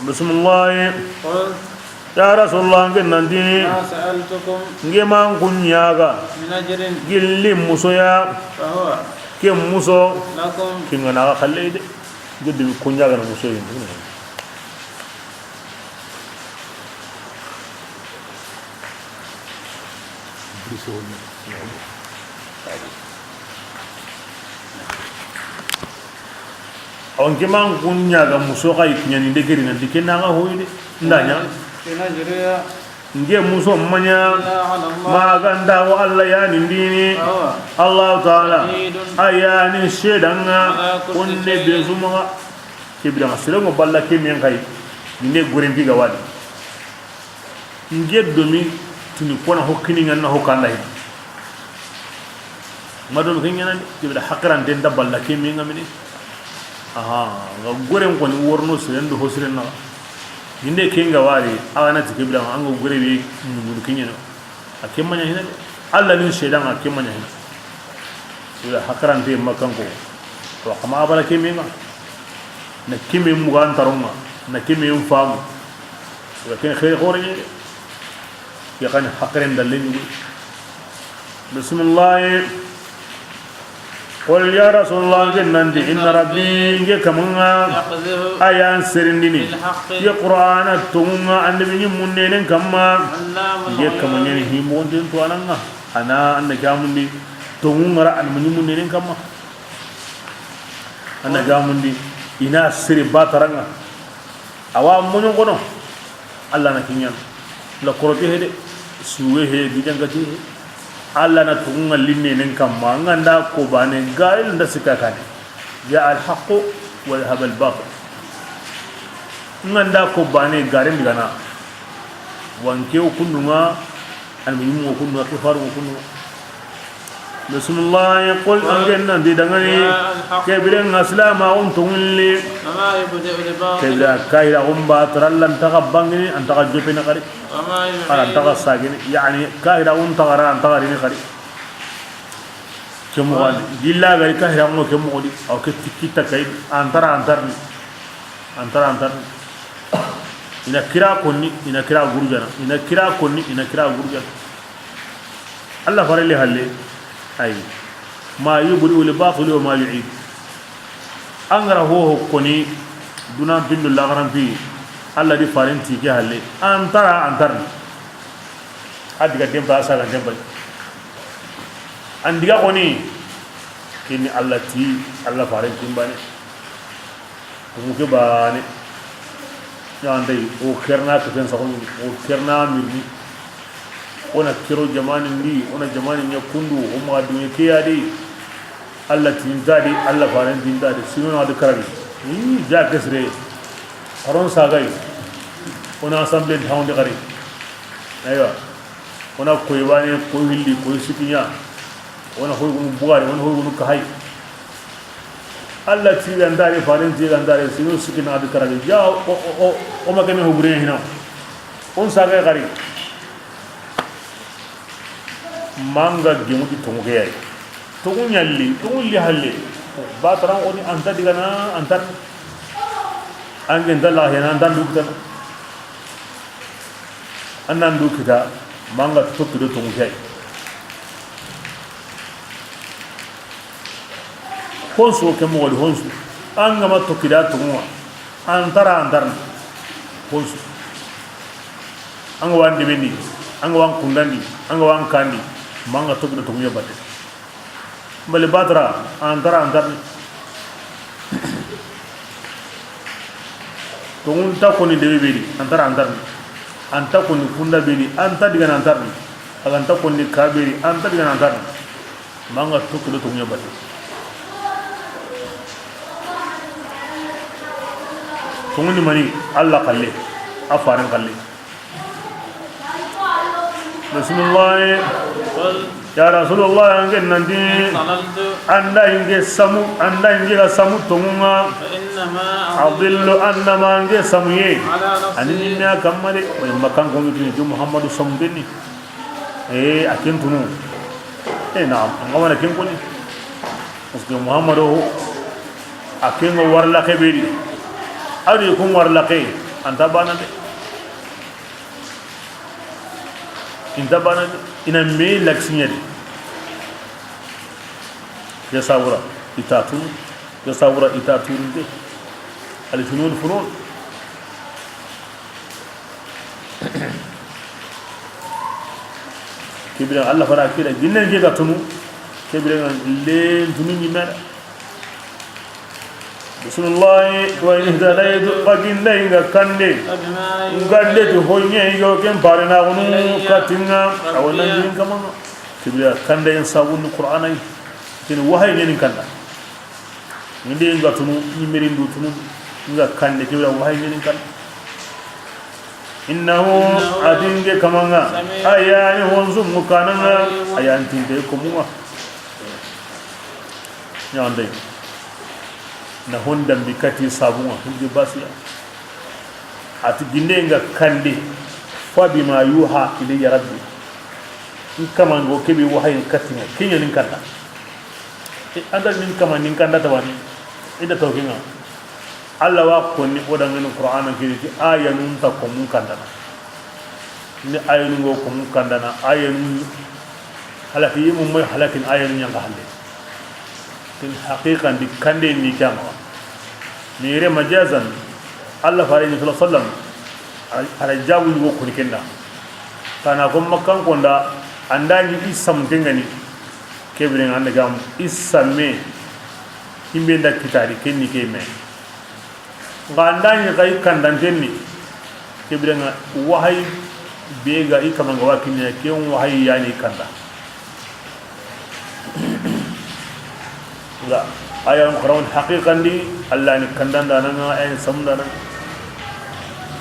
Bismillah. قل. Ya Rasulullah, nke nanti, ما سألتكم nke ma n ku ɲaaga, من أجر gilli musoya, فهو ke muso, لكم ke ŋa na xa xalle de. Nke demi ku ɲaaga na muso yi. Awa nke ma n ku ɲaaga muso xa yi kiɲani de geri nanti ke na ŋa hoyi de. Nda ɲa. إن أجري Nke muso ma ɲa إلا على الله ma ga nda wa Alla ya ni ndini. وهو Allahu Taala شهيد a ya ni seedaŋa على كل kunne شيء be su ma ŋa. Ke bira ŋa sere ŋo balla ke men xa yi. Nde goren bi ga wadi. Nke domi tini kona hokkini ŋa na hokanda yi. Ma domi ke ɲaana de, ke bira haqiranten da balla ke men ŋa mini. Aha, ŋa goren koni worno siren do ho siren na. Inde ke ŋa wari, a ga na ti ke bira ŋa, an ŋa gore be mun ke ɲaana. A ke ma ɲa hina de. Alla ni seedaŋa ke ma ɲa hina. Wala hakarante makanko. Wa kama abara ke men ŋa. Na ke men mugan taronŋa, na ke men famu. Wa ken xeeri xoore ɲi de. Ke xa ni haqiren dalle ɲi. Bismillah. Qul ya Rasulullah, nke nanti, إن ربي nke kamanŋa يقذف a ya n serindini بالحق ye Qur'ana tonŋu ŋa annabi ɲimmu nenen kamma. علام Nke الغيوب kamaɲeni himoxonten to a na ŋa. A na anna gamundi tonŋu ŋa ra annabi ɲimmu nenen kamma. A na gamundi i na sere batara ŋa. Awa moɲon kono. Alla na kiɲan la korote he de, suwe he, gidangati he. Alla na tugu ŋa linne nen kamma, ŋa nda ko bane, gayel nda sikka kane. جاء الحق وزهق الباطل. Ŋa nda ko bane, garen digana. Wanke o kundu ŋa, an mi mo kundu ŋa, ke faru o kundu ŋa. Bismillah, qul, an nke nanti dangani, ke bire ŋa silama on tonŋilli. وما يبدئ الباطل Ke bire kahira on ba tarallan taga bangini, an taga jopene kari. وما يعيد Aran taga sagini, yani kahira on taga ra, an taga rini kari. Ke moxo ni, gilla gari kahira ŋo ke moxo di, aw ke tikki takay, an tara an tarni. An tara an tarni. I na kira konni, i na kira gurjana, i na kira konni, i na kira gurjana. Alla farelle halle, ay. ما يبدئ الباطل وما يعيد. An ga ra hoho koni, dunan pindu lagaran pi, Alla di faren ti ke halle. An tara an tarni. A diga dempa, a saga dempa. An diga koni, kini Alla ti, Alla faren ti mbane. Kumu ke bane. Ɲa ndey, o kerna ke fen saxoni, o kerna mirni. O na kero jamani ndi, o na jamani ɲa kundu, o ma dunya ke ya di. Alla tinta di, Alla faren tinta di, sino na de karagi. Ni ja kesre. Aron sagay. O na assemblée tawndi kari. Aywa. O na koy bane, koy hilli, koy sikinya. O na hoy gunu bugari, o na hoy gunu kahay. Alla ti gandare, faren ti gandare, sino sikina adu karabe. Ja, o, o, o, o ma kene ho bure hina. On saga gari. Manga gemu di tongu ke yayi. Tongu ɲalli, tongu li halle. Ba taran oni anta digana, antan. Angen dalla hena antan duktan. Annan du kita, manga tokki do tongu ke yayi. Honsu ke moxo di honsu. An ga ma tokki da tongu ŋa. An tara an tarni. Honsu. An ga wan debendi. An ga wan kundandi. An ga wan kandi. Manga tokki do tongu ya batte. Bale batara, an tara an tarni. Tongun ta koni debe beri, an tara an tarni. An ta koni kunda beri, an ta digana an tarni. Agan ta koni ka beri, an ta digana an tarni. Manga tokki do tonguya bati. Tongundi mani, Alla kalle, a faren kalle. Bismillah. قل Ya Rasulullah, an ke nanti, ضللت anda inge samu, anda inge ga samu tongu ŋa. فإنما أضل Adillu, annama an ke samu ye. على نفسي. Ani ni me a kamma de, o yamma kan ko ngi tuni, Muhammadu samu denni. Eh, a ken tunu. Eh, naam, an ga mana ken koni. Parce que Muhammadu, a ken ŋa warla ke beri. Adi kun warla ke, anta bana de. Inta bana, ina me laksinya di. Ya sabura, ita tunu. Ya sabura, ita tunu de. Al junun funun. Kibira Allah fara kira, jinne je ga tunu. Kibira len tunu ni mera. Bismillahi wa in ihtadaytu, xa ginde nga kande. Nga de ti honye yo ken pare na gunu katinga. Awana jin kamanga. Kibira kande en sabun Qur'anai. Ken wahay nyen kanda. Nde nga tunu, ni merindu tunu, nga kande ke, wala wahayi ni kan. Innahu, adinge kamanga, ayani honzu mukananga, ayan tinde ko muwa. Nyande. Na honda bi kati sabunga, hujje basiya. Ati ginde nga kande, fa bima yuha ilayya rabbi. Nkamango kebe wahayi katinga, kinya nin kanda. E, anda nin kama nin kanda tabani. Ida tawkinga. Allah wa konni o dangani Qur'ana kiri ti ayanun ta ko mun kandana. Ni ayanun go ko mun kandana, ayanun halaki yimu moy halakin ayanun yanga hande. Tin haqiqan di kande ni kama. Ni re majazan Allah fare ni sallallahu alaihi wasallam. Ala jabu ni go koni kenda. Kana ko makkan konda andani isam tengani. Kebiren anda gam isame. Himbe nda kitari kenni ke me. Nga andani kai kandantenni. Kebiren nga wahayi be ga i kamanga wakinya ken wahayi yani kanda. Nga ayan Qur'an haqiqan di Allah ni kandanda nanga ayan samunda nanga.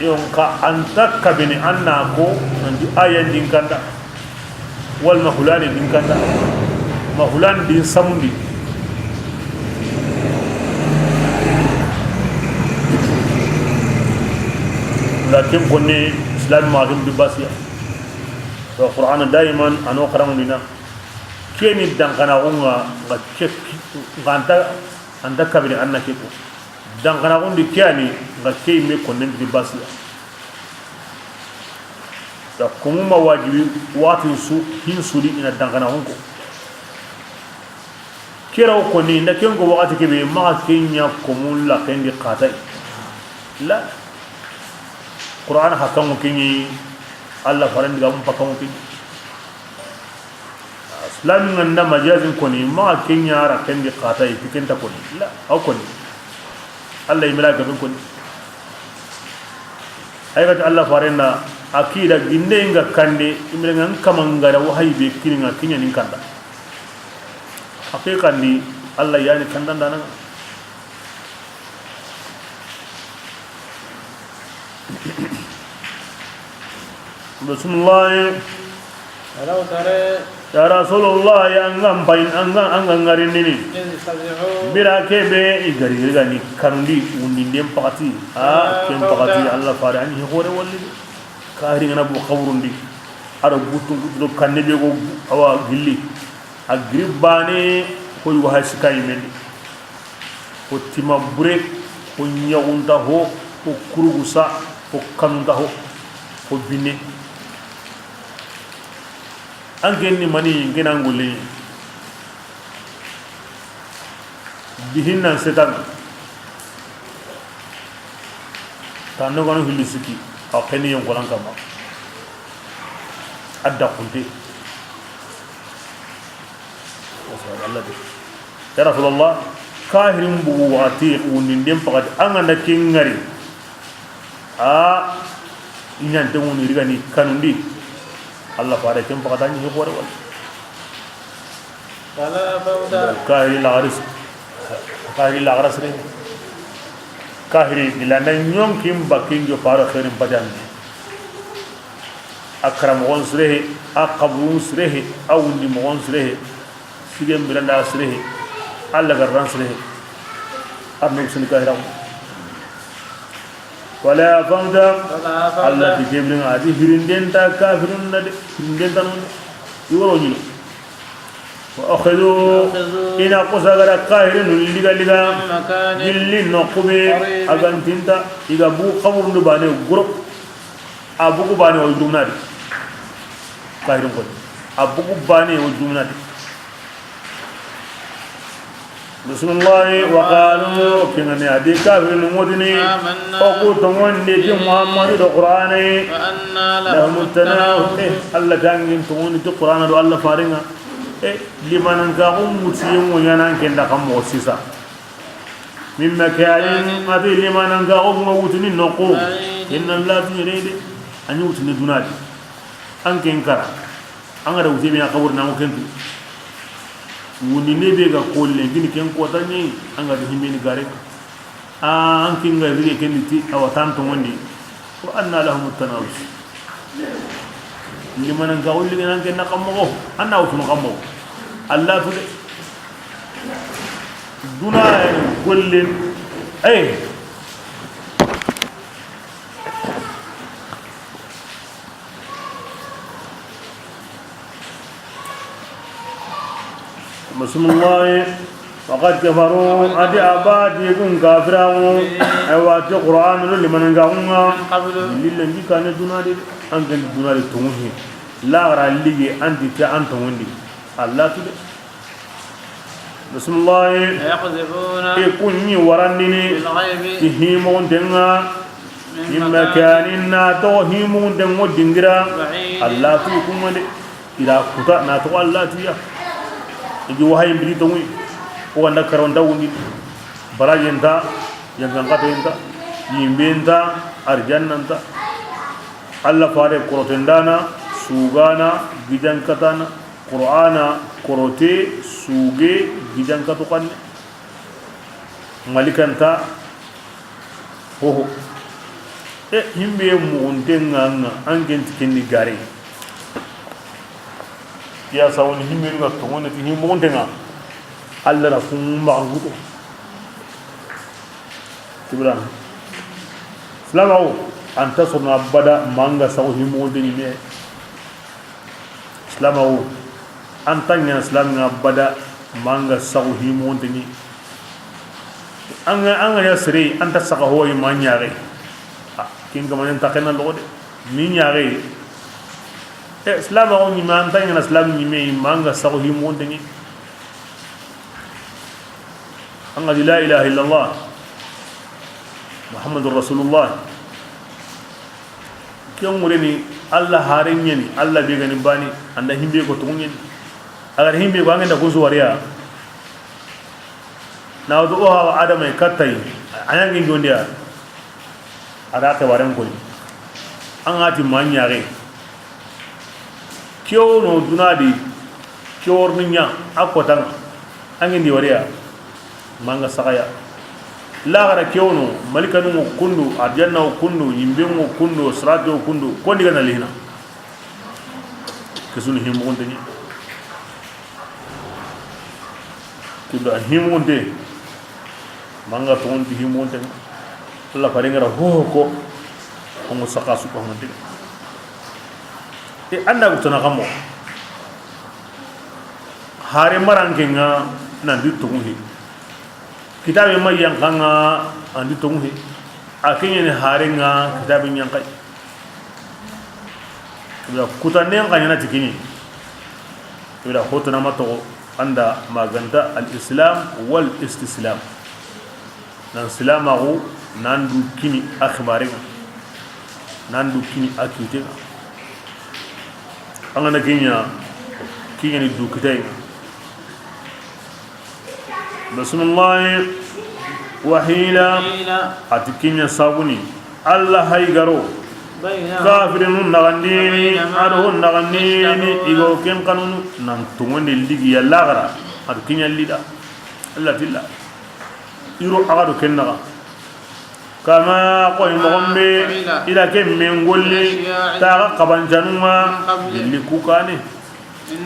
Yon ka anta kabini anna ko nanti ayan din kanda. Wal mahulani din kanda. Mahulan din samundi. Lakin konni Islam ma kin bi basiya. Wa Qur'an daiman ano karamundina. Keni dankana unga nga kek nganta anta kabiri anna keko. Dankana undi kiyani nga kei me konnen di basiya. Da kumuma wajibi wati su hin sudi ina dankana unko. Kira o koni nda kengo wakati kebe ma kenya komun la kendi qatai. La. Qur'an hakamu kinyi Allah farandi gamu pakamu kinyi. Islami nganda majazin koni ma kenya ra kendi qatai tikenta koni. La, aw koni. Allah imira gaben koni. Ay gati Allah farenda akida ginde nga kande imre ngan kamanga da wahayi be kiringa kinya nin kanda. Haqiqan di Allah yani kandanda nan. Bismillah. ولو ترى Ya Rasulullah, ya ngam payin anga anga ngarindini. إذ فزعوا Bira kebe i gari gari gani kanundi wundi ndem pakati. Ah, ken pakati Allah fare ani hore walli. Kahiri ngana bu kawrundi. Aro butu butu kanne be go awa gilli. A giri bane koy waha sikayi mendi. Ko tima bure, ko ñaxunta ho, ko kurugusa, ko kanunta ho, ko binne. An ken ni mani, n ke na ngolli. Bihin nan setan. Tando gano hilli sikki, a xeni yonkolan kamma. A daxunte. Allah de. Ya Rasulullah, kahirin bugu waxati, wundinden pakati, an ga na ken ŋari. A ñante wuni rigani kanundi. Allah fare ken pakata ñi hore wala. فلا فوت. Kahiri lagaris. Kahiri lagaris re. Kahiri dilanda ñonkin bakin jo faro xeerin pajanni. A karamoxon sirehe, a xaburun sirehe, a wundi moxon sirehe, sigen biranda sirehe, a lagarran sirehe. Arno sini kahiraxu. Wala fanta. Wala fanta. Allah ti kebrin a di hirindenta kafirun na de, hirindenta non. I woro ñino. وأخذوا. I na xosagara kahirinu liga liga. من مكان. Gilli noxu be. قريب. A gantinta i ga bu xaburundu bane guro. A bugu bane o yurumnadi. Kahirin koni. A bugu bane o jumnati. Bismillahi. Wa qalu, kingani adi kafirin ŋo dini. O ku tongondi ti Muhammadu do Qur'ani. Lahum tanawus. Eh, Allah dangin tongondi ti Qur'ana do Allah faringa. Eh, limanan ka ummuti yengo yana kenda kam mo sisa. Min makanin, ati limanan ka umma wutini noqu. Inna la tuyede. Ani wutini dunadi. An ken kara. An ga da wute be a kabur na mo kentu. Wuni ne be ga kolle gini ken ko tanye, an ga da himbeni gare. A an ken ga rige ken ti awa tan to ngondi. Wa anna lahum tanawus. Limanan ga ulli nan ken na kammo. Anna wutun kammo. Allah tu de. Duna gollen. Ay. Bismillahi. Wa qad kafaru, ati abadi kun kafiraŋo. Aywa, ti Qur'an lu liman ga ŋa. Lillan ji kane dunadi, an ken dunadi tonguhi. La gara ligi anti ta an tongundi. Allah tu de. Bismillahi. Yaqdhifuna. I kunni warandini. Bil ghaybi. Ti himuguntenga. Min makanin, na to himuguntengo dingira. Ba'id. Allah tu kuma de. Ira kuta na to Allah tu ya. Igi wahayin biri tongu. O wanda karonta wundi. Barajenta, yankankatenta, yimbenta, arjannanta. Allah fare korotendana, sugana, gijankatana. Qur'ana korote, suge, gijankatu kanne. Malikanta, hoho. E, himbe mugunte ŋa ŋa, an ken ti kenni gare. Ya sawoni himbe ŋa tongone ti himbe mugunte ŋa. Allah ra kun maxa nguto. Kibran. Silamaxu, an ta sona bada manga saxu himbe mugunte ɲime. Silamaxu, an ta ɲana silami ŋa bada manga saxu himonte ni. An ga, an ga ya sere, an ta saxa hoyi ma ɲaxe. A, kin ga manen ta xena loxo de. Mi ɲaxe. E, silamaxu ɲime, an ta ɲana silami ɲime, manga saxu himonte ni. An ga di la ilaha illallah. Muhammadur Rasulullah. Ken ŋureni, Allah haren ɲeni, Allah be gani bani, anda himbe ko tongu ɲeni. Agar himbe ko angenda kun suwariya. Na wudu o hawa Adama e kattay, a ɲangi jondiya. Ada ke waren koni. An ga ti ma ɲaxe. Kewono dunadi, keworni ɲa, a kotan. Angindi wariya. Manga saxaya. Laxara kewono, malikanu ŋo kundu, arjanna ŋo kundu, yimbe ŋo kundu, sirate ŋo kundu, kondi gana lihina. Kesuni himugunte ni. Kibla himugunte. Manga tonti himugunte. Allah fare ngara ho ko. Ko mo saxa su ko hande. E anda gutana kamo. Hare maranke ŋa nan di tongu hi. Kitabe ma yanka ŋa an di tongu hi. A keɲeni hare ŋa kitabe ɲankai. Ila kutanen ka ɲana ti kini. Ila hotana ma toxo anda maganta al islam wal istislam. Nan silamaxu, nan du kini a xibaren ŋa, nan du kini a kiten ŋa. An ga na kiɲa, kiɲeni du kitayen ŋa. Bismillahi. Wa hila. A ti kiɲa sabuni. Allah hay garo. Kafirinu naxandini, ado naxandini, igo ken kanunu, nan tongondi ligi ya laxara. A ti kiɲa lida. Allah tilla. Iro a ga do ken naxa. Kama koy moxon be ila ken men golli taxa kabancanun ŋa gilli ku kane.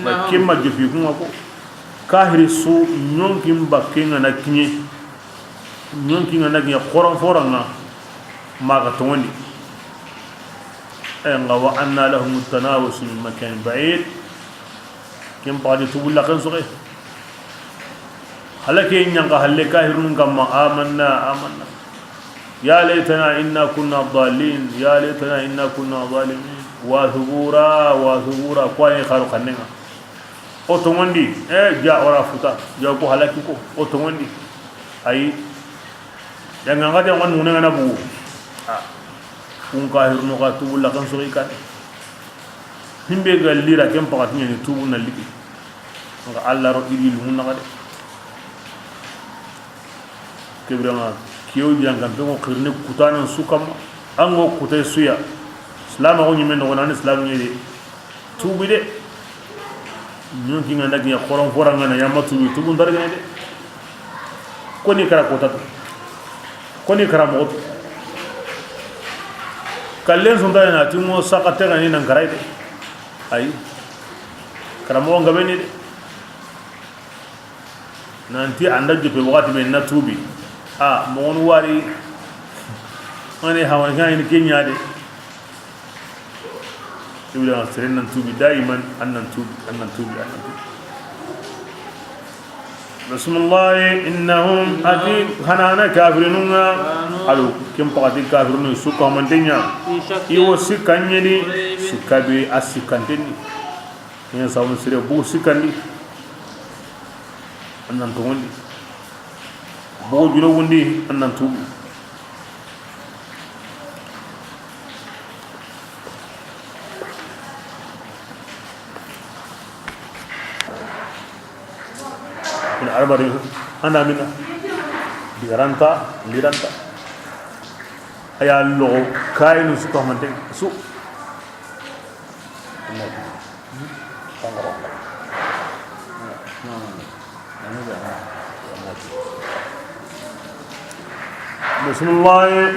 Ba ken ma jofi kun ŋa ko. Kahiri su ɲonkin bakke ŋa na kiɲe. Ɲonkin ŋa na kiɲe xoron foran ŋa maxa tongondi. Ay ŋa wa anna lahum tanawus min makan ba'id. Ken paxati tubulla ken soxe. Halake ɲanka halle kahirun kamma amanna, amanna. Ya laytana inna kunna dallin, ya laytana inna kunna zalimin. Wa thubura, wa thubura. Ko a ni xaru xannen ŋa. O tonŋundi, e, ja ora futa, ja ko halaki ko, o tonŋundi. Ayi. Yanga ngati on nune ngana bugu. A. Kun kahirunu xa tubu la kan sori kan. Himbe ga lira ken pakati ni tubu na liki. Nga Allah ro idi lumun na de. Ke bire ŋa, kiyo jankanpe ŋo xirine kutanan su kamma. An ŋo kutay suya. Silama xo ɲimen noxo nani silami ɲi de. Tubi de. Ɲonki ŋa na giɲa xoron fora ŋa na yamma tubi, tubu ndargene de. Koni kara kota tu. Koni kara moxo tu. Kallen sunta na ti ŋo saka tegani nan karay de. Ayi. Kara moxo ngabeni de. Nanti an da jope waxati be na tubi. A, moxonu wari. Ane hawan kan ni kenya de. Ibra seren nan tubi daiman, an nan tubi, an nan tubi, an nan tubi. Bismillah, innahum ati hanana kafirunun ŋa. Alu, ken pakati kafirunu su ko mantenya. Iwo sikanye di, sikabe a sikanteni. Ken sabu sire bugu sikandi. An nan tonŋundi. Bugu junubundi, an nan tubi. Ina arbari, anda mina. Digaranta, liranta. Aya logo, kayinu su ko mantenya. Su. Bismillah.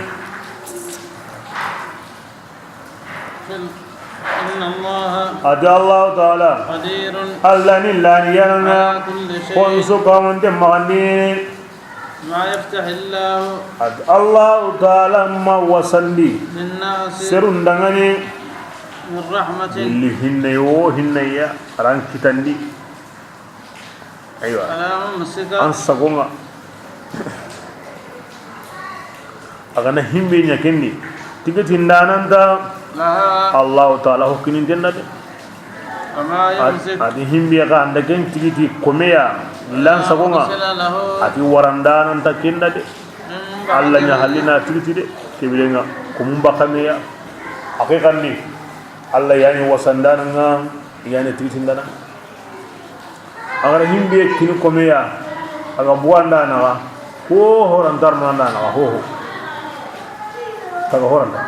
إن الله Ati Allah Ta'ala. قدير Alla ni lani yananga. على كل شيء. Kon su ko mantenya maxandi. ما يفتح الله Ati Allah Ta'ala ma wasandi. للناس Serun dangani. من رحمة Gelli hinne wo hinne ya. Ran kitandi. Aywa. فلا ممسك An sagonga. A gana himbe ɲa kendi. Tigiti ndananta. لها Allah Ta'ala hokini ndenda de. وما يمسك Adi himbe ga anda ken tigiti komeya. Lan sagonga. مرسل له Ati warandananta kenda de. من بعده Alla ɲa hallina tigiti de. Kebirenga kumun bakameya. Haqiqan ni. Alla yani wasandananga, yani tigitindana. A gara himbe kini komeya, a ga buwanda naxa, ho horantarno anda naxa, ho ho. Taga horanta.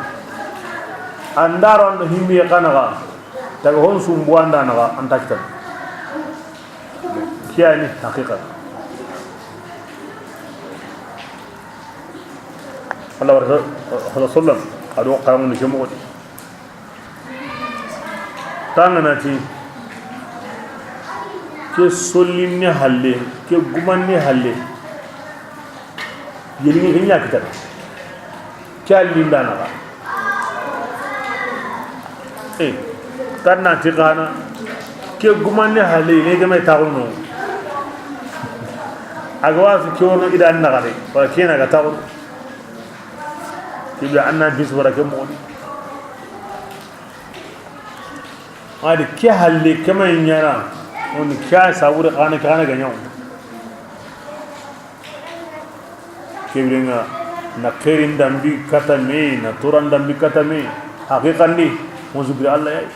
Andaro ando himbe kanaxa, taga hon sumbuwanda naxa, anta kitan. Kiyani haqiqa. Allah wa Rasul sallam, ado karamu ni jemo. Tangana ti, ke sollinne halle, ke gumanne halle. Yelinge ke ɲa kitana. Ke a linda naxa. E, kanna ti xana. Ke gumanne halle, yelinge ke me taxuno. A ga wa fi ke wono idan naxa de. Wala kena ga taxuno. Ke be anna bis wala ke mo. Adi ke halle ke may ɲana, on ke a sabure xana, ke xana ga ɲaw. Kebirenga na xeerin dambi katame, na toran dambi katame. Haqiqan di, on su biri Allah yayi.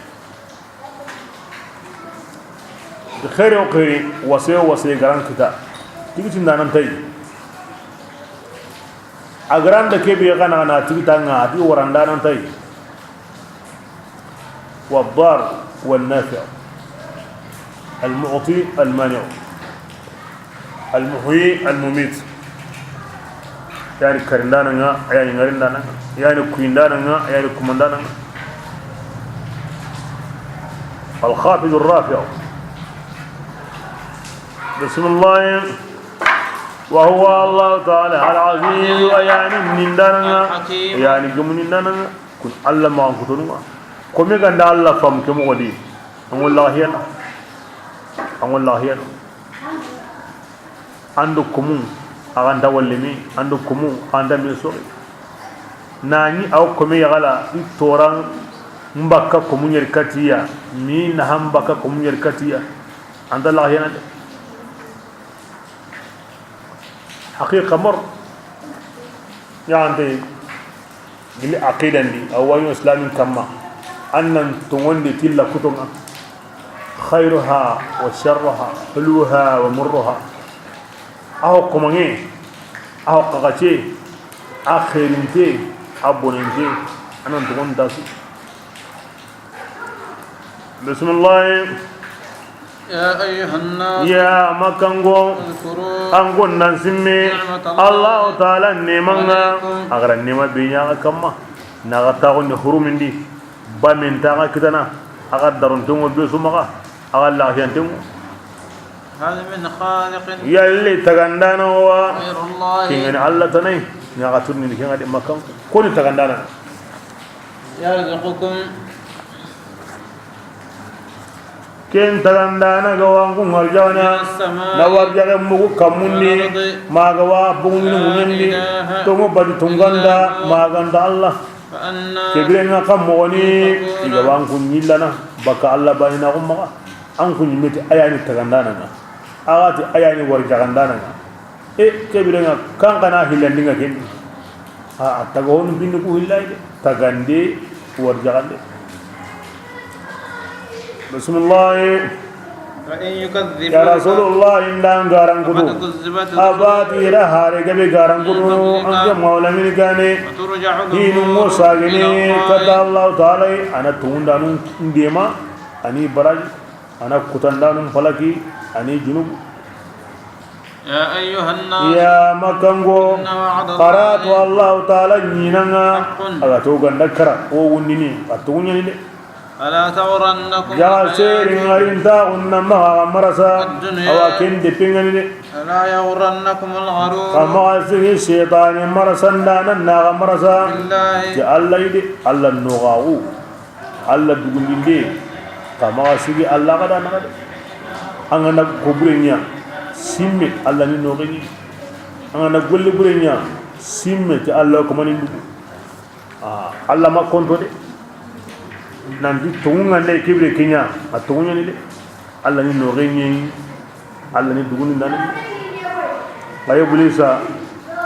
Xeeri o xeeri, wase o wase garan kita. Tigitindanan tay. A garanda kebe xana na tigitanga, ati warandanan tay. والضار والنافع، المعطي المانع، المحيي المميت. Yani karindananga, yani ngarindananga, yani kuyindananga, yani kumandananga. الخافض الرافع. بسم الله. وهو الله تعالى العزيز، yani nindananga, الحكيم. Yani gemu nindananga. Kun Allah ma an kutonu ma. Ko me ganda Allah fam ke mo di. An wallahi yana. An wallahi yana. Ando kumu, a ganta wallimi, ando kumu, a ganta min sori. Na ɲi aw kome yaxala, i toran mbakka komu ɲeri katiya, mi naha mbakka komu ɲeri katiya. Anta laxiyana de. Haqiqa mor. Yaxante gili aqidan di, aw wayo islamin kamma. An nan tongondi tilla kutonga. Khairuha wa sharruha, hulwuha wa murruha. Aho komange, aho kakace, a khairinte, a bonente. An nan tongondi tasu. Bismillah. يا أيها الناس Ya Makkango, اذكروا an gon nan simme, نعمة الله Allahu Taala nemanga, عليكم a ga ra nema be ɲa ga kamma, na ga taxundi hurumindi, ba men ta ga kitana, a ga darontongo be su maxa, a ga laxiyantengo. هل من خالق Yalli tagandana wa, غير الله kengani Allah tanai, na ga tunni kengadi Makkango, koni tagandana. يرزقكم Ken tagandana ga wanku warjaxana, من السماء na warjaxe mugu kammundi, والأرض ma ga wa bugundini لا muñindi, إله tongu badi tunganda, إلا هو ma ganta Allah. فأنى Kebirenga kam moxoni, تؤفكون i ga wanku ñillana, baka Allah bani na xummaxa. An ku ñimmeti ayani tagandananga, axati ayani warjaxandananga. E, kebirenga kankana hillandinga kendi. A, a taga honu binni ku hillayi de. Tagande, warjaxande. Bismillah. فإن يكذبوك Ya Rasulullah, inda an garankudu. فقد كذبت رسل Abati ira hare gabe garankudu, من قبلك an ke mawlamini gane. وترجع الأمور Hinu mo sagene, إلى الله kata Allah Taala, ana tungundanu ndema, ani baraji, ana kutandanu falaki, ani junubu. يا أيها الناس Ya Makkango, إن وعد الله qaratu Allah Taala ñinanga, حق aga to ganda kara, o wundini, a tuguñani de. فلا تغرنكم Ja الحياة seri ngarinta unna maxa marasa, الدنيا awa ken de pengani de. فلا يغرنكم الغرور Kama sigi shaytani marasanda nan naxa marasa, بالله ti Allah ide, Allah noxaxu. Allah dugundinde, kama sigi Allah ga da naxa de. An ga na ko bure ña, simme Allah ni noxeni. An ga na golle bure ña, simme ti Allah ko mani dugu. Ah, Allah ma konto de. Nanti tongunga nde kibire kiña, a tonguñani de. Allah ni noxeni. Allah ni duguni ndani. Ayo bulisa,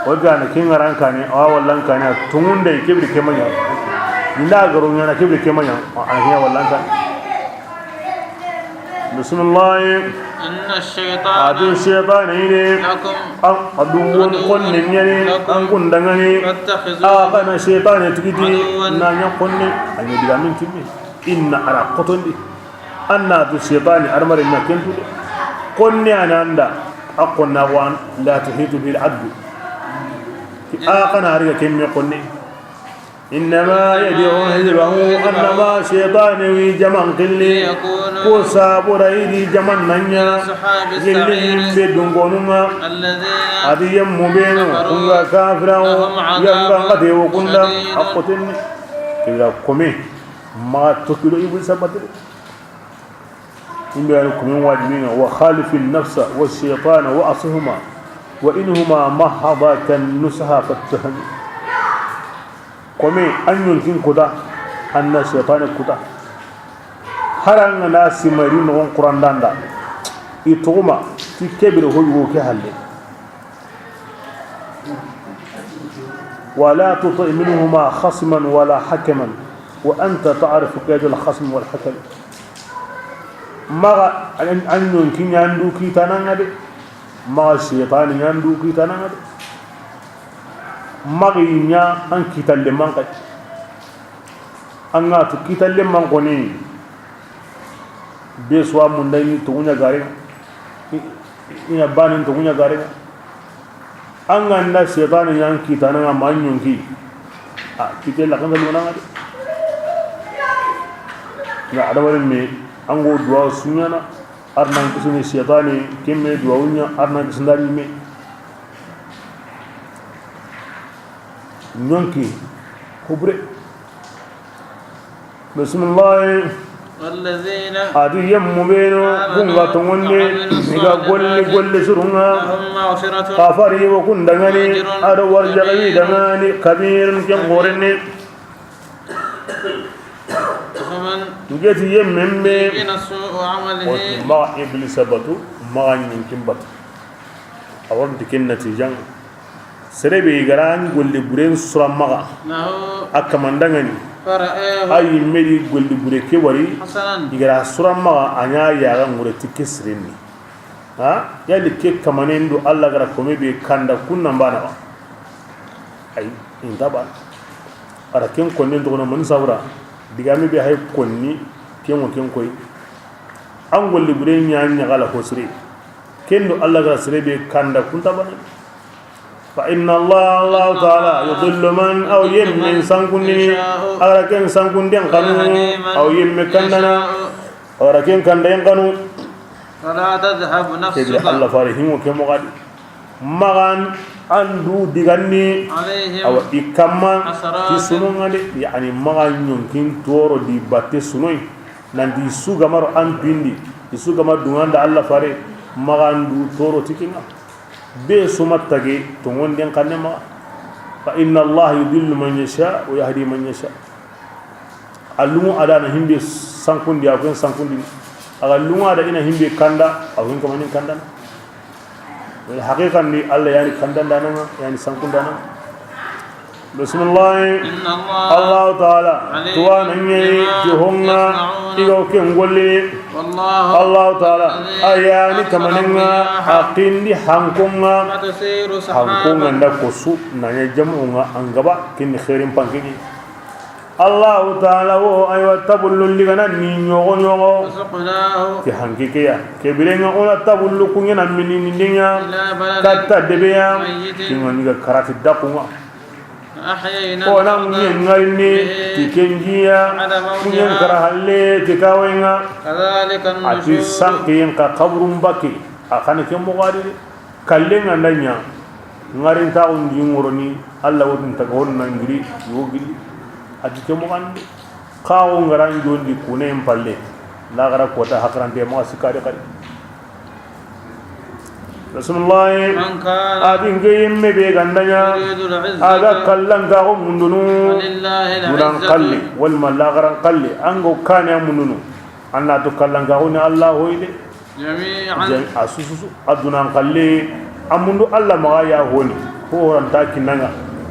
o gana kingaran kane, awa wallan kane, tungunde kibri kemanya. Inda garo ñana kibri kemanya, a ña wallan kane. Bismillah. إن الشيطان Adu shaytan ine. لكم An aduwwun عدو konne ñani, لكم an kundangani. فاتخذوه A kana shaytan tigiti, عدوا na ña konne, a ña diga min timmi. Inna ara kotondi. Anna tu shaytani armare na kentu de. Konne ananda. A konna wan la tuhitu bil addu. A kana riga kemme konne. إنما يدعو حزبه أنما شيطان وي جمان قلي. ليكونوا Ko sabura idi jaman nanya. أصحاب السعير Gilli be dungonuma. الذين Adi yemmu benu, كفروا kunga kafirawo, لهم عذاب yanga ngate wo kunda, شديد a kotenni. Kibira kome, ma tokido ibu sabati. Imbe yani kumin wajibinga, وخالف النفس والشيطان وعصهما وإن هما محضاك النصح فاتهم. Kome an ñonkin kuta, anna shaytani kuta. Haranga na simari nogon Qur'an danda. I tuguma, ti kebire ho yugo ke halle. ولا تطع منهما خصما ولا حكما وأنت تعرف كيد الخصم والحكم. Maxa an, an ñonki ñandu kitananga de. Maxa shaytani ñandu kitananga de. Maxa ña an kitalle manqay. An ga tu kitalle manqoni. Be suwa mundani to guña gare. I, i, ina banin to guña gare. An ga nda shaytani yan kitana nga ma ñonki. A kite la kan lona nga de. Na adamare me an go duwa suñana arnan kisini shaytani kemme duwa uña arnan kisindani me. Ñonki kubre. Bismillah. A di yemmu benu kun ga tongonde, i ga golli golle sirun ŋa. Xa fari wo kun da ŋa ni, a do warjaxa wi da ŋa ni, kabirun ken xoren ni. N ke ti yemmen be, o ti maxa Iblisa batu, maxa ɲinkin batu. A wa ri ti ken natiijan ŋa. Sere be i ga ra golli buren sura maxa, a kaman da ŋa ni, a yimme di golli bure ke wari, i ga ra sura maxa, a ɲa yaxa ŋure ti ke siren ni. Ha? Yali ke kamanen do Alla ga ra kome be kanda kunna mbana wa? Ay, inta ba. A ra ken konnen toxo na mani sabura. Digame be hay konni, ken wo ken koy. An golli bure ɲa ɲaxala hosire. Ken do Alla ga ra sere be kanda kunta bana. Fa inna Allah, Allahu taala, yudillu man, a wa yemme sankundini, a ga ra ken sankunden xanu, a wa yemme kandana, a ga ra ken kanden xanu. Fala tadhhab nafsuka. Ke bire Alla fare hingo ke moxo di. Maxa an du diganni, a wa i kamma ti sunon ŋa de, yani maxa ɲonkin toro di batte sunoy. Nanti i su ga ma ro an pindi, i su ga ma duŋa nda Alla fare, maxa an du toro ti ken ŋa. Be su ma tage tongonden xanne maxa. Fa inna Allah yudillu man yasha wa yahdi man yasha. A lungu a da na himbe sankundi, a ken sankundi. A ga lungu a da i na himbe kanda, a ken kamanin kandana. Haqiqan ni Alla yani kandandana ŋa, yani sankundana ŋa. Bismillah. Inna Allah, Allahu taala, alimun, tuwaana ɲa yi, bima, ti ho ŋa, yasnauna, i ga wo ken gollini. Wallahu, Allahu taala, alladhi, a yani kamanen ŋa, akhraja, a xindi hankon ŋa. Fatasiru sahaban. Hankon ŋa nda kosu, na ɲa jamu ŋa, an gaba, ken ni xeerin panke ni. Allahu taala wo, aywa, tabullu ligana ni ɲogo ɲogo. Fasuqnahu. Ti hanke ke ya. Ke bire ŋa o na tabullu ku ɲa na mini ni dinya. Ila baladin, katta debe ya. Mayyitin. Ti ŋa ni ga karati daku ŋa. Ahyayna, o na ŋuɲen ŋarini, bihi, ti ken ji ya, ba'da mawtiha, ŋuɲen kara halle ti kawaye ŋa. Kadhalika, a ti, an-nushur, sankiyen ka kaburun baki, a xa ni ke moxo di de. Kallen ŋa nda ɲa, ŋarintaxun di ŋoroni, Alla wo ti n taga hon na n giri, yo giri. A ti ke moxo di. Xa wo ŋaran jondi kunen palle, laxara kota hakarante maxa sikka di xadi. Rasulullah, man kana, a di n ke yimme be ga nda ɲa, yuridul izzata, a ga kallankaxu mundunu, falillahi al-izzatu, dunan xalle, walma laxaran xalle, an ga wo kane a mundunu, an na to kallankaxu ni Alla hoyi de. Jami'an. Jam-, a sususu, a dunan xalle, a mundu Alla maxa ya honi, ko horanta kinna ŋa,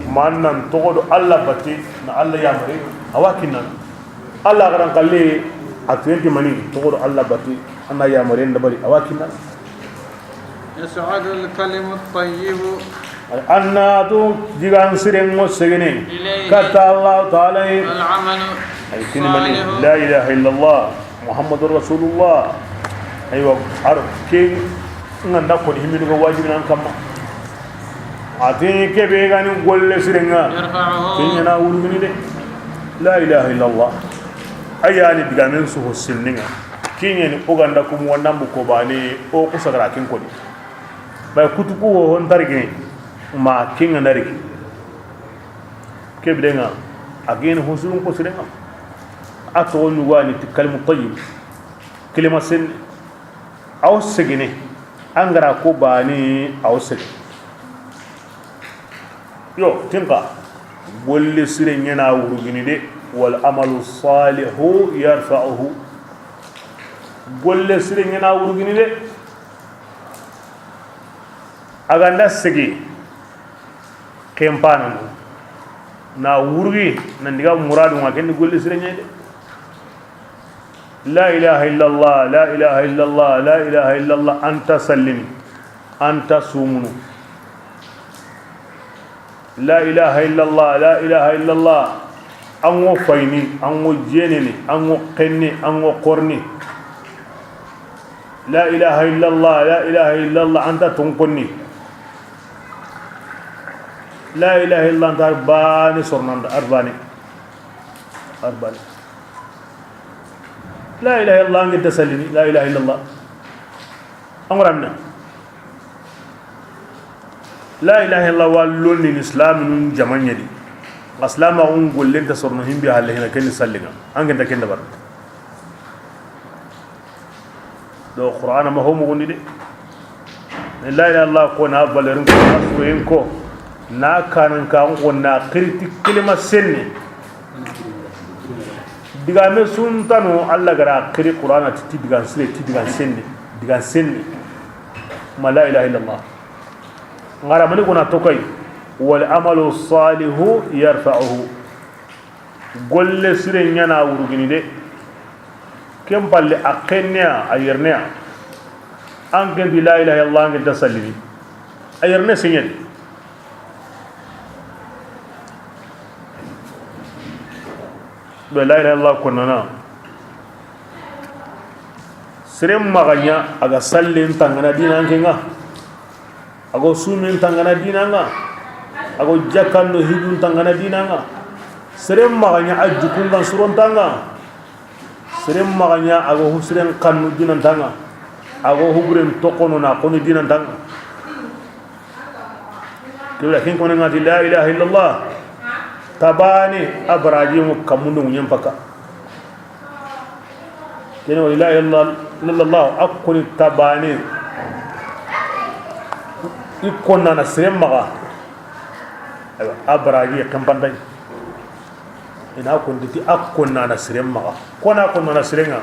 ma an nan toxo do Alla bati, na Alla yamare, a wa kinna ŋa. Alla xaran xalle, a tuyenti mani, toxo do Alla bati, a na yamaren dabari, a wa kinna. Yas'adu al-kalimu at-tayyibu. An na tu digan siren ŋo segene. Ilayhi. Katta Allahu taala yi. Wal amalu. Ay kini mani. Salihu. La ilaha illallah. Muhammadur Rasulullah. Aywa, ar ke ŋa nda ko ni himmi ga wajibi nan kamma. A ti ke be ga ni golle siren ŋa. Yarfa'uhu. Ken ɲa na wurugini de. La ilaha illallah. Ayani digamen su ho sinninga. Ken ɲa ni o ga nda ku mu wanda mu ko bane o ku sagara kin ko ni. Bay kutu ku ho hon tarigini. Ma ken ŋa na rigi. Ke bire ŋa, a gene ho surun ko siren ŋa. A toxo ɲugani ti kalimu tayyib. Kilima sen. A wo segene. An ga ra ko bane, a wo segene. Yo, tinka. Golle sire ɲa na wurugini de. Wal amalu salihu yarfa'uhu. Golle sire ɲa na wurugini de. A ga nda sege. Ken pa na no. Na wurgi, na diga muradu ŋa ken ni golle sire ɲa de. La ilaha illallah, la ilaha illallah, la ilaha illallah, anta sallini, anta sumunu. La ilaha illallah, la ilaha illallah, an ŋo fayini, an ŋo jeneni, an ŋo xenni, an ŋo xorni. La ilaha illallah, la ilaha illallah, anta tonkonni. La ilaha illallah, anta arbani sornanda, arbani. Arbani. La ilaha illallah, an gita salini, la ilaha illallah. An ŋo ra mina. La ilaha illallah wa lonni ni islaminun jamaɲa di. Islama un gollenta sorno himbi halle hina ken ni sallinga. An genta ken dabar. Do Qur'ana ma ho mugundi de. La ilaha illallah ko na valeur ko, na suroyen ko, na kanan ka ko na xiri ti kelima senne. Digame suntano, Allah ga ra xiri Qur'ana ti, ti digan sire, ti digan senne, digan senne. Ma la ilaha illallah. N ga ra mani ko na tokay. Wal amalu salihu yarfa'uhu. Golle sire ɲa na wurugini de. Ken palle a xenneya, a yerneya. An ken ti la ilaha illallah, an ken ta sallini. A yerne seɲedi. Be la ilaha illallah konnana. Sere maxa ɲa a ga sallen tangana dinan kenga. A go sumen tangana dinanga. A go jakkan do hijun tangana dinanga. Sere maxa ɲa a jukun kan suron tanga. Sere maxa ɲa a go husiren kannu dinantanga. A go huburen tokono na koni dinantanga. Kibla kin kone ngati la ilaha illallah. Tabane abraji mu kamundo ɲempaka. Kene wa la ilaha illallah, a koni tabane. I konnana sere maxa. Awa, a baraji xempantay. Ina kondi ti a konnana sere maxa. Kona konnana sere nga.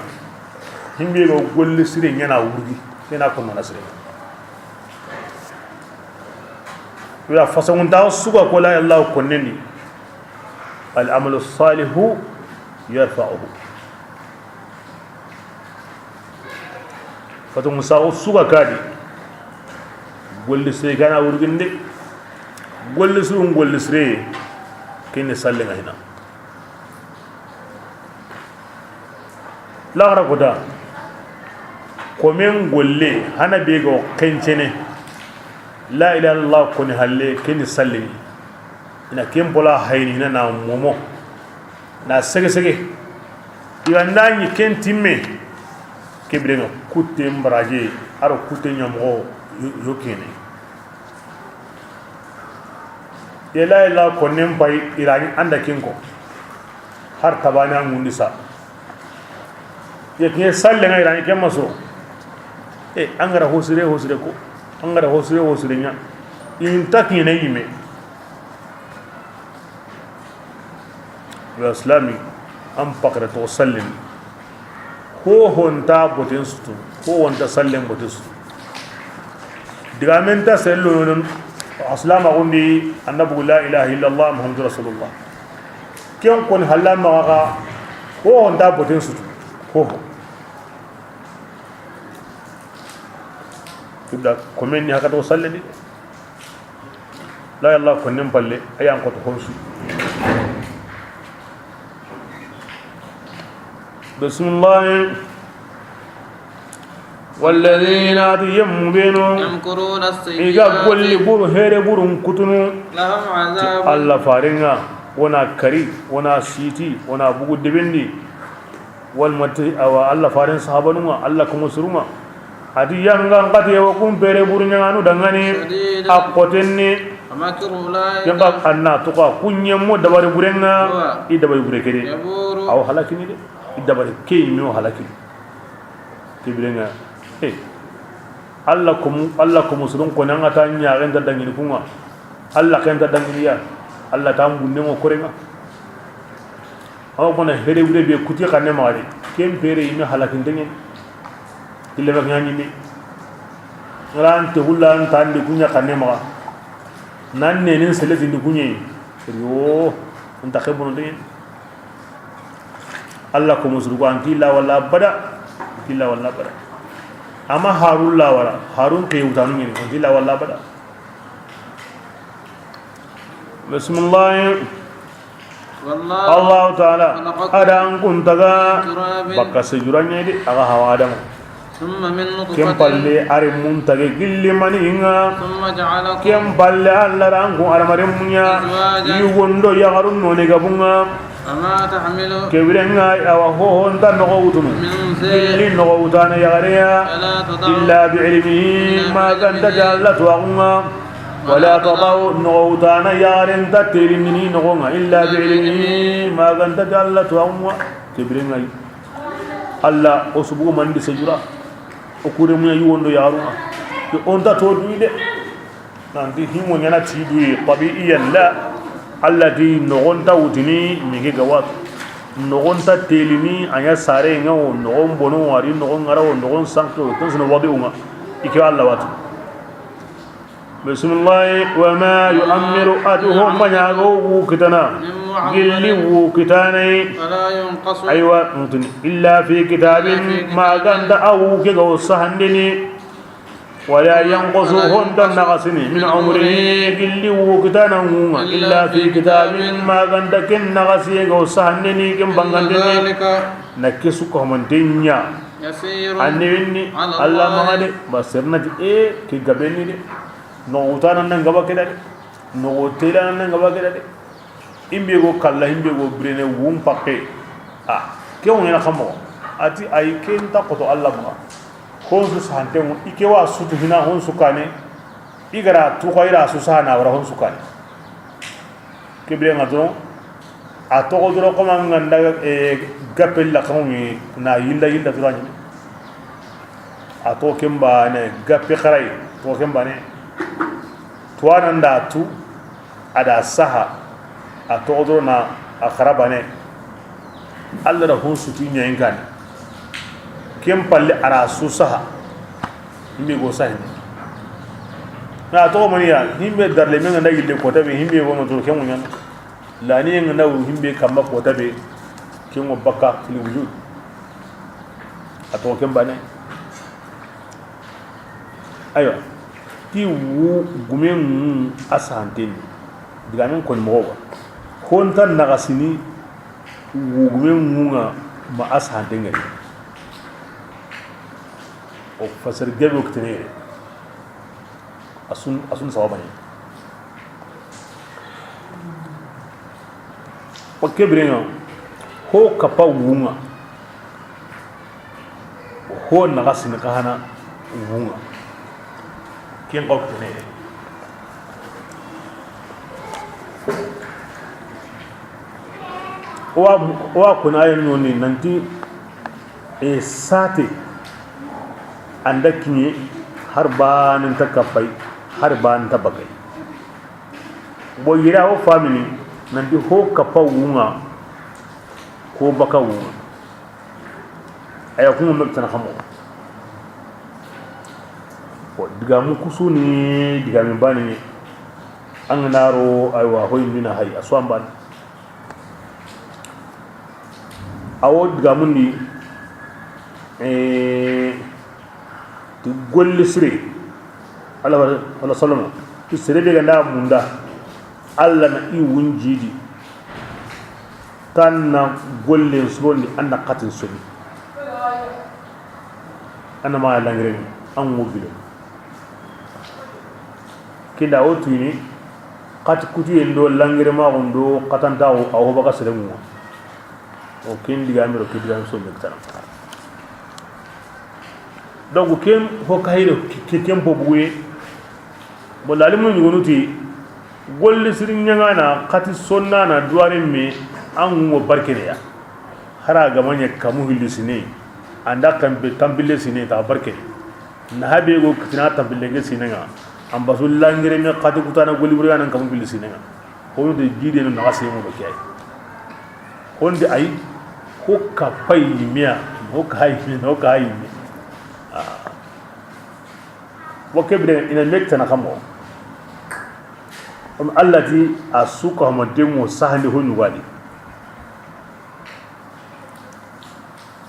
Himbe go golle sire ɲa na wurgi. Ina konnana sere nga. Ya fasangun ta suga ko la ilaha konnendi. Al amalu salihu yarfa'uhu. Fato musaxu suga kadi. Golle sire gana wurginde. Golle surun golle sire. Kene sallenga hina. Laxara kota. Komen golle hana be go kencene. La ilaha illallah koni halle keni sallengi. Ina ken pola hayni hina na momo. Na sege sege. Iwa ndani ken timme. Kebire nga kutte mbaraje. Aro kutte ɲamoxo yo, yo kene. Yela yela konnen pay irani anda kinko. Har tabana ngundi sa. Ye kiye salle nga irani kemma so. E angara hosire hosire ko. Angara hosire hosire nya. Inta kine yime. Yo islami, an pakre to sallin. Ho honta boten sutu, ho honta sallen boten sutu. Digamen ta sello non, aslama gundi annabu la ilaha illallah Muhammadu rasulullah. Ken kon halla maxa, ho honta boten sutu. Ho ho. Ibda komen ni hakato sallini. La yalla konnen palle ayan koto honsu. Bismillah. والذين ati yemmu benu يمكرون السيئات iga golli buru here burun kutunu. لهم عذاب Alla faringa wona kari wona siti wona bugu debendi. Walmati awa Alla faren sahabanunga Alla komo surunga. Ati yanga ngati yawa kun pere buru ɲanganu dangani. شديد A kotenni. ومكر أولئك Yanga anna tuka kunyemmo dabari burenga. هو I dabari bure kede. يبور Aw halakini de. I dabari kei mi o halakini. Kibirenga. Hey. Alla komu Alla komu surun ko nanga ta ɲagen ta dangini kunga. Alla ken ta dangini ya. Alla ta mbunne mo korenga. Awa kona here wure be kuti xanne maxa de. Ken pere yime halakinten ɲen. Kille ma ɲaɲi me. Ran te hulla an tandi kunya xanne maxa. Nan ne nin seleti ndi kunye. Yo, an ta xebono ten ɲen. Alla ko musrugo an killa wala bada. Killa wala bada. Ama harun la wala harun ke wutanu ɲen. An killa wala bada. Bismillah. والله Allahu taala خلقكم ada an kun taga من تراب bakka sejuranya di aga hawa adama. ثم من نطفة Ken palle are mun tage gilli mani inga. ثم جعلكم Ken palle Alla ran kun adamaren munya. أزواجا Yugondo yagarun none gabunga. وما تحمل Kebirenga awa ho honta nogo wutunu. من أنثى Gilli nogo wutana yagareya. ولا تضع Illa bi ilmihi إلا ma ganta بعلمه. Alla tuwagunga. ولا تضع Nogo wutana yaren ta telindini nogonga illa bi ilmihi ma ganta Alla tuwagunga. Kebirenga Alla o subugu mandi sejura. O kure muña yugo ndo yaxaru ŋa. Ke o nta to duyi de. Nanti himo ñana ti duyi, tabi'iyan la. Alla ti noxon nta wutini mige ga watu. Noxon nta telini a ña sare ŋa wo, noxon bono wo, a ri noxon ŋara wo, noxon sanke wo, ken sino wadi o ŋa. I ke Alla watu. Bisimilahi, wa ma yu'ammaru, a ti ho ma ña ga wo wu kitana, gilli wu kitana yi. Aywa, ntini, illa fi kitabin, ma ganta a wu ke ga wo sahandini. Wala yanqusu, ho nta naxasini, min umrihi, gilli wu kitana ŋu ŋa, illa fi kitabin, ma ganta ken naxasi ga wo sahandini, ken bangandini. Na ke su ko manten ña. Anni winni, Alla maxa de, ba sernati e ke gabeni de. Noxo wutana nan gaba keda de. Noxo telana nan gaba keda de. Imbe go kalla, imbe go birene wun pakke. A, ke woni na xamo. A ti ay ken ta koto Alla maxa. Honsu sante mo, i ke wa sutu hina honsu kane. I gara tu xayra su sahana wara honsu kane. Ke bire ŋa doron, a toxo doro koma ŋa nda, e, gappe la xawmi na yilla yilla dura ñi. A toxo ken bane, gappe xaray, toxo ken bane. Tuwana nda tu, a da saha, a toxo doro na a xara bane. Alla da hon suti ñayin kane. Ken palle a ra su saha. Himbe go sahi. Na toxo maniya, himbe darle men ŋa nda yille kota be, himbe go no to ken muñan. Lani ŋa nda himbe kamma kota be, ken ŋo baka fil wujud. A toxo ken bane. Aywa. Ti wu gumen ŋu a sahanteni. Digamen koni moxo ba. Ho nta naxasini wu gumen ŋu ŋa ma a sahanten ŋari. O fasar gabe o kitene yere. A sun, a sun sawaba ñi. O ke bire ŋa, ho kapa wu ŋa, ho naxasini xa hana wu ŋa. Ken xaw kitene yere. O wa, o wa kona ayen ñoni nanti, e, sate anda kiñe har bane nta kapay, har bane nta bakay. Bo yira o famini nanti ho kapa wu ŋa, ko baka wu ŋa. Aya kuma mek tana xamo. Bon, digamu kusuni, digami bani. An ga na ro, aywa, hoy mina hay, a so an bani. Awo digamundi, eh, ti golle sire. Alla, Alla sallama. Ti sere be ga nda munda. Alla na i wunjidi. Tan na gollen surondi, an na xatin soni. An na ma langireni, an ŋo gilo. Kinda o tuyini, xati kutuyen do langiremaxun do xatantaxu, a wo baka serenŋu ŋa. O ken digamiro, ke digame so me kitana. Donc ken ho kahiro, ke, ken po buguye. Bon, lalimu ñugonu ti, golli siri ñaŋana, xati sonnana, duwaren me, an ŋo barkeneya. Hara gamaña kamu hilli sine, anda kampe, tampille sine, ta barkene. Na habe go kitina tampille ke sine ŋa, an basu langire me xati kutana golli burgana kamu hilli sine ŋa. Hono de jide no naxa semo do kiyai. Honde ay, ho ka pay yimiya, ho ka hay, ho ka hay. Ah. Wa ke bire ina me kitana xamo. Comme Allah ti a su ka hama demo sahandi ho ñugadi.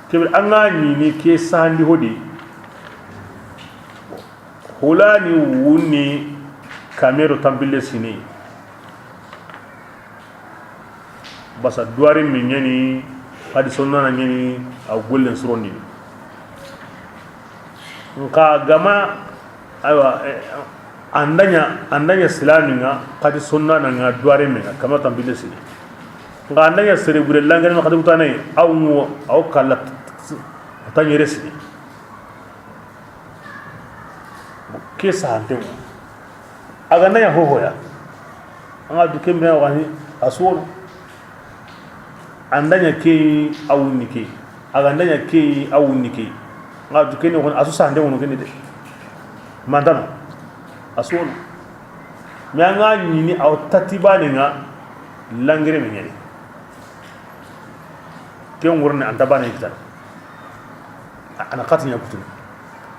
Ke bire an ga ñini ke sahandi hodi. Hulani wunni kamero tampille sini. Basa duwari mi ñani, hadi sonnana ñani, a gollen surondini. Nka gama, aywa, eh, andaña, andaña silami ŋa, hadi sonnana ŋa, duwari mi ŋa, kama tampille sini. Nka andaña sere bure langani ma hadi kutane, aw ŋo, aw kala t-, t-, tañere sini. Ke sahante ŋo. A ga nda ña hohoya. An ga du ke mira waxani a sono. An da ña ke a wunni ke. A ga nda ña ke a wunni ke. Nga du keni woni, a su sahante wono keni de. Mantano. A su wono. Mais an ga ɲini, a wo tati baane nga, langere me ɲani. Ken wurne an ta baane kitana. A na xati ɲa kutunu.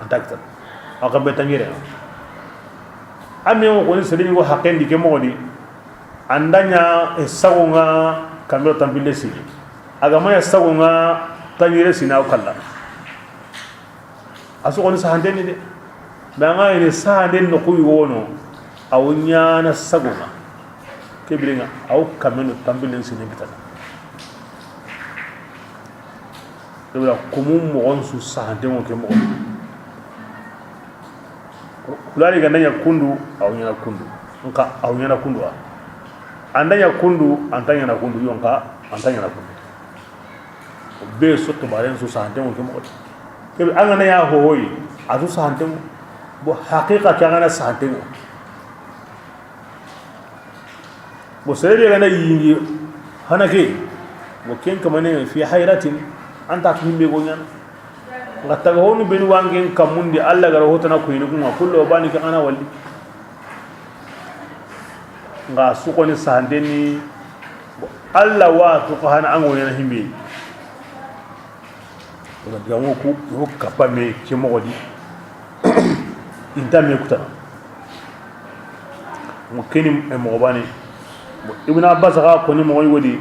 An ta kitana. A xa be tangere. A me wo koni sere ni wo haqqen di ke moxo di. An da ɲa sago nga kamero tanpille sini. A ga ma ɲa sago nga tangere sini a wo kalla. A su koni sahante ni de. Mais an ga ɲini sahante noxu yi wono, a wo ɲaana sago nga. Ke biren nga, a wo kameno tanpillen sini kitana. Ke bira kumu moxon su sahante ŋo ke moxo. Kulani ga na ɲa kundu, a wo ɲaana kundu. Nka a wo ɲaana kundu wa. An da ɲa kundu, an ta ɲaana kundu, yo nka an ta ɲaana kundu. Be sotto baren su sahante ŋo ke moxo. Ke be an ga na ya ho hoyi, a su sahante ŋo. Bo haqiqa ke an ga na sahante ŋo. Bo sere be ga na yingi hana ke. Bo ken kamane fi hayratin, an ta tu himbe go ɲaana. Nga taga honu benu wangen kamundi Alla gara hotana ko yini kuma kullo bani ke ana walli. Nga su koni sahante ni. Alla wa to ko hana an go ɲaana himbe. Wala diga ŋo ku, ŋo kappa me ke moxo di. Inta me kutana. Ŋo keni, e, moxo baane. Ibn Abbas xa koni moxo yogo di.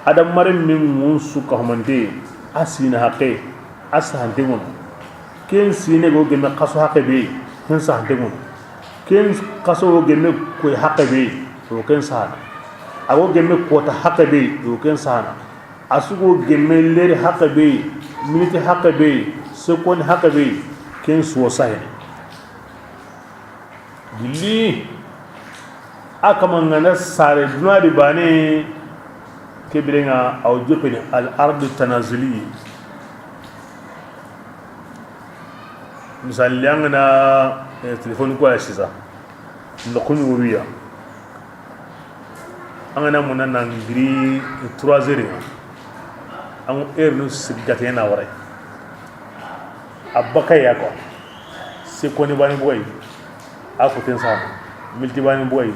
Adam mare min ŋun su ka humante. A sina haqqe. A sahante ŋono. Ken sine go gemme xaso haqqe be. Ken sahante ŋono. Ken xaso go gemme koy haqqe be. Wo ken sahana. A go gemme kota haqqe be. Wo ken sahana. A su go gemme leri haqqe be, miniti haqqe be, sekondi haqqe be, ken su wo sahene. Gilli, a kama nga na sare duna di baane, ke biren nga a wo joppeni al ardu tanazuli. Misali, an ga na, eh, telefoni ko ya sisa, lokuni wo wiya. An ga na muna na giri trois heures nga. An heure nu sigi gate na wara. A baka ya ko. Sekondi baane boy. A ko ten sa. Miniti baane boy.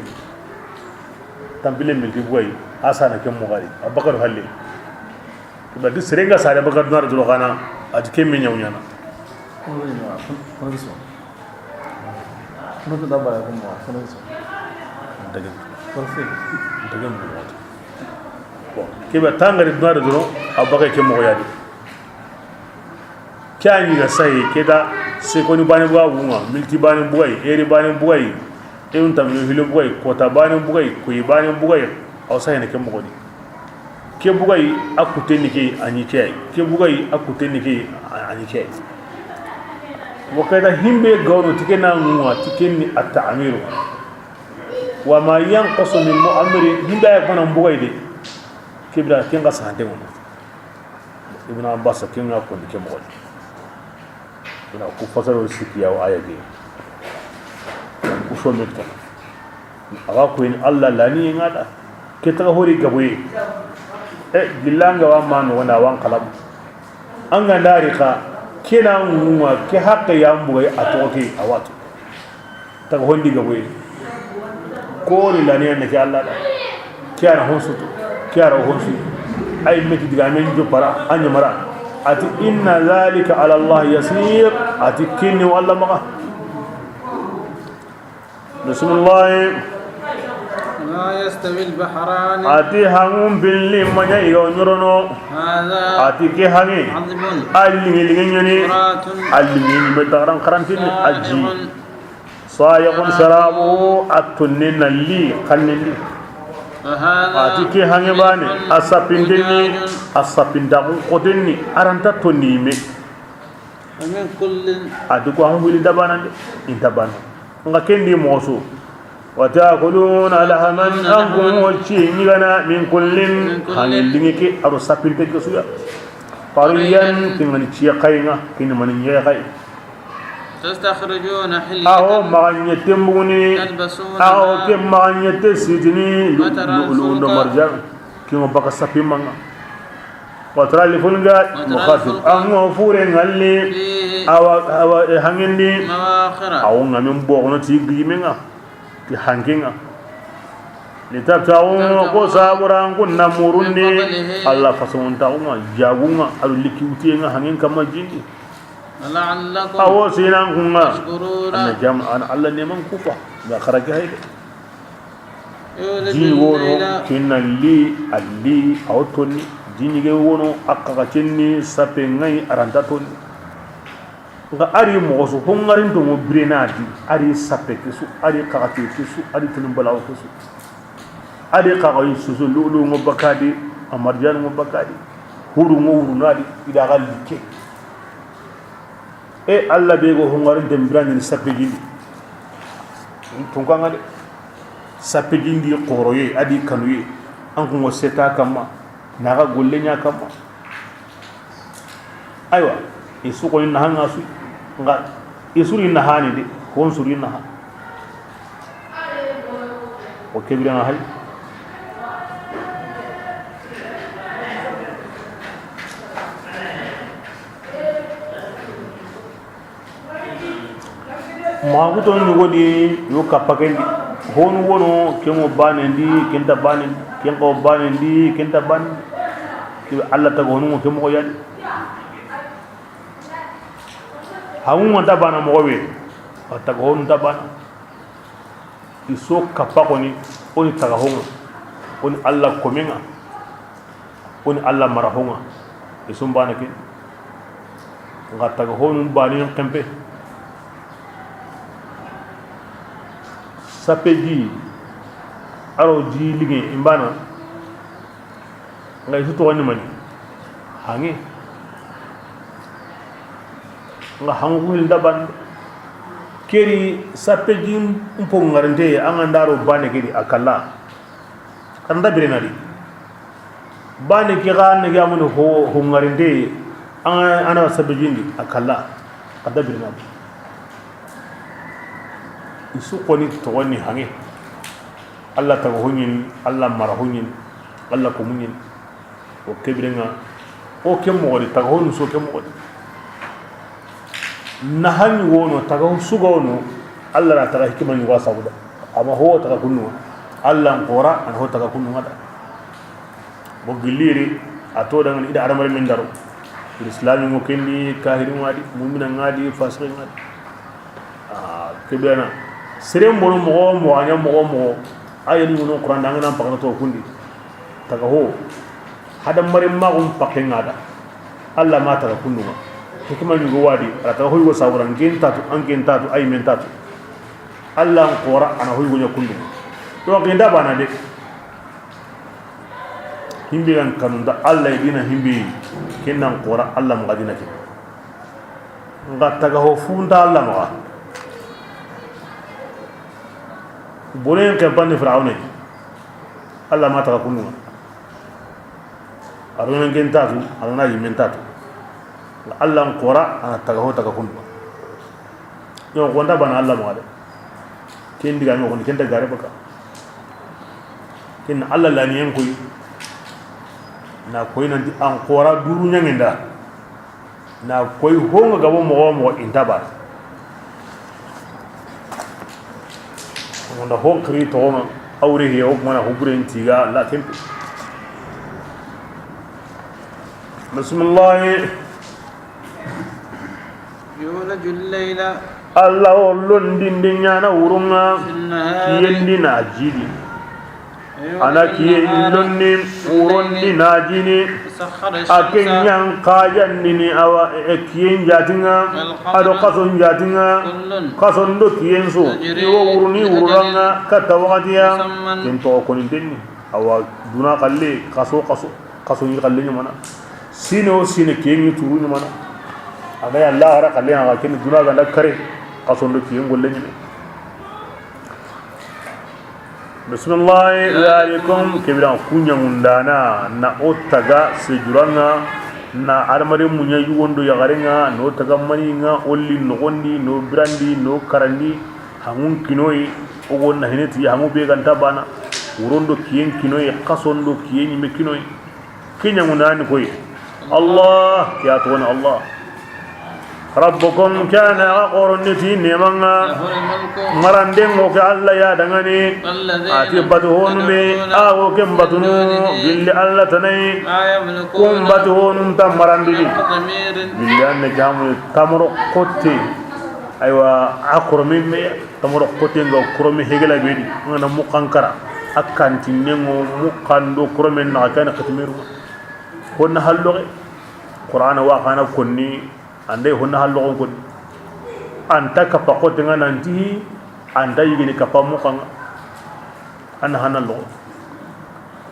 Tanpille miniti boy. A sahana ke moxo di. A baka do halle. Ba di sere nga sare baka duna do xana. A ti ke me ɲa wo ɲaana. Kono ke so. Kono ke da bara ko mo, kono ke so. Degen. Parfait. Degen mo. Bon, ke be tangari duna do, a baka ke moxo ya di. Ke a ɲi ga sahi, ke da sekondi baane bogu nga, miniti baane bogu, heure baane bogu, e un tammi hilo bogu, kota baane bogu, koy baane bogu, a wo sahene ke moxo di. Ke bogu a kutteni ke a ɲi ke yi. Ke bogu a kutteni ke a ɲi ke yi. Wo ke da himbe ga wono ti ke na ŋuwa ti ke ni at-ta'miru. Wa ma yanqusu min mu'ammari, himbe ya ko na bogu de. Ke bira ken ga sahante ŋono. Ibn Abbas ken ga ko ni ke moxo di. Ina ku fasaro sikki ya wo aya ke. Ku so me to. A ga ko ni Alla lani nga da. Ke taga hori gaboye. E, gilla nga wa ma no wona wan kalam. An ga ndari ka, ke na ŋuwa, ke haqqe ya bogu a to ke a wa to. Taga hondi gaboye. Ko ni lani an ke Alla da. Ke a na honsutu. Ke a na honsu. Ay meti diga men jo para, an ɲa mara. A ti, inna dhalika ala Allah yasir. A ti, ke ni wo Alla maxa. Bismillah. Ma yastawi al-bahrani. A ti hanŋun pilli ma ɲa i ga wo ɲorono. Hadha. A ti ke hanŋe. Adbun. A liŋe liŋe ɲa ni. Furatun. A liŋe ni me taxaran xarantin a ji. Sa'ighun. Sa'ighun sharabuhu, a tonne na li xannen di. Wa hadha. A ti ke hanŋe baane, a sappinten ni, ujajun. A sappintaxun xoten ni, a ra nta tonni me. Wa min kullin. A ti ko an wuli dabanan de, inta bana. Nga ken di moxo su. Wa ta'kuluna lahman, an ku moxo ci ɲigana, min kullin, min kullin, hanŋe liŋe ke, a ro sappinte ke su ya. Tariyan, ke nga ni ci xayi nga, ke ni mani ɲi xayi. Tastakhrijuna hilyatan. Awo maxa ɲette mbuguni. Talbasunaha. Awo ke maxa ɲette sitini. Wa tara lu'lu'un do marjan. Ke ŋo baka sapi manga. Wa tara li fulka mukhasif, an ŋo fure ŋalli, awa, awa, e, hangindi. Awo ŋamin bogono ti gimenga, ti hankenga. Litabtagu, ko sabura an kunna murundi. Allah fason taxunga, jagunga, alu likiwtiyenga hangen kama jindi. Awo sinan kunga. Anna jam, an Allah neman kufa. Ya karage hayde. Jini wono, kinna li, alli, awo tonni. Jini ge wono, akka ga cenni, sape ngai, aranta tonni. Nga ari moxo su, ho ngarinto mo birena di, ari sape ke su, ari kaxate ke su, ari tinin balawo ke su. Ari kaxayi su su, lulu ngo bakadi, amarjan ngo bakadi, huru ngo hurunadi, ida ga like. E Allah be go ho ngarinten birandini sape jindi. Tunkanga de. Sape jindi xoroye, adi kanuye. An kungo seta kamma, naga golle ɲa kamma. Aywa, i su xoni naha nga su, nga i suri naha ni de, hon suri naha. O kebira na hay. Maxa ku tonu ɲogodi yo kappa kendi. Honu wono, ken ŋo banendi, ken ta banendi, ken xawo banendi, ken ta banendi. Kibe Allah taga honu ŋo ke moxo yani. Hamu ŋa ta bana moxo be. Wa taga honu ta bana. I so kappa xoni, o ni taga honga, o ni Allah komenga, o ni Allah mara honga. I so n bana ke. Nga taga honu bani kempe. Sape ji, aro ji lige i n bana. Nga i su toxoni mani? Hange. Nga hangu ku hilnda ban. Keri sape ji mpo ngarante, anga ndaro bane kedi akalla. Kanda birena di. Bane ki ga ne ga mun ho, ho ngarante, anga ana sape jindi akalla. Kanda birena di. I su xoni toxoni hange. Allah taga hunyini, Allah mara hunyini, Allah ko munyini. O kebirenga, o ke moxo di, taga honu so ke moxo di. Nahani wono, taga suga wono, Allah na taga hikima ni wasa guda. Ama ho taga kunnu, Allah n xora, an ho taga kunnu ngada. Bo giliri, a to dangan ida adamar min daro. Islami mo kendi, kahiri ngadi, mu'mina ngadi, fasiki ngadi. Ah, kebena. Seren bono moxo moxo, a ɲa moxo moxo. A yeni wono Qur'an da, an ga na pakana to kundi. Taga ho. Hada mare maxun pakke ngada. Allah ma taga kundunga. Hikima ni go wadi. Ala taga ho yugo sabura, ngen tatu, an gen tatu, ay men tatu. Allah n xora, ana ho yugo ɲa kundunga. To, ngen da bana de. Himbe gan kanu nda Allah e dina himbe, ken nan xora Allah maxa dina ke. Nga taga ho funda Allah maxa. Bonen ke bani Firawne. Allah ma taga kununga. Aruna ngen tatu, aruna yimen tatu. Allah n xora, ana taga ho taga kununga. Yo, xonda bana Allah maxa de. Ken diga ɲoxondi, ken ta gare baka. Ken Allah laniyen koy. Na koy nanti an xora duru ɲangenda. Na koy honga gabo moxo moxo inta bana. Onda hon xiri toxoma, awre he o mana hubure ntiga la kempe. Bismillah. يولج الليل Allah o londinde ɲana wurunga, في النهار kiyendi na jidi. ويولج Ana kiyen النهار lonni في الليل wurondi na jini. وسخر A ke الشمس ɲan kayandini awa, e, kiyen jatinga, والقمر ado kason jatinga, كل kason do kiyen so, يجري iwo wuruni لأجل wururanga, katta wakatiya, مسمى ken to koni denni, awa duna kalle, kaso, kaso. Kaso ni xalle ɲamana. Sine o sine kiyen ni turu ɲamana. A ga ya lahara xalle, a ga ken duna ganda kare. Kaso ndo kiyen golle ɲame. Bismillah, ذلكم. Kebira kuɲa mundana, na o taga sejuranga, na adamare muɲa yugondo yaxarenga, no taga maninga, olli noxondi, no birandi, no karandi, hangun kinoyi, o go na hineti, hangu be ganta bana, wurondo kiyen kinoyi, kasondo kiyen ɲime kinoyi. Ke ɲaŋundani koy, Allah, ke ya toxo ni Allah. Rabbukum, ke ya ni xa xorondi ti neeman ŋa. Maranden ŋo ke Allah ya danŋa ni. A ti batu honu me, a wo ken batunu gilli Allah tana yi. Kun batu honu nta marandini. Gilli an ne jamu tamaro xote. Aywa, a xoromi me, tamaro xote ŋa xoromi hegela be di. Ŋa na muxan kara. A kantinnen ŋo muxan do xoromen na xa na xitimiru. Honna halloxe. Qur'ana wa xa na konni, an da yi honna halloxon konni. An ta kappa xote ŋa nanti, an ta yigini kappa muxan ŋa. An na hana loxo.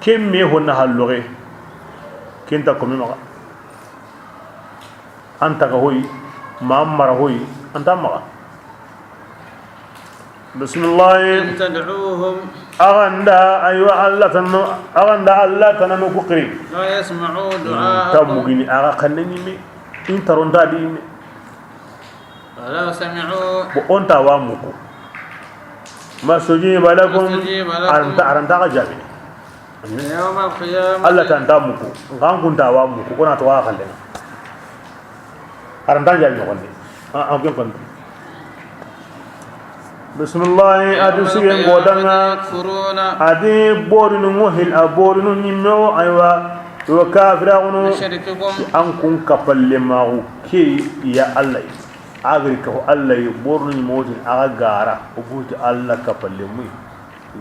Ken me honna halloxe. Ken ta komi maxa. An ta ga hoyi, ma mara hoyi, an ta maxa. Bismillah. إن تدعوهم Axa nda, aywa, Allah tana, axa nda Allah tana no ku xiri. لا يسمعوا دعاءكم. Ta mugini axa xanne ɲimme. In taronta di ɲimme. ولو سمعوا Bo o nta wa muku. ما استجيب لكم. ما استجيب لكم. Aranta, aranta ga jabi. يوم القيامة. Allah ta nta muku. Ngan kun ta wa muku. O na to wa xalle. Aranta jabi no gonde. A, a, ken kon. Bismillah, a di sigen go danŋa. يكفرون. A di borinu ŋo hil, a borinu ɲimme wo, aywa. Wa kafira gunu. بشرككم. An kun kapalle maxu ke ya Allah. A gari ka Allah borinu ɲimme wo ti a ga gara. O buti Allah kapalle mu.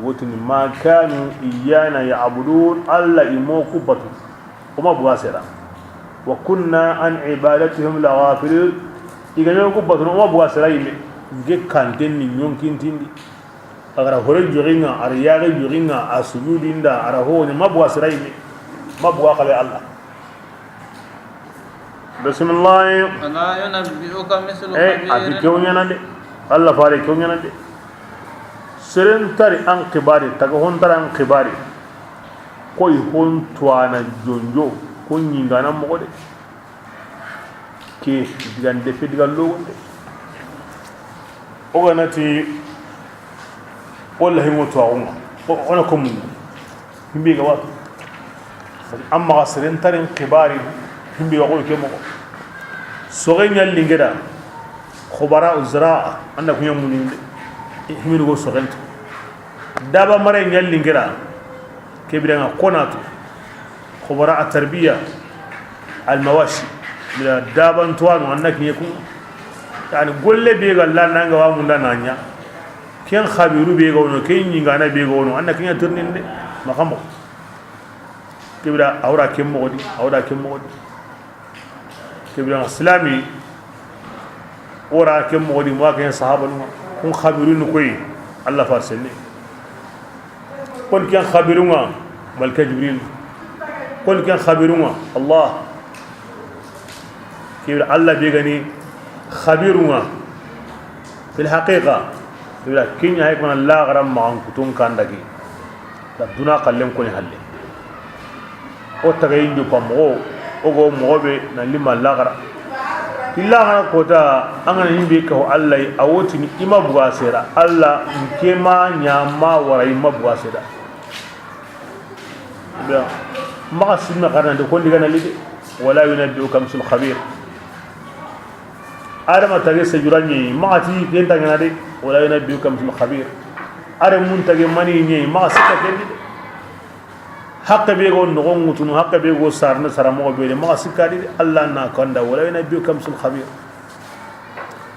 Wotini, ما كانوا إيانا يعبدون, Allah i mo ku batu, o ma buga sera. وكنا عن عبادتهم لغافلين, i ga ɲo ku batu, o ma buga sera yimme. Ge kanten ni ɲonkintindi. A gara hore joxinga, a ra yaxe joxinga, a sujudinda, a ra honi, ma buga sera yimme. Ma buga xale Allah. Bisimilahi. ولا ينبئك مثل خبير. Eh, a ti kew ɲana de. Allah fare kew ɲana de. Seren tari an xibari, taga hon tara an xibari. Koy hon tuwana jonjo, ko ɲingana moxo de. Ke digan defe digan logonde. O ga na ti, o lahi ŋo tuwaxu ŋa, o na ko mun? Himbe ga watu. Amma ga seren tarin xibari, himbe ga ko ke moxo. Soxe ɲalli ngeda, xubara uzra, anda kuɲa muninde. Himini go soxento. Daba mare ɲalli ngeda, ke bire ŋa konatu. Xubara a tarbiya, almawashi, bila daban tuwanu, anna kiɲe kun. Yani, golle be ga la nanga wa munda nanya. Ken xabiru be ga wono, ken ɲingana be ga wono, anna kiɲa tirninde, maxamo. Ke bira, awra ken moxodi, awra ken moxodi. Ke bira silami, ora ke moxodi, mo ken sahabanu, kun xabirunu koy, Allah farsene. Kon ken xabirunga, malka Jibril. Kon ken xabirunga, Allah. Ke bira Allah be gani xabirunga. Fil haqiqa, ke bira kinya hay kona la garam ma an kutun kandagi. Da duna kallen koni halle. O tagayindu pa moxo, o go moxo be na lima laxara. Ti laxara kota, an ga na himbe ka ho Allah, a wotini i ma buga sera. Allah, nke ma ɲa ma wara i ma buga sera. Biya, maxa simme xarana de, kondi gana lide. Wala yunabbi'uka mislul khabir. Adama tage sejura ɲeyi, maxa ti ken tangana de, wala yunabbi'uka mislul khabir. Are mun tage mani ɲeyi, maxa sikka ken di de. Hakke be go noxon ŋutunu, hakke be go sarne sara moxo be de, maxa sikka di de, Allah na kanda, wala yunabbi'uka mislul khabir.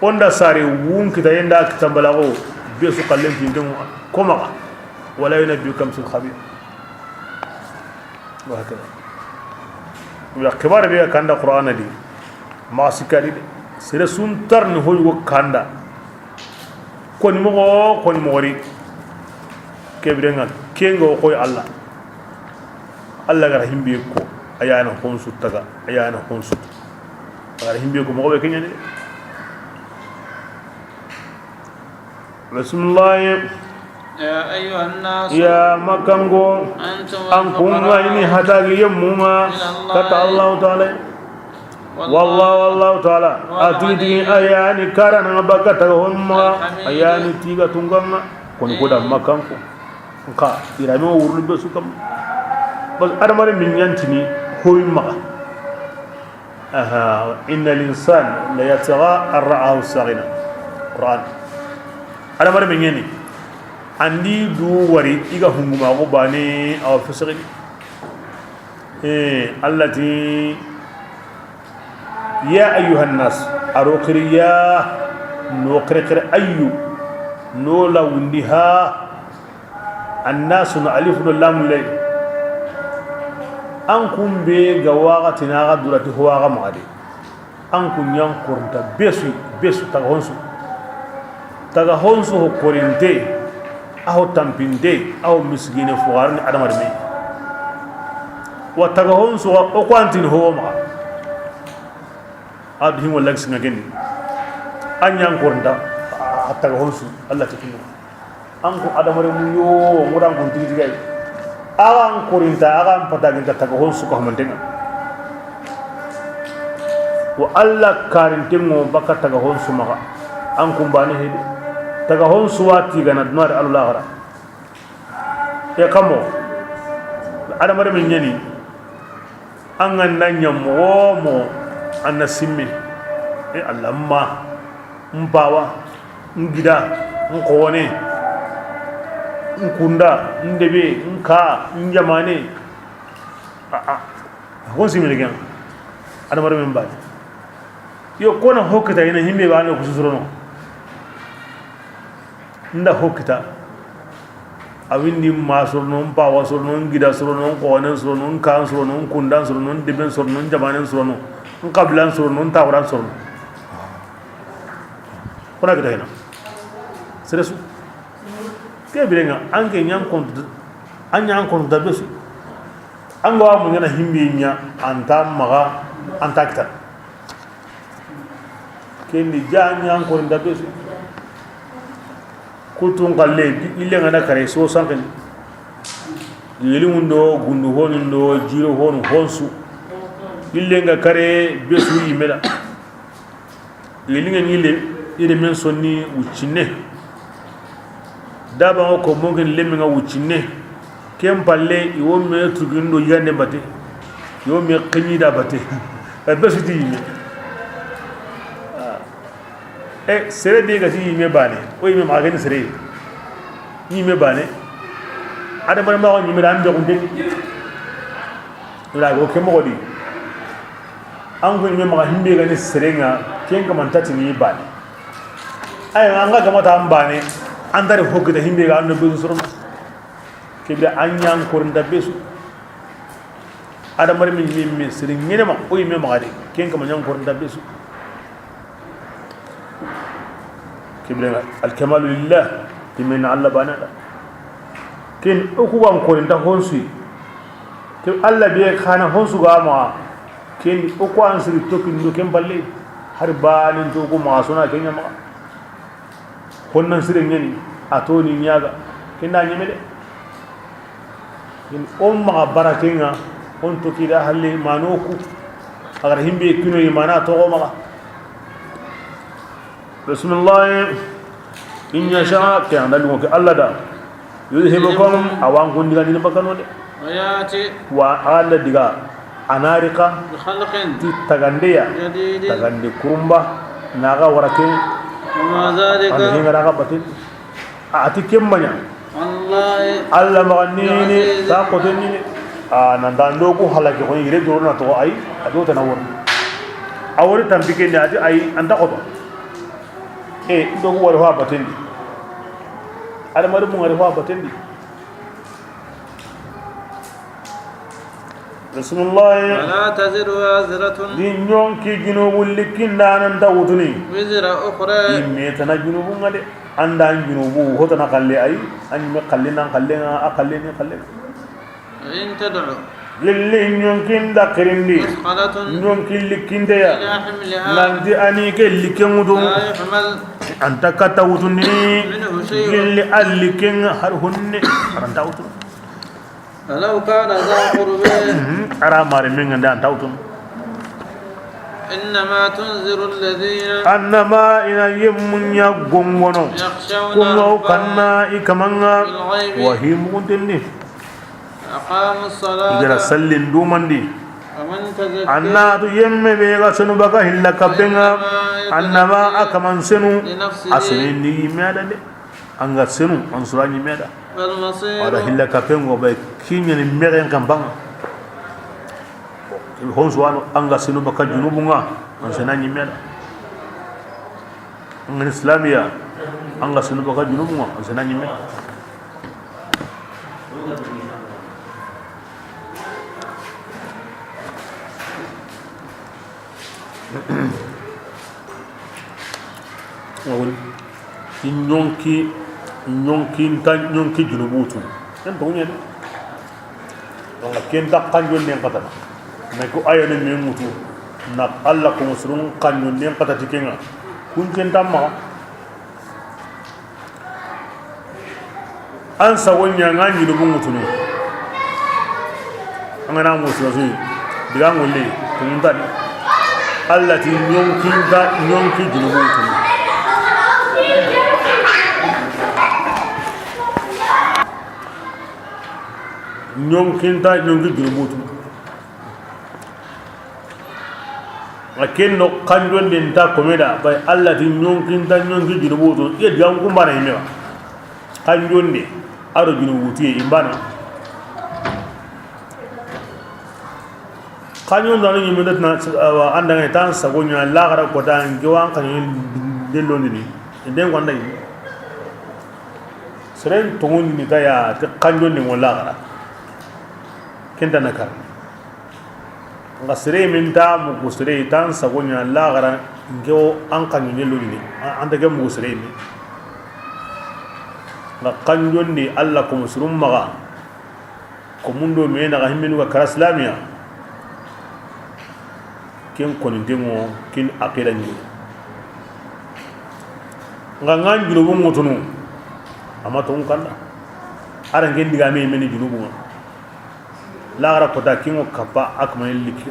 Onda sare wun kita yenda kita mbalago, be su kallen tinten ko maxa, wala yunabbi'uka mislul khabir. Wa hakada. Wala xibar be kanda Qur'ana di. Maxa sikka di de. Sere sun tarni hoy wo kanda. Koni moxo, koni moxori. Ke bire ŋa, ke ŋa o koy Allah. Allah gara himbe ko, a ya na honsu taga, a ya na honsu. A gara himbe ko moxo be ke ɲani de. Bisimilahi. يا أيها الناس. Ya makango. أنتم الفقراء. An kun ŋa ni hatagi yemmu ŋa. إلى الله. Kata Allah Ta'ala. والله. Wallahu, Allah Ta'ala. هو الغني. A tigi tigi a ya ni karana baka taga hon ma. الحميد. A ya ni tiga tunganga. Koni ko da makanko. Nka irame wurlu be su kam. Bas adamare min ɲantini hoy maxa. Aha, inna linsana la yatgha an ra'ahu staghna. Qur'an. Adamare me ɲeni. Andi du wari i ga hunguma go bane aw fisri. Eh, Allah ti, ya ayyuhan nas, aro kiri ya, no kiri kiri ayyu, no la wundi ha, annasu na alifu do lamu lay. An kumbe ga waxati na ga durati ho ga magade. An ku ɲan korinta besu, besu taga honsu. Taga honsu ho korinte, a ho tampinte, a ho miskine fugarni adamar me. Wa taga honsu wa o ko antini ho ma. Abdi mo lagsi ngeni. An ɲan korinta, a taga honsu, Allah ta kinu. An ku adamare mu yo, mudan kun tigi tigi ay. Agan korinta, agan pataginta taga honsu ka humantenga. Wa Allah karintengo baka taga honsu maga. An kun bane hede. Taga honsu wati gana duna da Allah gara. E kamo. Adamare me ɲeni. An ga na ɲa moxo wo moxo, an na simme. E Allah ma, n pawa, n gida, n xone, n kunda, n debe, n ka, n jamane. A, a. Hon simme ken. Adamare me bane. Yo, kona hokita ina himbe bane ku sorono. Nda hokita. A windi ma sorono, n pawa sorono, n gida sorono, n xone sorono, n kan sorono, n kundan sorono, n deben sorono, n jamanen sorono, n kabilan sorono, n tawran sorono. Kona kita hina. Seresu. Ke birenga, an ke ɲan kontu, an ɲan kontu da besu. An ga wa mu ɲana himbe ɲa, an ta maga, an ta kita. Kendi ja ɲan korinta besu. Kutun kalle, ille nga na kare so sankani. Yeli mundo, gundu honundo, jiro honu honsu. Ille nga kare besu yimela. Yeli nga ɲile, ide men sonni wuccinne. Daba ngo ko mongen lemme nga wuccinne. Ken palle, i wo me tugindo yande bate. I wo me xeɲi da bate. E besu di yime. E, sere be ga ti yime bane. O yime ma gani sere. Yime bane. Adamare ma yime da ambe gunde. La go ke moxo di. An ko yime ma himbe gani sere nga, ken ka man tati ni bane. Ay, an ga ga mata an bane. An dare hokita himbe ga an do be soro. Kebira an ɲan korinta besu. Adamare min min min siri ɲene ma, o yime ma de. Ken kama ɲan korinta besu. Kibren alkamalu lillah. Imen Allah bana da. Ken o ku wan korinta honsu. Ke Allah be kana honsu ga ma. Ken o ku an siri to kin do ken balle. Har banin to ko ma sona ken ma. Honnan sire ɲeni, a to ni ɲaga. Ken da ɲeme de. In o maxa barakenga, on to kida halle manoku. Agar himbe kino imana to go maxa. Bismillah. In yasha, ke anda lungo ke Allah da. Yudhibukum, awan kun diga ni bakano de. Wa yati. Wa anda diga. Anarika. Bi khalqin. Ti tagandeya. Jadidin. Tagande kurumba. Naga warake. Wa ma dhalika. Anda hinga naga batin. A ti kemanya. Wallahi. Allah maganini. Aziz. Ta kotenini. A nan dan do ku halake ko yire do na to ay. A do tana wor. A wori tambike ne a ti ay anta koto. E do ku wori ho batendi. Adamare mu ngari ho batendi. Bismillah. Wala taziru waziratun. Di ɲonki junubu likkindanan ta wutuni. Wizra ukhra. Di metana junubu nga de. Andan junubu hotana kalle ay. An me kalle nan kalle nga a kalle ni kalle. In tad'u. Lilli ɲonkin da kirindi. Misqalatun. Ɲonkin likkindeya. Ila himliha. Nanti ani ke likken wutu. La yuhmal. Anta kata wutundini. Minhu shay'un. Lilli allikken har hunne. Aranta wutu. Walaw kana dha qurba. Ara mare min ngande anta wutun. Innama tunziru alladhina. Annama ina yemmunya gongono. Yakhshawna. Kunga rabbahum. Kanna ikamanga. Bil ghaybi. Wahimu kuntenni. Aqamu salata. Igara sallin dumandi. A na tu yemme be ga senu baka hilla kapenŋa, annama, a kaman senu, a senu ni yimme da de. An ga senu, an sura ɲimme da. Wala hilla kapenŋo bay kiɲani mexen kan banŋa. Hon suwano, an ga senu baka junubunŋa, an sena ɲimme da. An ga ni islamiya, an ga sunu baka junubunŋa, an sena ɲimme. Awon. Ti ɲonki, ɲonki nta, ɲonki junubu tu. Ken to ɲen. Donc ken ta kanjonden katana. Mais ko ayani me ŋutu na Allah ko musulun kanjonden kata ti kenŋa. Kuncen tamma. An sago ɲa ŋa ɲinubu ŋutunu. An ga na musulun su diga ŋulle tununta ni. Allah ti ɲonki nta, ɲonki junubu ŋutunu. Ɲonki nta, ɲonki junubu tu. A ken do kanjonde nta kome da, bay Allah ti ɲonki nta, ɲonki junubu tu. Iya digan kumbana yimme wa. Kanjonde, a do junubu tu ye, imbana. Kanjonde anu yimme da tana, awa, an da ŋa tan sago ɲa, laxara ko ta, nge wa an kanjonde londini. Den ko an da yi. Seren tonŋundi ni ta ya ti kanjonde ŋo laxara. Ken ta na kar. Nga sere min ta mugu sere tan sago ɲa laxara, nge wo an kanjonde londini. An ta ke mugu sere ni. Nga kanjonde Allah ko musulun maxa. Ko mundo me na ga himmenu ga kara islamiya. Ken koni demo, ken aqida ni. Nga ŋa junubu ŋutunu. Ama to kanda. Ara ngen diga me meni junubu ŋa. Laxara ko ta kingo kapa akma liki.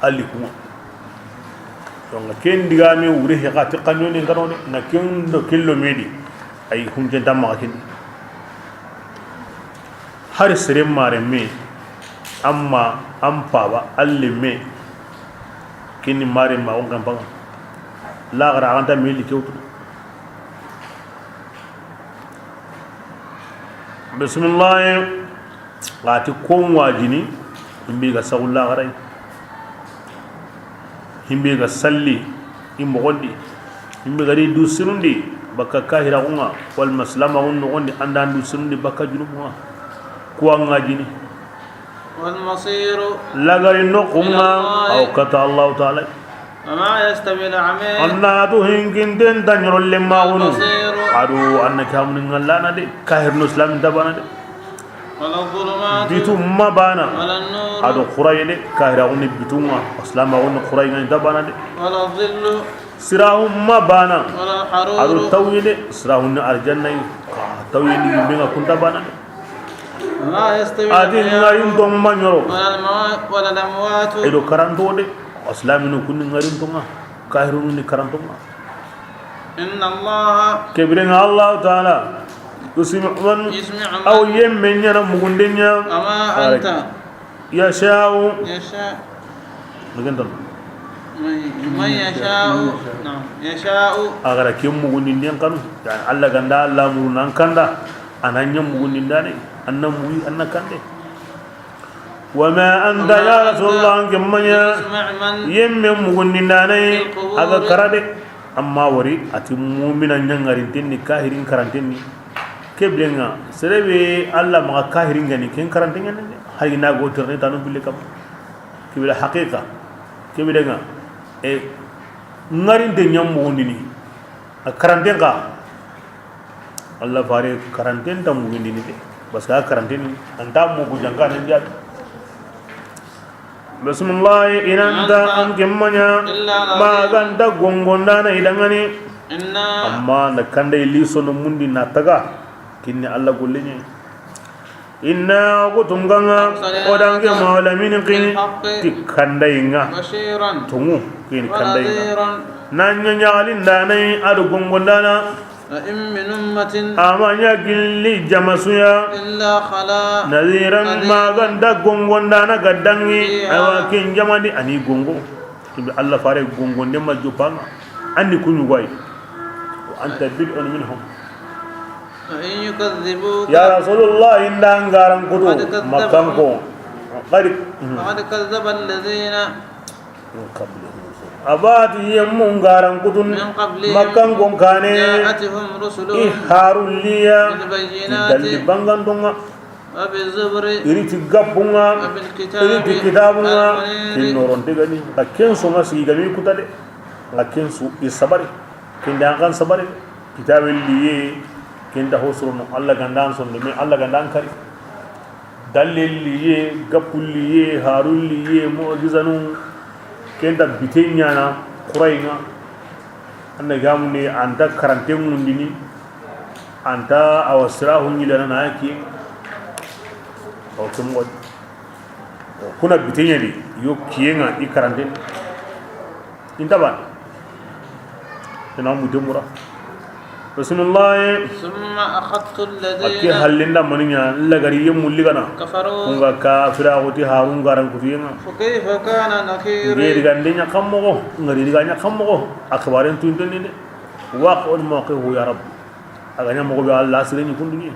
Alli kuma. Donc ken diga me wure he ga ti kanjonde ŋa no de, na ken do kello medi. Ay hunje damma ken. Hari sere mare me, amma an paba alle me. Kini mare ma on kan banga. Laxara anta me li kewtu. Bismillah. Ati kon wajini, himbe ga sagu laxaray. Himbe ga salli i moxondi. Himbe ga di du sirundi bakka kahiraxunŋa, walla ma silamaxun noxondi, an da du sirundi bakka junubunŋa. Kuwa ŋa jini. والمصير Lagari noxunŋa, إلى الله aw kata Allahu Taala. وما يستوي الأعمى An na tu hinkinten ta ɲorolle maxunu. والبصير A do an na kamuni ŋallana de. Kahirnu islamin ta bana de. ولا الظلمات Bitu ma bana. ولا النور A do xuraye de. Kahiraxuni bitunŋa, islamaxuni xuraye ŋa ni ta bana de. ولا الظل Sirahu ma bana. ولا الحرور A do tawye de. Sirahu ni arjanna yi. Ka tawye ni yimbe ŋa kun ta bana de. وما يستوي A di الأحياء ŋarinton ma ɲoro. ولا الموات، ولا الأموات. I do karanto de. Islaminu kunni ŋarintonŋa. Kahirunu ni karantonŋa. إن الله Ke birenŋa Allahu Taala. يسمع من يسمع من Aw yemme ɲana mugunden ɲa. وما أنت Yasha'u. يشاء Magentan. من، من يشاء. نعم. يشاء A ga ra ke mugundinden kanu. Yani Allah ganda Allah muru nan kanda. A na ɲa mugundindane. An na muyi, an na kande. وما أنت يا رسول الله, an ke ma ɲa بمسمع من yemme mugundindane في القبور a ga kara de. Amma wori, a ti mumina ɲa ŋarinten ni, kahirin karanten ni. Ke birenŋa, sere be Allah maxa kahirin ga ni, ken karanten ɲa ni de. Hari na go terni tanu bille kam. Ke bire haqiqa. Ke birenŋa, e, ŋarinte ɲa mugundini. A karanten xa. Allah fare karanten ta mugundini de. Parce que a karanten ni, an ta mugu janka ne jabi. Bismillah, in anta, an ke ma ɲa, إلا نذير ma ga nta gongondana i danŋa ni. إنا Amma na kanda i liso no mundi na taga, kinni Allah golle ɲa. Inna, o ku tunŋa ŋa, أرسلناك o da an ke mawla min kini, بالحق ti kanda i ŋa. بشيرا Tunŋu, kini kanda i ŋa. ونذيرا Na ɲa ɲaxalindana, a do gongondana. وإن من أمة A ma ɲa gilli jama su ya. إلا خلا نذيرا Ma ga nda gongondaana ga dangi. فيها Aywa, ken jama di a ni gongo. Ibe Allah fare gongonde ma joppa ŋa. An ni ku ɲi goy. وأنت بدع منهم. وإن يكذبوك Ya Rasulullah, i nda an garan kutu, فقد كذب Makkanko. Qad, mhm. فقد كذب الذين من قبلهم. A ba ti yemmu n garan kutun, من قبلهم Makkanko kaane, جاءتهم رسلهم i harulliya, بالبينات dalli bangandon ŋa. وبالزبر I ri ti gabbun ŋa, وبالكتاب i ri ti kitabun ŋa, المنير ken noronte ga ni, xa ken su ma sigi ga mi kuta de, xa ken su i sabari, ken da xa sabari, kitabe liye, ken da ho sorono, Allah ga nda an sondo, mais Allah ga nda an kari. Dalilliye, gappulliye, harulliye, mu'jizanu, ken da bite ɲaana, Qurayna, an na gamundi, an ta karante ŋundini, an ta awa sirahu ɲilana na ki, o tum wadi. Kuna bite ɲa di, yo kiyen ŋa, i karante. Inta ban. Ina mu demura. Bismillah. ثم أخذت الذين Ake hallinda maniya lagari yemmu ligana. كفروا Kunga kafira goti harun garan kutu yenga. فكيف كان نكير Ngeri gande ɲa kammo. Ngeri diga ɲa kammo. Akbaren tun tun ne. Waqi on mawqi hu ya Rabb. Aga ɲa mo be Allah sire ni kunduni.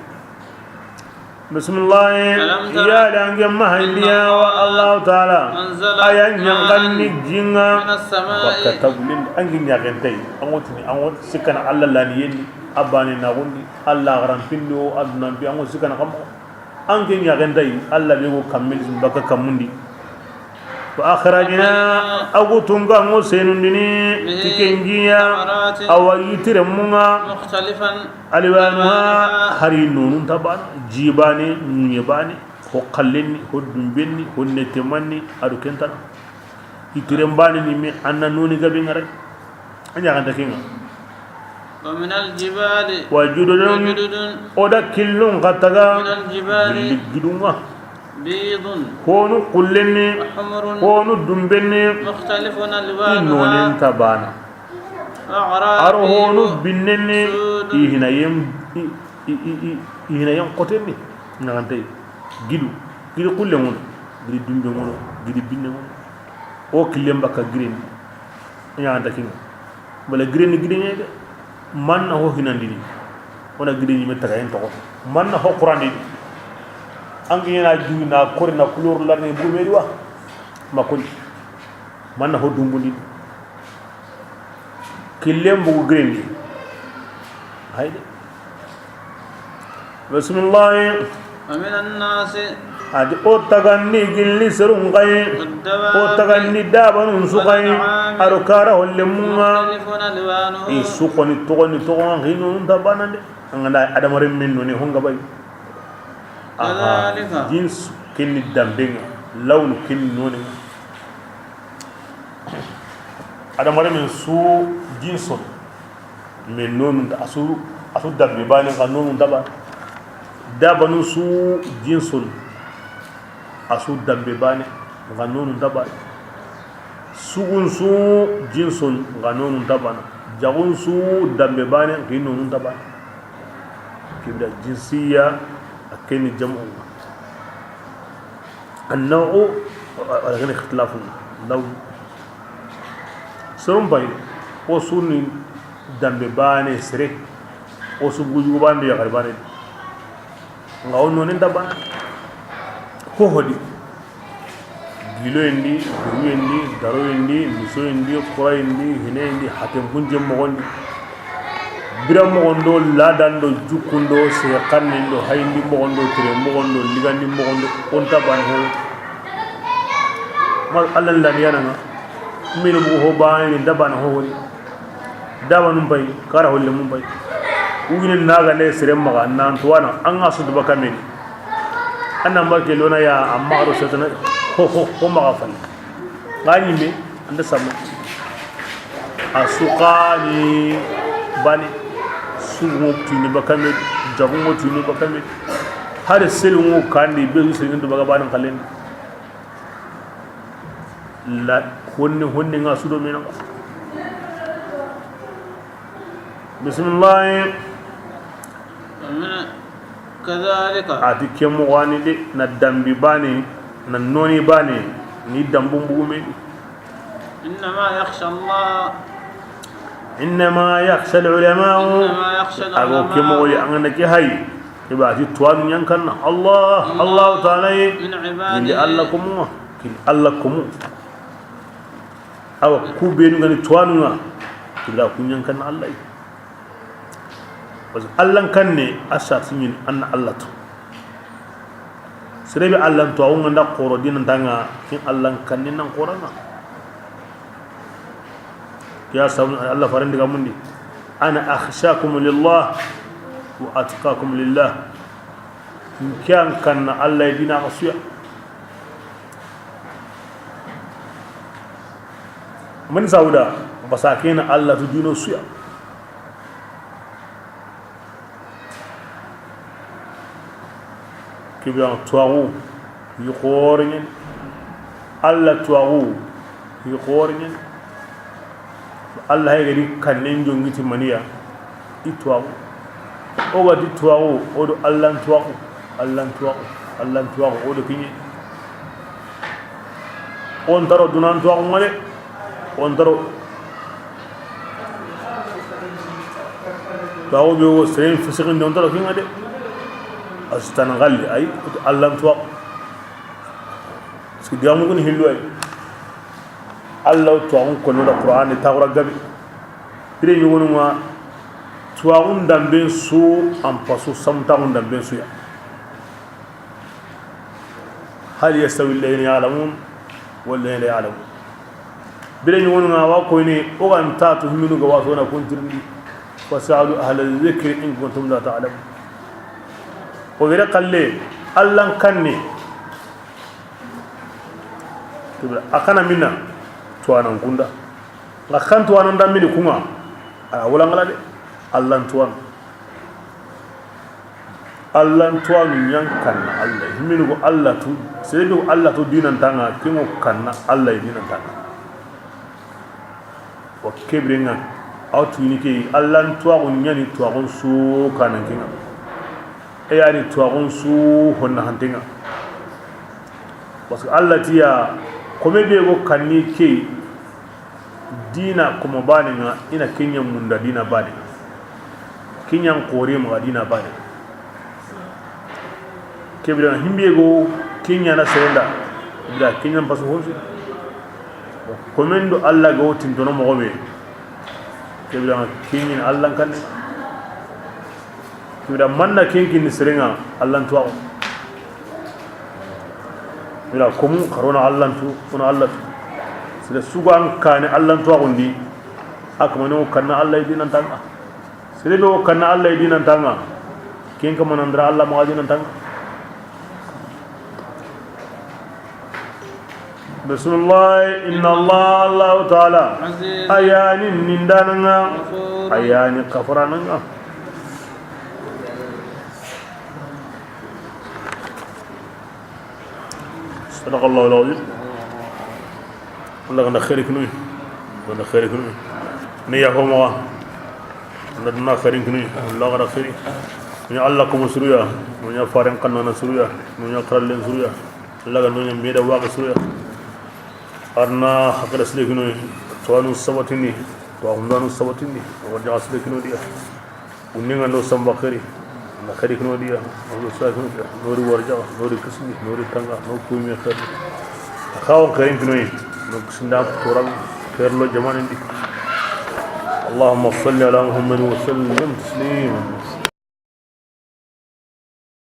Bismillah. ألم تر Ya dange mahandiya wa أن الله Allahu Ta'ala. أنزل A ya ɲaxanni ماء jinga من السماء Bakka tagulin, an gi ɲaxentay. An wotini, an wot sikkana Allah lani yenni. Abane na gundi. Allah garan pindo, aduna bi, an wot sikkana kam. An gi ɲaxentay, Allah be go kammil bakka kammundi. Wa akhrajna, a gu tunga ŋo senundini, به ti ken jiya, ثمرات awa yitire munga, مختلفا alwanuha, ألوانها hari nonun ta bana, jibane, ɲuɲe bane, ho kallenni, ho dumbenni, ho netemanni, adu kentana. Yitire bane ni me anna noni gabe ngare. A ɲaxanta kenga. ومن الجبال Wa jududun, جدد o da killun xa taga, من الجبال gilli gidunga. بيض Honu kullenni, وحمر honu dumbenni, مختلف i nonen ألوانها ta bana. وغرابيب Aro honu binnenni, سود i hinayen, i, i, i, i, i hinayen xotenni. Ɲaxantay. Gidu, gidi kullen ŋono, gidi dumben ŋono, gidi binne ŋono. O killen bakka girendi. Ɲaxanta kinga. Bala girendi gide ɲa de. Manna ho hinandini. Wona gide ɲime tagayen toxo. Manna ho qurandini. An gi ɲena juwi na kori na couleur larni bumedi wa. Makoni. Manna ho dumbundini. Killen bugu girendi. Hayde. Bismillah. ومن الناس A di o tagandi gilli serun xay. والدواب O tagandi dabanun su xay. والأنعام Aro kara holle munga. مختلف ألوانه I su xoni toxoni toxon xinun ta banande. An ga nda adamaren min noni honga bay. Aha. كذلك Jins kenni dambenga. Lawnu kenni nonenga. Adamaren su jinson. Mais nonun ta asu, asu dambe bane xa nonun ta ba. Dabanu su jinson. Asu dambe bane xa nonun ta ba. Sugun su jinson xa nonun ta ba. Jagun su dambe bane xa nonun ta ba. Kibda jinsiya a kenni jamu. An-naw'u, wala gani ikhtilafu lawn. Soron bay, o su ni dambe bane sere, o su guju bane, yaxar bane. Nga o nonen da bana. Ho hodi. Giloyen di, guruyen di, daroyen di, misoyen di, xurayen di, hineyen di, haten punjen moxon di. Bira moxon do, ladan do, jukkun do, sexannin do, hayindi moxon do, tere moxon do, ligandi moxon do, o nta bana ho. Mar Allah lani yananga. Mini bugu ho bane, nda bana ho wori. Dabanun bay, kara holle mun bay. Wugini naga ne sere maxa, nan tuwana, an ga su duba kameni. An nan barke lona ya, amma aro setana, ho, ho, ho maxa fal. Ga ɲimme, anda sama. A su xani bane, sugu tini bakame, jagu tini bakame. Hari selu kandi, be su selu baga bane xalen. La, honne, honne nga su do mena. Bisimilahi. ومن كذلك. A ti ke moxo ni de, na dambi baane, na nooni baane, ni dambun bugume. إنما يخشى الله. إنما يخشى العلماء. إنما يخشى العلماء. A go ke moxo yi, an ga na ke hayi, i ba ti tuwaanu ɲa n kanna Allah, الله. Allahu Taala ye. من عباده. Indi Allah komu ŋa, kin Allah komu. Awa, ku beenu ga ni tuwaanu ŋa, kibira ku ɲa n kanna Allah yi. Parce que Allah kanne, a sarti ɲi ni an na Allah tu. Sere be Allah tuwaaxu ŋa nda xooro diina nta ŋa, kin Allah kanne nan xoora ŋa. Ke ya sabu Allah faaren diga mundi: أنا أخشاكم لله وأتقاكم لله. N ke ya n kanna Allah yi diina ŋa su ya. Mani sawuda, basa ke na Allah tu diino su ya. Ke be an tuwaaxu yi xoore ɲa ni. Allah tuwaaxu yi xoore ɲa ni. Allah ya ga di kannen jongi ti maniya, i tuwaaxu. O ga ti tuwaaxu, o do Allah tuwaaxu, Allah tuwaaxu, Allah tuwaaxu, o do kiɲe. O nta ro dunan tuwaaxu ŋa de. O nta ro. Tuwaaxu be wo seren fisikinde, o nta ro kin ŋa de. Astan galli, ay, Allah tuwaaxu. Parce que digamu kun hillo ay. Allah tuwaaxun kono da Qur'an ni taxura gabe. Bire ɲogonu ŋa tuwaaxun damben su, an pasu samtaxun damben su ya. هل يستوي الذين يعلمون والذين لا يعلمون. Bire ɲogonu ŋa wa koyini, o ga nta tu himinu ga waso na kun tirindi. فاسألوا أهل الذكر إن كنتم لا تعلمون. O yere kalle, Allah kanne. Kibira, a kana minna tuwaanan kunda. Nga kan tuwaanan da mini ku ŋa, a wala ngala de. Allah tuwaanu. Allah tuwaanu ɲa n kanna Allah. Himinu go Allah tu, sere be go Allah tu diina nta ŋa, ke ŋo kanna Allah yi diina nta ŋa. Wa ke bire ŋa, a wa tuyini ke yi, Allah tuwaaxu ɲa ni tuwaaxun su kanan ke ŋa. E ya ni tuwaaxun su honna hante ŋa. Parce que Allah ti ya, kome be go kanni ke yi, diina komo baane ŋa, i na ke ɲa munda diina baane ŋa. Ke ɲa n xoore maxa diina baane ŋa. Kebira himbe go ke ɲa na sere nda, bira ke ɲa n pasu honsu. Komen do Allah ga wo tintono moxo be, kebira ke ɲa ni Allah kanne. Kibira manna ken kinni sere ŋa, Allah tuwaaxu. Kibira komu xarona Allah tu, kono Allah tu. Sere su ga n kane Allah tuwaaxun di, a kamane wo kanna Allah yi diina nta ŋa. Sere be wo kanna Allah yi diina nta ŋa, ken kamana ndara Allah maxa diina nta ŋa. Bisimilahi. إن الله, Allahu Taala, عزيز, a ya ni nindaana ŋa, غفور, a ya ni kafaraana ŋa. صدق الله العظيم. Allah ga na xeeri kinu, ga na xeeri kinu. Ni ya ho maxa. Allah ga na xeeri kinu, Allah ga na xeeri. Ni Allah ko suruya, ni ya faaren kanana suruya, ni ya xarallen suruya. Laga no ɲa meda waga suya. Arna hakala sile kino, tuwaanu sabatindi, tuwaanu sabatindi, warjaxa sile kino diya. Unninga no samba xeeri, na xeeri kino diya, no sa kino diya, no ri warjaxa, no ri kisindi, no ri tanga, no kumi xeeri. Xawa xeerin kino yi, no kisinda toran, xeeri lo jamanin di. اللهم صل على محمد وسلم تسليما.